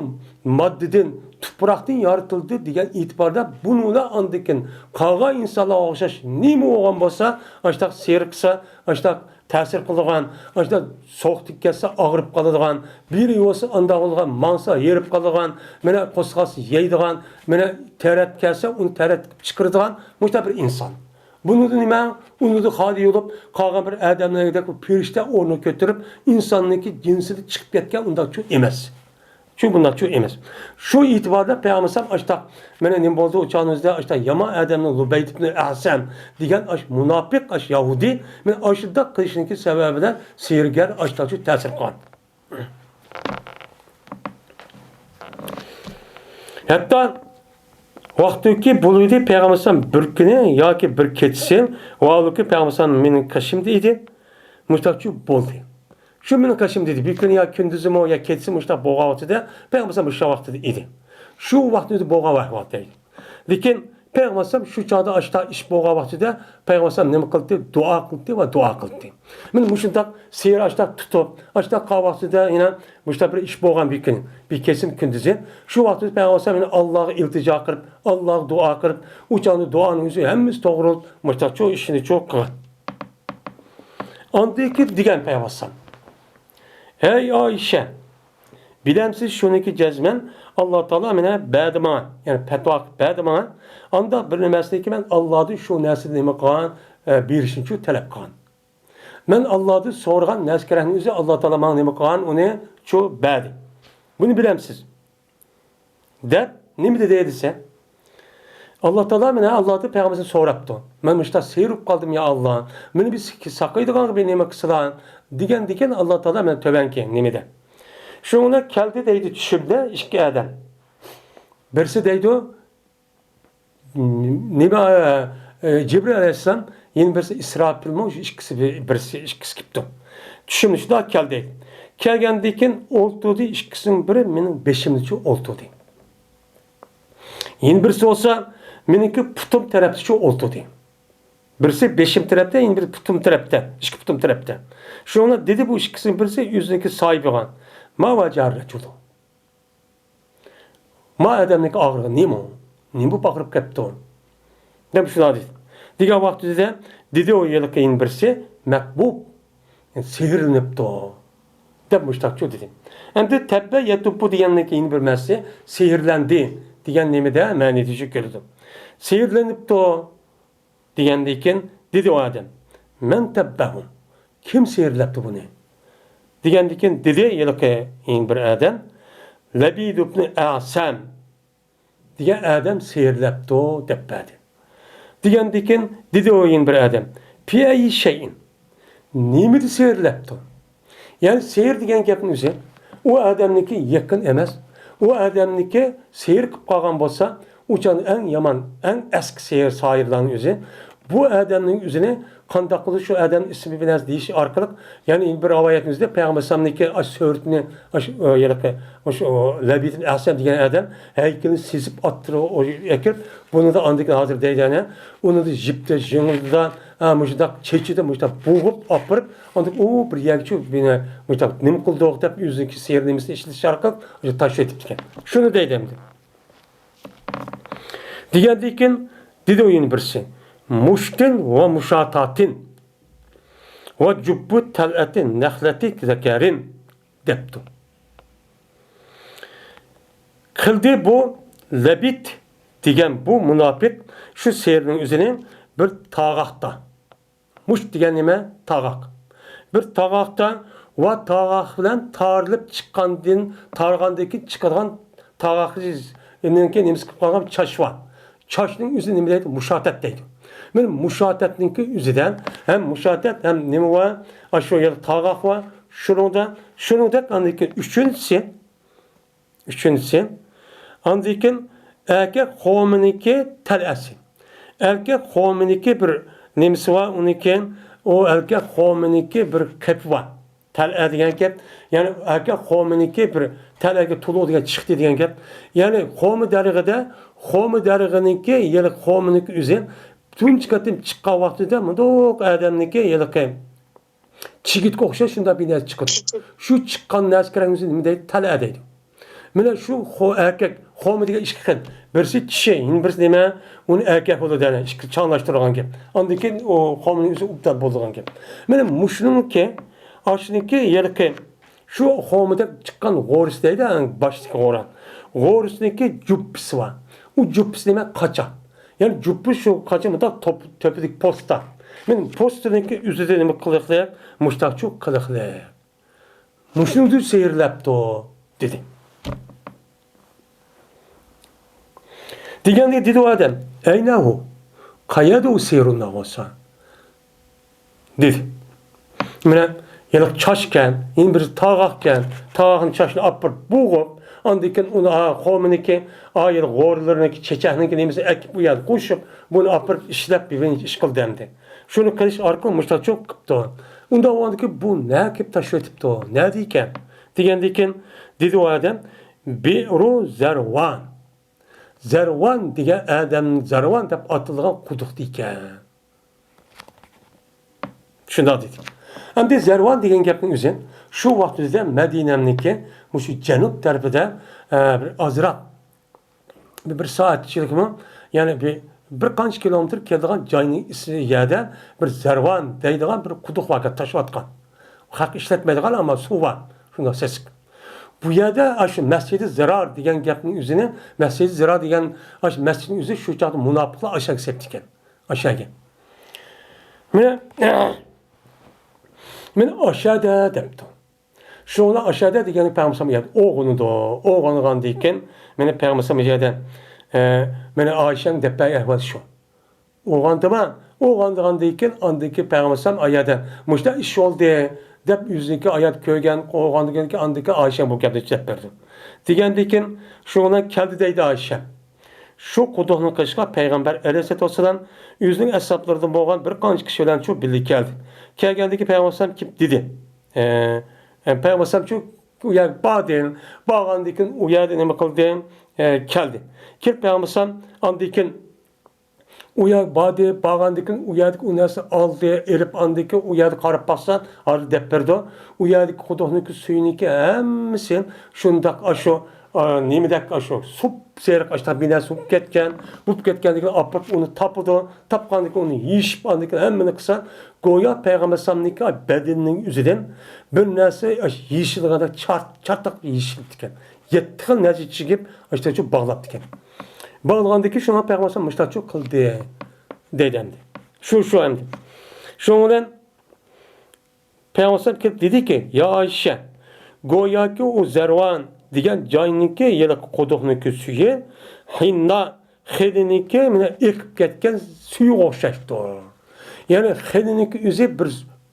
ماددىدىن، تۇپراقتىن يارىتىلدى دېگەن ئېتىباردا، بۇنىڭلا ئاندىن كېيىن قالغان ئىنسانلارغا ئوخشاش نېمە بولغان بولسا، ئاشۇنداق سېھىر قىلسا، ئاشۇنداق تەسىر قىلىدىغان، ئاشۇنداق سوغۇق كەتسە ئاغرىپ قالىدىغان، بىرى يولسا ئانداق بولىدىغان، ماڭسا ھېرىپ قالىدىغان، مانا قورساق ئاچسا يەيدىغان، مانا تەرەت كەلسە ئۇنى تەرەت قىلىپ چىقىرىدىغان مۇشۇنداق بىر ئىنسان. بۇنىڭدا نېمە؟ ئۇنىڭدا خالىي بولۇپ قالغان بىر ئادەملەردەك پەرىشتە ئورنىغا كۆتۈرۈپ، ئىنساننىڭكى جىنسىدىن چىقىپ كەتكەن ئۇنداقچۇ ئەمەس. شۇ بۇنداقچۇ ئەمەس. شۇ ئېتىباردا پەيغەمبەر ئەلەيھىسسالام ئاشتاق، مانا نېمە بولدى، ئۇ چاغنىڭ ئۆزىدە ئاشتاق يامان ئادەمنى لۇبەيد ئىبن ئەسەم دېگەن ئاش مۇناپىق، ئاش يەھۇدىي، مانا ئاشۇنداق قىلىشنىڭكى سەۋەبى بىلەن سېھىرگەر ئاشتاقچۇ تەسىر قىلغان. ھەتتا ۋاقتىكى بولۇۋىدى، پەيغەمبەر ئەلەيھىسسالام بىر كۈنى ياكى بىر كېچىسى، ۋاھالۇكى پەيغەمبەر ئەلەيھىسسالام مېنىڭ قېشىمدا ئىدى. مۇشتاقچۇ بولدى. شۇ مېنىڭ قېشىمدا ئىدى. بىر كۈنى يا كۈندۈزىمۇ يا كېچىسى مۇشتاق بولغان ۋاقتىدا پەيغەمبەر ئەلەيھىسسالام مۇشۇ ۋاقتىدا ئىدى. شۇ ۋاقتىدا بولغان ئەھۋال دەيدۇ. لېكىن پەيغەمبەر ئەلەيھىسسالام شۇ چاغدا ئاشتا ئىش بولغان ۋاقتىدا پەيغەمبەر ئەلەيھىسسالام نېمە قىلدى؟ دۇئا قىلدى ۋە دۇئا قىلدى. مانا مۇشۇنداق سېھىر ئاشتا تۇتۇپ، ئاشتا قالغان ۋاقتىدا يەنە مۇشۇنداق بىر ئىش بولغان بىر كۈنى، بىر كېچىسى كۈندۈزى. شۇ ۋاقتىدا پەيغەمبەر ئەلەيھىسسالام يەنە ئاللاغا ئىلتىجا قىلىپ، ئاللاغا دۇئا قىلىپ، ئۇ چاغدا دۇئانىڭ ئۆزى ھەممىسى توغرۇلۇپ، مۇشۇنداقچۇ ئىشنىچۇ قىلغان. ئاندىن كېيىن دېگەن پەيغەمبەر ئەلەيھىسسالام، ھەي ئائىشە، بىلەمسىز شۇنىكى جەزمەن ئاللا تائالا مانا بەردى ماڭا، يەنى پەتۋا قىلىپ بەردى ماڭا. ئانداق بىر نەرسىنىكى مەن ئاللادىن شۇ نەرسىنى نېمە قىلغان، ئە، بېرىشنىچۇ تەلەپ قىلغان. مەن ئاللادىن سورىغان نەرسە كېرەكنى ئۆزى ئاللا تائالا ماڭا نېمە قىلغان، ئۇنى شۇ بەردى. بۇنى بىلەمسىز؟ دەپ نېمە دېدى دېسە، ئاللا تائالا مانا ئاللادىن پەيغەمبىرىمىزدىن سوراپتۇ. مەن مۇشۇنداق سېھىر بولۇپ قالدىم يا ئاللا. مېنى بىر ساقايدىغان بىر نېمە قىلسىلا دېگەندىكىن ئاللا تائالا مانا تۆۋەنكى نېمىدە. شۇڭا كەلدى دەيدۇ چۈشۈمدە ئىككى ئادەم. بىرسى دەيدۇ، نېمە، ئە، جىبرىل ئەلەيھىسسالام، يەنە بىرسى ئىسراپىلمۇ، شۇ ئىككىسى بىر-، بىرسى، ئىككىسى كېپتۇ. چۈشۈمدە شۇنداق كەلدى. كەلگەندىن كېيىن ئولتۇردى، ئىككىسىنىڭ بىرى مېنىڭ بېشىمدىچۇ ئولتۇردى. يەنە بىرسى بولسا مېنىڭكى پۇتۇم تەرەپتىچۇ ئولتۇردى. بىرسى بېشىم تەرەپتە، يەنە بىرى پۇتۇم تەرەپتە، ئىككى پۇتۇم تەرەپتە. شۇڭا دېدى بۇ ئىككىسىنىڭ بىرسى ئۆزىنىڭكى ساھىبىغا، ما ۋەجەھەر رەجۇلۇ. ما ئادەمنىڭكى ئاغرىقى نېمە؟ نېمە بولۇپ ئاغرىپ كەپتۇ؟ دەپ شۇنداق دېدى. دېگەن ۋاقتىدا دېدى ئۇ ھېلىقى يەنە بىرسى، مەقبۇب، يەنى سېھىرلىنىپتۇ، دەپ مۇشتاقچۇ دېدى. ئەمدى تەببە يەتۇببۇ دېگەننىڭكى يەنە بىر مەنىسى سېھىرلەندى دېگەن نېمىدە مەنىدە شۇ كېلىدۇ. سېھىرلىنىپتۇ. دېگەندىن كېيىن دېدى ئۇ ئادەم، مەن تەببەھۇ، كىم سېھىرلەپتۇ بۇنى؟ دېگەندىن كېيىن دېدى ھېلىقى يەنە بىر ئادەم، لەبىد ئىبنى ئەسەم دېگەن ئادەم سېھىرلەپتۇ دەپ بەردى. دېگەندىن كېيىن دېدى ئۇ يەنە بىر ئادەم، پى ئەيي شەيئىن، نېمىدە سېھىرلەپتۇ؟ يەنى سېھىر دېگەن گەپنىڭ ئۆزى ئۇ ئادەمنىڭكى يېقىن ئەمەس. ئۇ ئادەمنىڭكى سېھىر قىلىپ قالغان بولسا، ئۇ چاغدا ئەڭ يامان، ئەڭ ئەسكى سېھىر، ساھىرلارنىڭ ئۆزى. بۇ ئادەمنىڭ ئۆزىنى قانداق قىلىپ شۇ ئادەمنىڭ ئىسمى بىلەن دېيىش ئارقىلىق، يەنى بىر رىۋايەتنىڭ ئۆزىدە پەيغەمبەر ئەلەيھىسسالامنىڭكى ئاشۇ سۈرىتىنى، ئاشۇ، ئە، ھېلىقى، ئاشۇ لەبىد ئەسەم دېگەن ئادەم ھەيكىلىنى سېزىپ ئاتتۇرۇپ ئەكىرىپ، بۇنىدا ئاندىن كېيىن ھازىر دەيدۇ، يەنى ئۇنىدا جىپتە، يېڭىدا، ئە، مۇشۇنداق چېچىدا مۇشۇنداق بوغۇپ ئاپىرىپ، ئاندىن ئۇ بىر يەرگىچۇ مېنى مۇشۇنداق نېمە قىلدۇق دەپ ئۆزىنىڭكى سېھىرنېمىسىنى ئىشلىتىش ئارقىلىق تاشلىۋېتىپتىكەن. شۇنى دەيدۇ ئەمدى. دېگەندىن كېيىن دېدى ئۇ يەنە بىرسى، مۇشتىن ۋە مۇشاتاتىن ۋە جۇببۇ تەلئەتى نەخلەتى زەكەرىن دەپتۇ. قىلدى بۇ لەبىد دېگەن بۇ مۇناپىق شۇ سېھىرنىڭ ئۆزىنى بىر تاغاقتا. مۇشت دېگەن نېمە؟ تاغاق. بىر تاغاقتا ۋە تاغاق بىلەن تارىلىپ چىققاندىن، تارىغاندىن كېيىن چىقىدىغان تاغاقنىڭكى نېمىسى قىلىپ قالغان چاچ بار. چاچنىڭ ئۆزى نېمە دەيدۇ؟ مۇشاتەت دەيدۇ. مانا مۇشاتەتنىڭكى ئۆزىدە ھەم مۇشاتەت ھەم نېمە بار؟ ئاشۇ يەردە تاغاق بار. شۇنىڭدا، شۇنىڭدەك ئاندىن كېيىن ئۈچىنچىسى، ئۈچىنچىسى، ئاندىن كېيىن ئەركەك خورمىنىڭكى تەلئەسى. ئەركەك خورمىنىڭكى بىر نېمىسى بار، ئۇنىڭ كېيىن ئۇ ئەركەك خورمىنىڭكى بىر قېپى بار. تەلئە دېگەن گەپ، يەنى ئەركەك خومىنىڭكى بىر تەلئەگە تولۇق دېگەن چىقتى دېگەن گەپ. يەنى خومى دەرىخىدە، خومى دەرىخىنىڭكى، يەنى خومىنىڭكى ئۆزى تۇنجى قېتىم چىققان ۋاقتىدا مۇنداق ئادەمنىڭكى ھېلىقى چىگىتكە ئوخشاش شۇنداق بىر نەرسە چىقىدۇ. شۇ چىققان نەرسىگە كەلگەن ئۆزى نېمە دەيدۇ؟ تەلئە دەيدۇ. مانا شۇ خو-، ئەركەك، خومى دېگەن ئىككى خىل. بىرسى چىشى، يەنە بىرسى نېمە؟ ئۇنى ئەركەك بولىدۇ، يەنە ئىككى چاڭلاشتۇرغان گەپ. ئاندىن كېيىن ئۇ خومىنىڭ ئۆزى ئوبدان بولىدىغان گەپ. مانا مۇشۇنىڭكى، ئاشۇنىڭكى ھېلىقى شۇ خومىدەك چىققان غورىسى دەيدۇ، باشتىكى غورا. غورىسىنىڭكى جۇپپىسى بار. ئۇ جۇپپىسى نېمە؟ قاچا. يەنى جۇپپىسى شۇ قاچا مۇنداق توپ-، تۆپىدىكى پوستا. مانا پوستىنىڭكى ئۆزىدە نېمە قىلىقلىق؟ مۇشتاقچۇ قىلىقلىق. مۇشۇنى سېھىرلەپتۇ، دېدى. دېگەندە دېدى ئۇ ئادەم، ئەينەھۇ، قەيەردە ئۇ سېھىرۇنناغۇسا؟ دېدى. مانا يەنە چاچكەن، يەنە بىر تاغاقكەن، تاغاقنى چاچنى ئاپىرىپ بوغۇپ، ئاندىن كېيىن ئۇنى، ھا، خومىنىڭكى، ھا، يەنە غورىلىرىنىڭكى، چېچەكنىڭكى نېمىسىنى ئەكىپ ئۇ يەردە قوشۇپ، بۇنى ئاپىرىپ ئىشلەپ، بىر ئىش قىلدى ئەمدى. شۇنى قىلىش ئارقىلىق مۇشۇنداق چوق قىپتۇ. ئۇنداق بولغاندىكىن بۇ نە كېلىپ تاشلىۋېتىپتۇ، نەدىكەن؟ دېگەندىكىن، دېدى ئۇ ئادەم، بىئرۇ زەرۋان. زەرۋان دېگەن ئادەم، زەرۋان دەپ ئاتىلىدىغان قۇدۇقتا ئىكەن. شۇنداق دېدى. ئەمدى زەرۋان دېگەن گەپنىڭ ئۆزى شۇ ۋاقىت ئۆزىدە مەدىنەمنىڭكى مۇشۇ جەنۇب تەرىپىدە، ئە، بىر ئازراق بىر سائەتچىلىكمۇ، يەنى بىر، بىر قانچە كىلومېتىر كېلىدىغان جاينىڭ ئىسمى يەردە بىر زەرۋان دەيدىغان بىر قۇدۇق باركەن، تاشلىۋاتقان. خەق ئىشلەتمەيدىغان، ئەمما سۇ بار. شۇنداق سېسىق. بۇ يەردە ئاشۇ مەسچىدى زىرار دېگەن گەپنىڭ ئۆزىنى، مەسچىدى زىرار دېگەن ئاشۇ مەسچىتنىڭ ئۆزى شۇ چاغدا مۇناپىقلار ئاشاگە سېپتىكەن. ئاشاگە. مانا، مانا ئاشادە دەپتۇ. شۇڭا ئاشادە دېگەن پەيغەمبەر ئويغىنىدۇ. ئويغانغاندىن كېيىن، مانا پەيغەمبەر يەردە، ئە، مانا ئائىشەنىڭ دەپ بەرگەن ئەھۋالى شۇ. ئويغاندىما؟ ئويغانغاندىن كېيىن، ئاندىن كېيىن پەيغەمبەر ئايەدە، مۇشۇنداق ئىش بولدى، دەپ يۈزىنىكى ئايەت كۆرگەن، ئويغاندىن كېيىن، ئاندىن كېيىن ئائىشە بۇ گەپنى دەپ بەردى. دېگەندىن كېيىن، شۇڭا كەلدى دەيدۇ ئائىشە. شۇ قۇدۇقنى قېشىغا پەيغەمبەر ئەلەيھىسسالاتۇ ۋەسسالام ئۆزىنىڭ ئەسھابلىرىدىن بولغان بىر قانچە كىشى بىلەن شۇ بىللە كەلدى. كەلگەندىكى پەيغەمبەر ئەلەيھىسسالام كېلىپ دېدى. ئە، ئە، پەيغەمبەر ئەلەيھىسسالام شۇ ئۇ يەرگە باردى. بارغاندىن كېيىن ئۇ يەردە نېمە قىلدى؟ ئە، كەلدى. كېلىپ پەيغەمبەر ئەلەيھىسسالام ئاندىن كېيىن ئۇ يەرگە باردى، بارغاندىن كېيىن ئۇ يەردىكى ئۇ نەرسىنى ئالدى، ئېلىپ ئاندىن كېيىن ئۇ يەردە قاراپ باقسا، ھازىر دەپ بېرىدۇ. ئۇ يەردىكى قۇدۇقنىڭكى سۈيىنىڭكى ھەممىسى شۇنداق ئاشۇ، ئا، نېمىدەك ئاشۇ سۇپسېرىق ئاشۇنداق بىر نەرسە بولۇپ كەتكەن. بولۇپ كەتكەندىن كېيىن ئاپىرىپ ئۇنى تاپىدۇ. تاپقاندىن كېيىن ئۇنى يېيىشىپ ئاندىن كېيىن ھەممىنى قىلسا، گويا پەيغەمبەر ئەلەيھىسسالامنىڭكى بەدىنىنىڭ ئۆزىدىن بىر نەرسە ئاشۇ يېشىلغاندەك چارت-، چارتاق يېشىلىپتىكەن. يەتتە خىل نەرسە چىگىپ، ئاشۇنداقچۇ باغلاپتىكەن. باغلىغاندىكىن شۇڭا پەيغەمبەر مۇشۇنداقچۇ قىلدى، دەيدۇ ئەمدى. شۇ، شۇ ئەمدى. شۇنىڭ بىلەن پەيغەمبەر كېلىپ دېدىكى، يا ئائىشە، گوياكى ئۇ زەرۋان دېگەن جاينىڭكى ھېلىقى قۇدۇقنىڭكى سۈيى ھىننا خېلىنىڭكى مانا ئېقىپ كەتكەن سۈيىگە ئوخشاشتۇر. يەنى خېلىنىڭكى ئۆزى بىر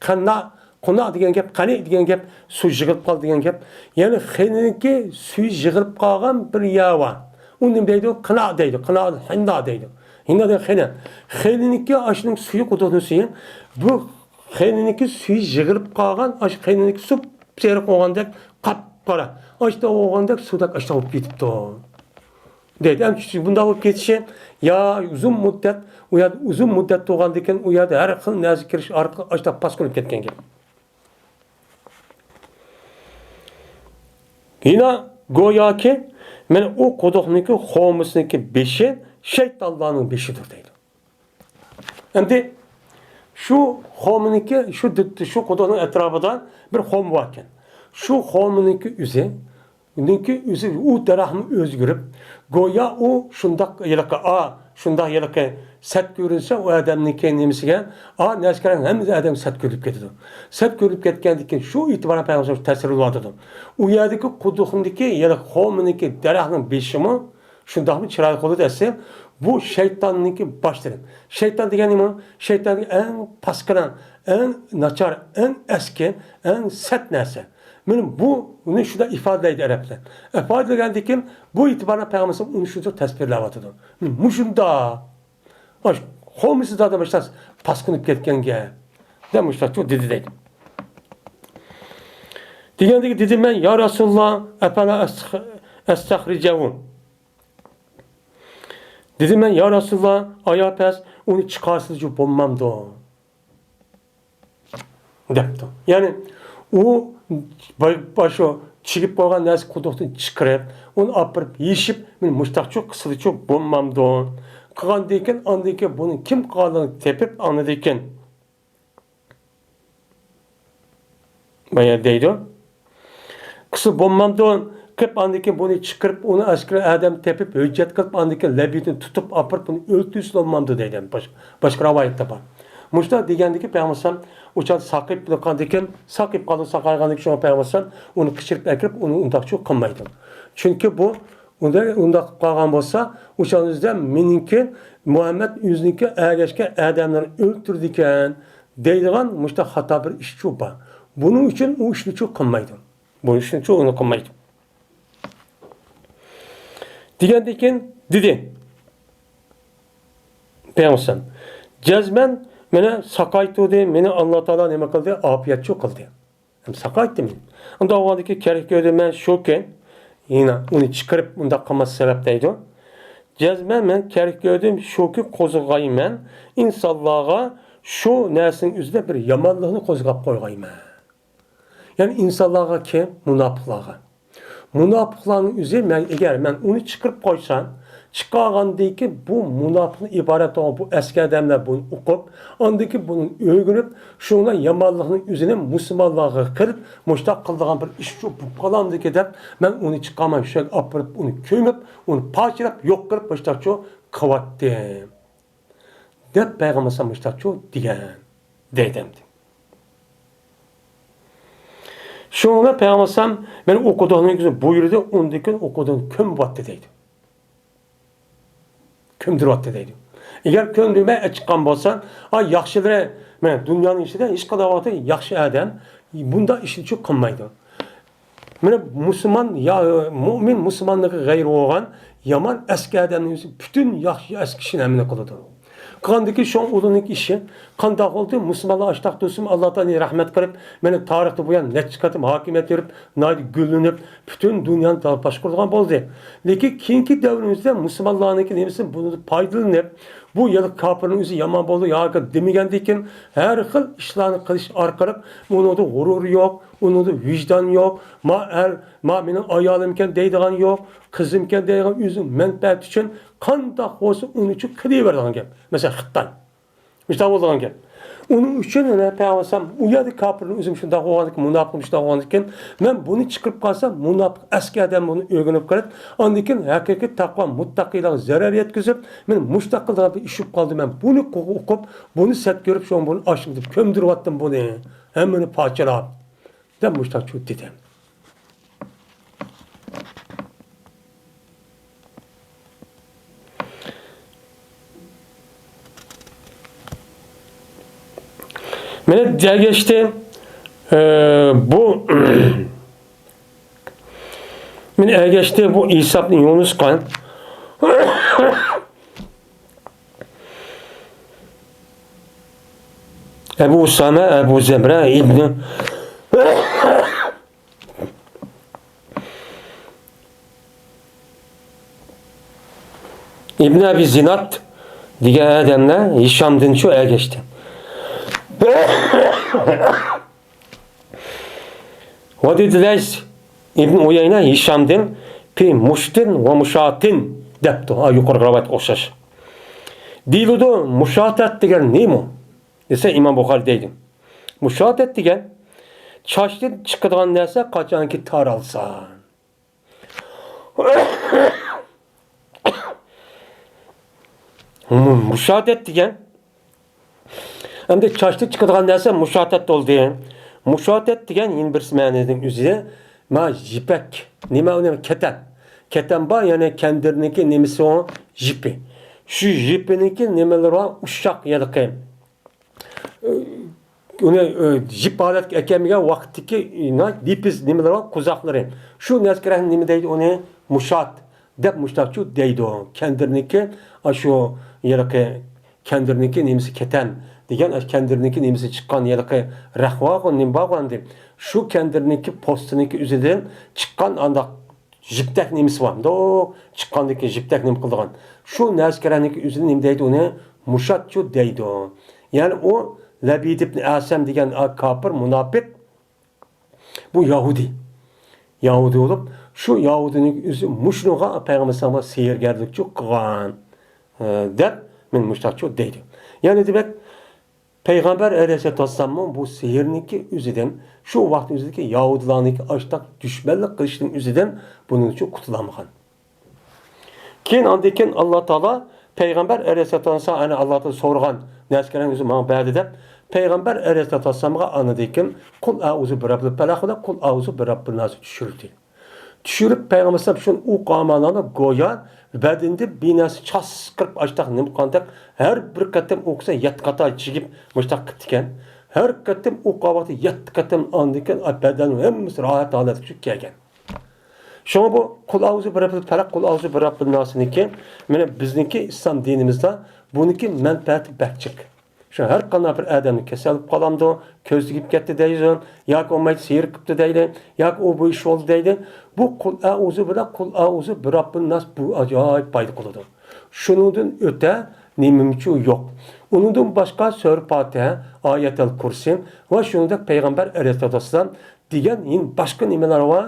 قانداق، قۇنداق دېگەن گەپ، قانى دېگەن گەپ، سۇ يىغىلىپ قالدى دېگەن گەپ. يەنى خېلىنىڭكى سۈيى يىغىلىپ قالغان بىر يەر بار. ئۇنى نېمە دەيدۇ؟ قىنا دەيدۇ. قىنا، ھىندا دەيدۇ. ھىندا دېگەن خېلى. خېلىنىڭكى ئاشۇنىڭ سۈيى قۇدۇقنىڭ سۈيى. بۇ خېلىنىڭكى سۈيى يىغىلىپ قالغان، ئاشۇ خېلىنىڭكى سۇپسېرىق بولغاندەك قاپقارا. ئاشۇنداق بولغاندەك سۇدەك ئاشۇنداق بولۇپ كېتىپتۇ. دەيدۇ. ئەمدى چۈشتى، بۇنداق بولۇپ كېتىشى، يا ئۇزۇن مۇددەت، ئۇ يەردە ئۇزۇن مۇددەت تۇرغاندىن كېيىن، ئۇ يەردە ھەر خىل نەرسە كىرىش ئارقىلىق ئاشۇنداق پاسكىنا بولۇپ كەتكەن گەپ. يەنە گوياكى، مانا ئۇ قۇدۇقنىڭكى خومىسىنىڭكى بېشى شەيتانلارنىڭ بېشىدۇر دەيدۇ. ئەمدى شۇ خومىنىڭكى، شۇ دىت-، شۇ قۇدۇقنىڭ ئەتراپىدا بىر خوم باركەن. شۇ خومىنىڭكى ئۆزى، ئۇنىڭكى ئۆزى ئۇ دەرەخمۇ ئۆزگىرىپ، گويا ئۇ شۇنداق ھېلىقى، ئا، شۇنداق ھېلىقى سەت كۆرۈنسە، ئۇ ئادەمنىڭكى نېمىسىگە، ئا، نەرسىگە ھەممە ئادەم سەت كۆرۈلۈپ كېتىدۇ. سەت كۆرۈلۈپ كەتكەندىن كېيىن، شۇ ئېتىبارەن پەيغەمبەر تەسىرلىۋاتىدۇ. ئۇ يەردىكى قۇدۇقنىڭكى، يەنى خومىنىڭكى دەرەخنىڭ بېشىمۇ شۇنداقمۇ چىرايلىق بولىدۇ دېسە، بۇ شەيتاننىڭكى باشلىرى. شەيتان دېگەن نېمە؟ شەيتان ئەڭ پاسكىنا، ئەڭ ناچار، ئەڭ ئەسكى، ئەڭ سەت نەرسە. مانا بۇنى شۇنداق ئىپادىلەيدۇ ئەرەبلەر. ئىپادىلىگەندىن كېيىن بۇ ئېتىبارەن پەيغەمبەر ئۇنى شۇنداق تەسۋىرلەۋاتىدۇ. مۇشۇنداق. ئاش-، خومىسىدا دەپ مۇشۇنداق پاسكىنىپ كەتكەنگە. دەپ مۇشۇنداق دېدى دەيدۇ. دېگەندىكىن دېدىم مەن، يا رەسۇلاللا، ئەپەلا ئەستەخرىجەھۇ. دېدىم مەن، يا رەسۇلاللا، ئايا پەس، ئۇنى چىقارسىلىچۇ بولمامدۇ؟ دەپتۇ. يەنى ئۇ با-، باشۇ چىگىپ قالغان نەرسە قۇدۇقتىن چىقىرىپ، ئۇنى ئاپىرىپ يېشىپ، مېنى مۇشتاقچۇ قىسىلىچۇ بولمامدۇ؟ قىلغاندىكىن، ئاندىكىن بۇنى كىم قىلغانلىقىنى تېپىپ ئاڭلىدىكىن. بايا دەيدۇ. قىسىپ بولمامدۇ؟ قىپ ئاندىكىن بۇنى چىقىرىپ، ئۇنى ئەسكىرى ئادەم تېپىپ، ھۆججەت قىلىپ، ئاندىكىن لەبىدىن تۇتۇپ ئاپىرىپ، بۇنى ئۆلتۈرسە بولمامدۇ دەيدۇ. باش-، باشقا رىۋايەتتە بار. مۇشۇنداق دېگەندىكىن پەيغەمبەر ئەلەيھىسسالام ئۇچان ساقىيىپ قالغاندىكىن، ساقىيىپ قالدى، ساقايغاندىكىن شۇڭا پەيغەمبەر ئەلەيھىسسالام ئۇنى قېچىرىپ ئەكىرىپ، ئۇنى ئۇنداقچۇ قىلمايدۇ. چۈنكى بۇ ئۇنداق، ئۇنداق قىلىپ قالغان بولسا، ئۇچان ئۆزىدە مېنىڭكى، مۇھەممەد ئۆزىنىڭكى ئەگەشكەن ئادەملەرنى ئۆلتۈرىدىكەن دەيدىغان مۇشۇنداق خاتا بىر ئىشچۇ بار. بۇنىڭ ئۈچۈن ئۇ ئىشنىچۇ قىلمايدۇ. بۇ ئىشنىچۇ ئۇنى قىلمايدۇ. دېگەندىكىن دېدى پەيغەمبەر، جەزمەن مېنى ساقايتۇردى، مېنى ئاللا تائالا نېمە قىلدى؟ ئاپىيەتچۇ قىلدى. ھەم ساقايتتى مېنى. ئۇنداق بولغاندىكىن كېرەك كۆردۈم مەن شۇكى، يەنە ئۇنى چىقىرىپ ئۇنداق قىلماس سەۋەب دەيدۇ. جەزمەن مەن كېرەك كۆردۈم شۇكى قوزغىغايمەن، ئىنسانلارغا شۇ نەرسىنىڭ ئۆزىدە بىر يامانلىقنى قوزغاپ قويغايمەن. يەنى ئىنسانلارغا كىم؟ مۇناپىقلارغا. مۇناپىقلارنىڭ ئۆزى، مەن، ئەگەر مەن ئۇنى چىقىرىپ قويسام، چىقارغاندىن كېيىن بۇ مۇناپىقتىن ئىبارەت بولغان بۇ ئەسكى ئادەملەر بۇنى ئوقۇپ، ئاندىن كېيىن بۇنى ئۆگىنىپ، شۇڭا يامانلىقنىڭ ئۆزىنى مۇسۇلمانلارغا قىلىپ، مۇشۇنداق قىلىدىغان بىر ئىشچۇ بولۇپ قالامدىكى دەپ، مەن ئۇنى چىقارماي، شۇ يەرگە ئاپىرىپ، ئۇنى كۆمۈپ، ئۇنى پارچىلاپ، يوق قىلىپ، مۇشۇنداقچۇ قىلىۋاتتىم. دەپ پەيغەمبەر ئەلەيھىسسالام مۇشۇنداقچۇ دېگەن دەيدۇ ئەمدى. شۇڭا پەيغەمبەر ئەلەيھىسسالام مېنى ئۇ قۇدۇقنىڭ كۆزى بۇيرۇدى، ئۇندىن كېيىن ئۇ قۇدۇقنى كۆمۈۋەتتى دەيدۇ. كۆمدۈرۈۋەتتى دەيدۇ. ئەگەر كۆمدۈرمەي ئېچىققان بولسا، ئا، ياخشىلىرى، مانا دۇنيانىڭ ئىچىدە ھېچقانداق ۋاقىتتا ياخشى ئادەم بۇنداق ئىشنىچۇ قىلمايدۇ. مانا مۇسۇلمان يا، مۇئمىن مۇسۇلمانلىقى غەيرى بولغان يامان ئەسكى ئادەمنىڭ ئۆزى پۈتۈن ياخشى ئەسكى ئىشنى ھەممىنى قىلىدۇ. قىلغاندىكىن شۇڭا ئۇلارنىڭ ئىشى قانداق بولدى؟ مۇسۇلمانلار ئاشتاق تۇرسۇن، ئاللا تائالا رەھمەت قىلىپ، مانا تارىختا بۇيان نەچچە قېتىم ھاكىمىيەت يۈرۈپ، ناھايىتى گۈللىنىپ، پۈتۈن دۇنيانى باشقۇرىدىغان بولدى. لېكىن كېيىنكى دەۋرىمىزدە مۇسۇلمانلارنىڭكى نېمىسى بۇنى پايدىلىنىپ، بۇ يىل كاپىرنىڭ ئۆزى يامان بولدى ياكى دېمىگەندىكىن، ھەر خىل ئىشلارنى قىلىش ئارقىلىق ئۇنىڭدا غۇرۇر يوق، ئۇنىڭدا ۋىجدان يوق، ما ئەر، ما مېنىڭ ئايالىمكەن دەيدىغان يوق، قىزىمكەن دەيدىغان، ئۆزىنىڭ مەنپەئەتى ئۈچۈن قانداق بولسا ئۇنى ئۈچۈن قىلىۋېرىدىغان گەپ. مەسىلەن، خىتاي. مۇشۇنداق بولىدىغان گەپ. ئۇنىڭ ئۈچۈن مەن پەيغەمبەر ئەلەيھىسسالام ئۇ يەردە كاپىرنىڭ ئۆزى مۇشۇنداق بولغاندىكىن، مۇناپىق مۇشۇنداق بولغاندىكىن، مەن بۇنى چىقىرىپ قالسام، مۇناپىق ئەسكى ئادەم بۇنى ئۆگىنىپ قېلىپ، ئاندىن كېيىن ھەقىقىي تەقۋا مۇتتەقىيلارغا زەرەر يەتكۈزۈپ، مەن مۇشۇنداق قىلىدىغان بىر ئىش بولۇپ قالدى، مەن بۇنى ئوقۇپ، بۇنى سەت كۆرۈپ، شۇڭا بۇنى ئاشۇنداق كۆمدۈرۈۋەتتىم بۇنى، ھەممىنى پارچىلاپ، دەپ مۇشۇنداق دېدى. مېنى ئەگەشتى، ئى، بۇ، مېنى ئەگەشتى بۇ ئىسا ئىبنى يۇنۇسقا. ئەبۇ ئۇسامە، ئەبۇ زەمرە ئىبنى ئىبن ئەبى زىناد دېگەن ئادەملەر ھىشامدىن شۇ ئەگەشتى. ۋەدىدى لەيس ئىبن ئۇيەينە ھىشامدىن پى مۇشتىن ۋە مۇشاتىن دەپتۇ. ھا، يۇقىرىقى رىۋايەتكە ئوخشاش. دېيىلىدۇ، مۇشاتەت دېگەن نېمە؟ دېسە، ئىمام بۇخارى دەيدۇ. مۇشاتەت دېگەن چاچتىن چىقىدىغان نەرسە قاچانكى تارالسا. مۇشاتەت دېگەن، ئەمدى چاچتىن چىقىدىغان نەرسە مۇشاتەت بولدى. مۇشاتەت دېگەن يەنە بىرسى مەنىدىن ئۆزى، ما يىپەك، نېمە ئۇ نېمە؟ كەتەن. كەتەن بار، يەنى كەندىرنىڭكى نېمىسى ئۇ؟ يىپى. شۇ يىپىنىڭكى نېمىلىرى بار؟ ئۇششاق ھېلىقى. ئۇنى، ئى، يىپ ھالەتكە ئەكەلمىگەن ۋاقىتتىكى، ئى، نېپىز نېمىلىرى بار، قوزاقلىرى. شۇ نەرسىگە نېمە دەيدۇ ئۇنى؟ مۇشات دەپ مۇشتاقچۇ دەيدۇ. كەندىرنىڭكى، ئاشۇ ھېلىقى كەندىرنىڭكى نېمىسى كەتەن دېگەن، ئاشۇ كەندىرنىڭكى نېمىسى چىققان ھېلىقى رەخ بارغۇ، نېمە بارغۇ ئەمدى. شۇ كەندىرنىڭكى پوستىنىڭكى ئۆزىدىن چىققان ئانداق جىپتەك نېمىسى بار. مۇنداق چىققاندىكى جىپتەك نېمە قىلىدىغان. شۇ نەسكەرەنىڭكى ئۆزىنى نېمە دەيدۇ ئۇنى؟ مۇشاتچۇ دەيدۇ. يەنى ئۇ لەبىد ئىبن ئەسەم دېگەن كاپىر، مۇناپىق، بۇ يەھۇدىي. يەھۇدىي بولۇپ، شۇ يەھۇدىينىڭ ئۆزى مۇشۇنىڭغا پەيغەمبەر ئەلەيھىسسالامغا سېھىرگەرلىكچۇ قىلغان، ئە، دەپ، مەن مۇشتاقچۇ دەيدۇ. يەنى دېمەك، پەيغەمبەر ئەلەيھىسسالاتۇ ۋەسسالاممۇ بۇ سېھىرنىڭكى ئۆزىدىن، شۇ ۋاقىت ئۆزىدىكى يەھۇدىيلارنىڭكى ئاشتاق دۈشمەنلىك قىلىشنىڭ ئۆزىدىن بۇنىڭچۇ قۇتۇلالمىغان. كېيىن ئاندىن كېيىن ئاللا تائالا پەيغەمبەر ئەلەيھىسسالاتۇ ۋەسسالام، يەنى ئاللا تائالا سورىغان نەسكەرەننى ئۆزى ماڭا بەردى دەپ، پەيغەمبەر ئەلەيھىسسالاتۇ ۋەسسالامغا ئاندىن كېيىن قۇل ئەئۇزۇ بىرەببىل پەلەق بىلەن قۇل ئەئۇزۇ بىرەببىن ناسنى چۈشۈردى. چۈشۈرۈپ پەيغەمبەر ئەلەيھىسسالام شۇنى ئوقۇغان مەنىدە گويا بەدىنىدە بىر نەرسە چاسقىرىپ ئاشتاق نېمە قىلغاندەك، ھەر بىر قېتىم ئوقۇسا يەتتە قاتا چىگىپ مۇشتاق قىپتىكەن. ھەر قېتىم ئوقۇغان ۋاقتى يەتتە قېتىم ئاندىن كېيىن بەدەننىڭ ھەممىسى راھەت ھالەتكە چۈشۈپ كەلگەن. شۇڭا بۇ قۇل ئەئۇزۇ بىرەببىل پەلەق، قۇل ئەئۇزۇ بىرەببىن ناسنىڭكى، مانا بىزنىڭكى ئىسلام دىنىمىزدا بۇنىڭكى مەنپەئەتى بەك جىق. شۇ ھەر قانداق بىر ئادەمنى كېسەل بولۇپ قالامدۇ، كۆزى تېگىپ كەتتى دەيدۇ، ياكى بولمايدۇ سېھىر قىپتۇ دەيدۇ، ياكى ئۇ بۇ ئىش بولدى دەيدۇ. بۇ قۇل ئەئۇزۇ بىلەن قۇل ئەئۇزۇ بىرەببىن ناس بۇ ئاجايىپ پايدا قىلىدۇ. شۇنىڭدىن ئۆتە نېمىمۇچۇ يوق. ئۇنىڭدىن باشقا سۈرە پاتىھە، ئايەتەل كۇرسى ۋە شۇنىڭدەك پەيغەمبەر ئەلەيھىسسالاتۇ ۋەسسالام دېگەن يەنە باشقا نېمىلەر بار؟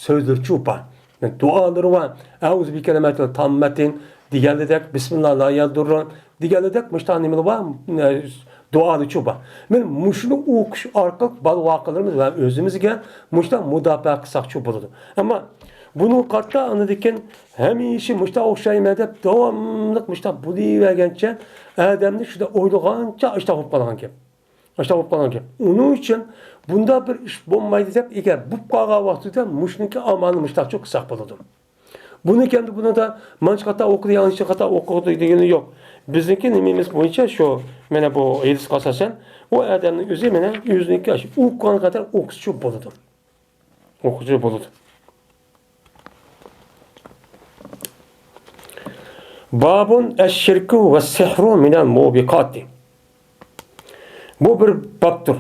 سۆزلىرىچۇ بار. دۇئالىرى بار. ئەئۇزۇ بىكەلىماتىل تاممەتىن دېگەنلىدەك، بىسمىللا لا يەدۇررۇ دېگەنلىدەك مۇشۇنداق نېمىلەر بار؟ دۇئالىچۇ بار. مانا مۇشۇنى ئوقۇش ئارقىلىق بالا-ۋاقىلىرىمىز ۋە ئۆزىمىزگە مۇشۇنداق مۇداپىئە قىلساقچۇ بولىدۇ. ئەمما بۇنىڭغا قارىتا ئاندىن كېيىن ھەمىشە مۇشۇنداق ئوخشايمەن دەپ داۋاملىق مۇشۇنداق بولۇۋەرگەنچە ئادەمنى شۇنداق ئويلىغانچە ئاشتاق بولۇپ قالغان گەپ. ئاشۇنداق بولۇپ قالغان گەپ. ئۇنىڭ ئۈچۈن بۇنداق بىر ئىش بولمايدۇ دەپ، ئەگەر بولۇپ قالغان ۋاقتىدا مۇشۇنىڭكى ئامالىنى مۇشۇنداقچۇ قىلساق بولىدۇ. بۇنىڭكى ئەمدى بۇنىڭدا مانچە خاتا ئوقۇدى، يانچە خاتا ئوقۇدى دېگىنى يوق. بىزنىڭكى نېمىمىز بويىچە شۇ، مانا بۇ ھەدىسكە ئاساسەن، ئۇ ئادەمنىڭ ئۆزى مانا ئۆزىنىڭكى ئوقۇغان قەدەر ئوقۇسىچۇ بولىدۇ. ئوقۇسىچۇ بولىدۇ. بابۇن ئەششىركۇ ۋە سىھرۇ مىنەل مۇبىقاتى. بۇ بىر بابتۇر.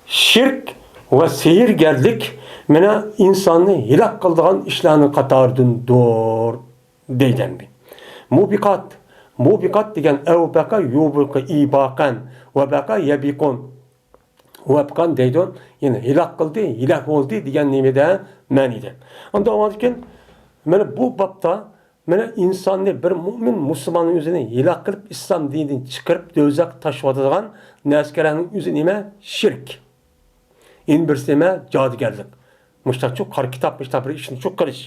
شىرك ۋە سېھىرگەرلىك مانا ئىنساننى ھالاك قىلىدىغان ئىشلارنىڭ قاتارىدىندۇر دەيدۇ. مۇبىقات. مۇبىقات دېگەن ئەۋبەقە يۇبىقۇ ئىباقەن ۋە بەقە يەبىقۇن. ۋەبقان دەيدۇ، يەنى ھالاك قىلدى، ھالاك بولدى دېگەن نېمىدە مەنىدە. ئاندىن ئاۋۋالدىن كېيىن مانا بۇ بابتا مانا ئىنساننى، بىر مۇئمىن مۇسۇلماننى ئۆزىنى ھالاك قىلىپ، ئىسلام دىنىدىن چىقىرىپ، دوزاخقا تاشلىۋاتىدىغان نەرسىلەرنىڭ ئۆزى نېمە؟ شىرك. يەنە بىرسى نېمە؟ جادۇگەرلىك. مۇشتاقچۇ قارا كىتاب، مۇشتاق بىر ئىشنى چۇ قىلىش.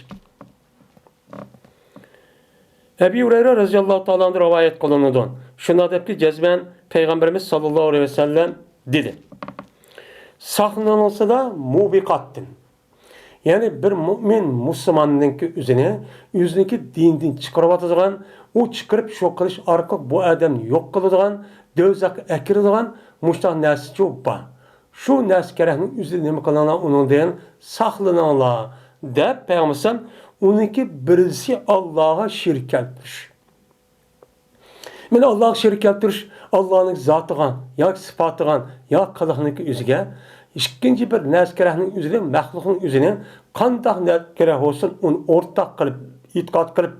ئەبى ھۇرەيرە رەزىياللاھۇ تائالا ئەنھۇ رىۋايەت قىلىنىدۇ. شۇنداق دەپتۇ، جەزمەن پەيغەمبىرىمىز ساللاللاھۇ ئەلەيھى ۋەسەللەم دېدى: ساقلىنىڭلار مۇبىقاتتىن. يەنى بىر مۇئمىن مۇسۇلماننىڭكى ئۆزىنى، ئۆزىنىڭكى دىنىدىن چىقىرىۋاتىدىغان، ئۇ چىقىرىپ شۇ قىلىش ئارقىلىق بۇ ئادەمنى يوق قىلىدىغان، دوزاخقا ئەكىرىدىغان مۇشۇنداق نەرسىچۇ بار. شۇ نەرسە كېرەكنىڭ ئۆزىدىن نېمە قىلىڭلار، ئۇنىڭدىن ساقلىنىڭلار، دەپ پەيغەمبەر ئەلەيھىسسالام ئۇنىڭكى بىرىنچىسى ئاللاغا شېرىك كەلتۈرۈش. مانا ئاللاغا شېرىك كەلتۈرۈش، ئاللانىڭ زاتىغا ياكى سىپاتىغا ياكى قىلىقنىڭكى ئۆزىگە ئىككىنچى بىر نەرسە كېرەكنىڭ ئۆزىنى، مەخلۇقنىڭ ئۆزىنى قانداق نەرسە كېرەك بولسۇن، ئۇنى ئورتاق قىلىپ، ئېتىقاد قىلىپ،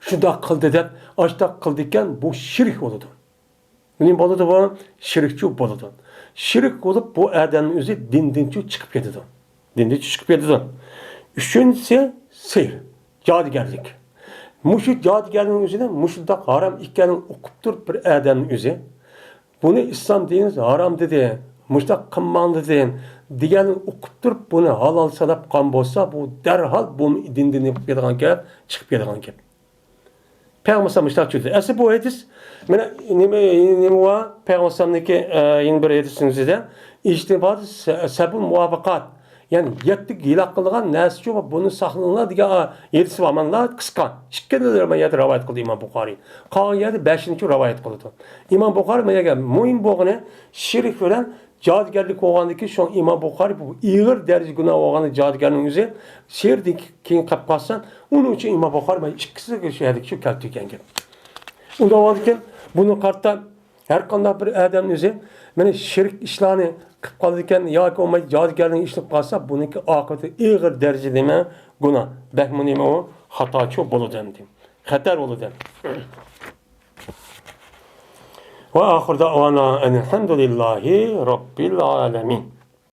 شۇنداق قىلدى دەپ، ئاشتاق قىلدىكەن، بۇ شىرك بولىدۇ. نېمە بولىدۇ بۇ؟ شىركچۇ بولىدۇ. شىرك بولۇپ، بۇ ئادەمنىڭ ئۆزى دىندىنچۇ چىقىپ كېتىدۇ. دىندىنچۇ چىقىپ كېتىدۇ. ئۈچىنچىسى سېھىر، جادۇگەرلىك. مۇشۇ جادۇگەرنىڭ ئۆزىنى مۇشۇنداق ھارام ئىكەنلىكىنى ئۇقۇپ تۇرۇپ بىر ئادەمنىڭ ئۆزى، بۇنى ئىسلام دىنىمىز ھارام دېدى، مۇشۇنداق قىلماڭ دېدى دېگەننى ئۇقۇپ تۇرۇپ، بۇنى ھالال ساناپ قالغان بولسا، بۇ دەرھال بۇ دىندىن نېمە قىلىپ كېتىدىغان گەپ، چىقىپ كېتىدىغان گەپ. پەيغەمبەر ئەلەيھىسسالام مۇشۇنداق چۈشۈردى. ئەسلى بۇ ھەدىس، مانا نېمە، نېمە بار؟ پەيغەمبەر ئەلەيھىسسالامنىڭكى، ئە، يەنە بىر ھەدىسىنىڭ ئۆزىدە، ئىجتىنابۇ سەبئۇل مۇۋبىقات. يەنى يەتتە ھالاك قىلىدىغان نەرسىچۇ، بۇنى ساقلىنىڭلار دېگەن، ئا، ھەدىسى بار. مانا قىسقا. ئىككىلىلىرى مانا يەردە رىۋايەت قىلدى ئىمام بۇخارىي. قالغان يەردە بەشىنچى رىۋايەت قىلىدۇ. ئىمام بۇخارىي مانا يەرگە مۇھىم بولغىنى شىرك بىلەن جادۇگەرلىك بولغاندىكىن، شۇڭا ئىمام بۇخارىي بۇ ئېغىر دەرىجىدە گۇناھ بولغان جادۇگەرنىڭ ئۆزى سېھىردىن كېيىن قېلىپ قالسا، ئۇنىڭ ئۈچۈن ئىمام بۇخارىي مانا ئىككىسىگە شۇ يەردىكى شۇ كەلتۈرگەن گەپ. ئۇنداق بولغاندىكىن، بۇنى قارىتا ھەر قانداق بىر ئادەم ئۆزى مانا شىرك ئىشلارنى قىلىپ قالىدىكەن ياكى بولمايدۇ جادۇگەرلىكنى ئىشلەپ قالسا، بۇنىڭكى ئاقىۋىتى ئېغىر دەرىجىدە نېمە؟ گۇناھ. بەكمۇ نېمە ئۇ؟ خاتاچۇ بولىدۇ ئەمدى. خەتەر بولىدۇ ئەمدى. ۋە ئاخىر دەئۋانا ئەنىلھەمدۇلىللاھى رەببىل ئالەمىن.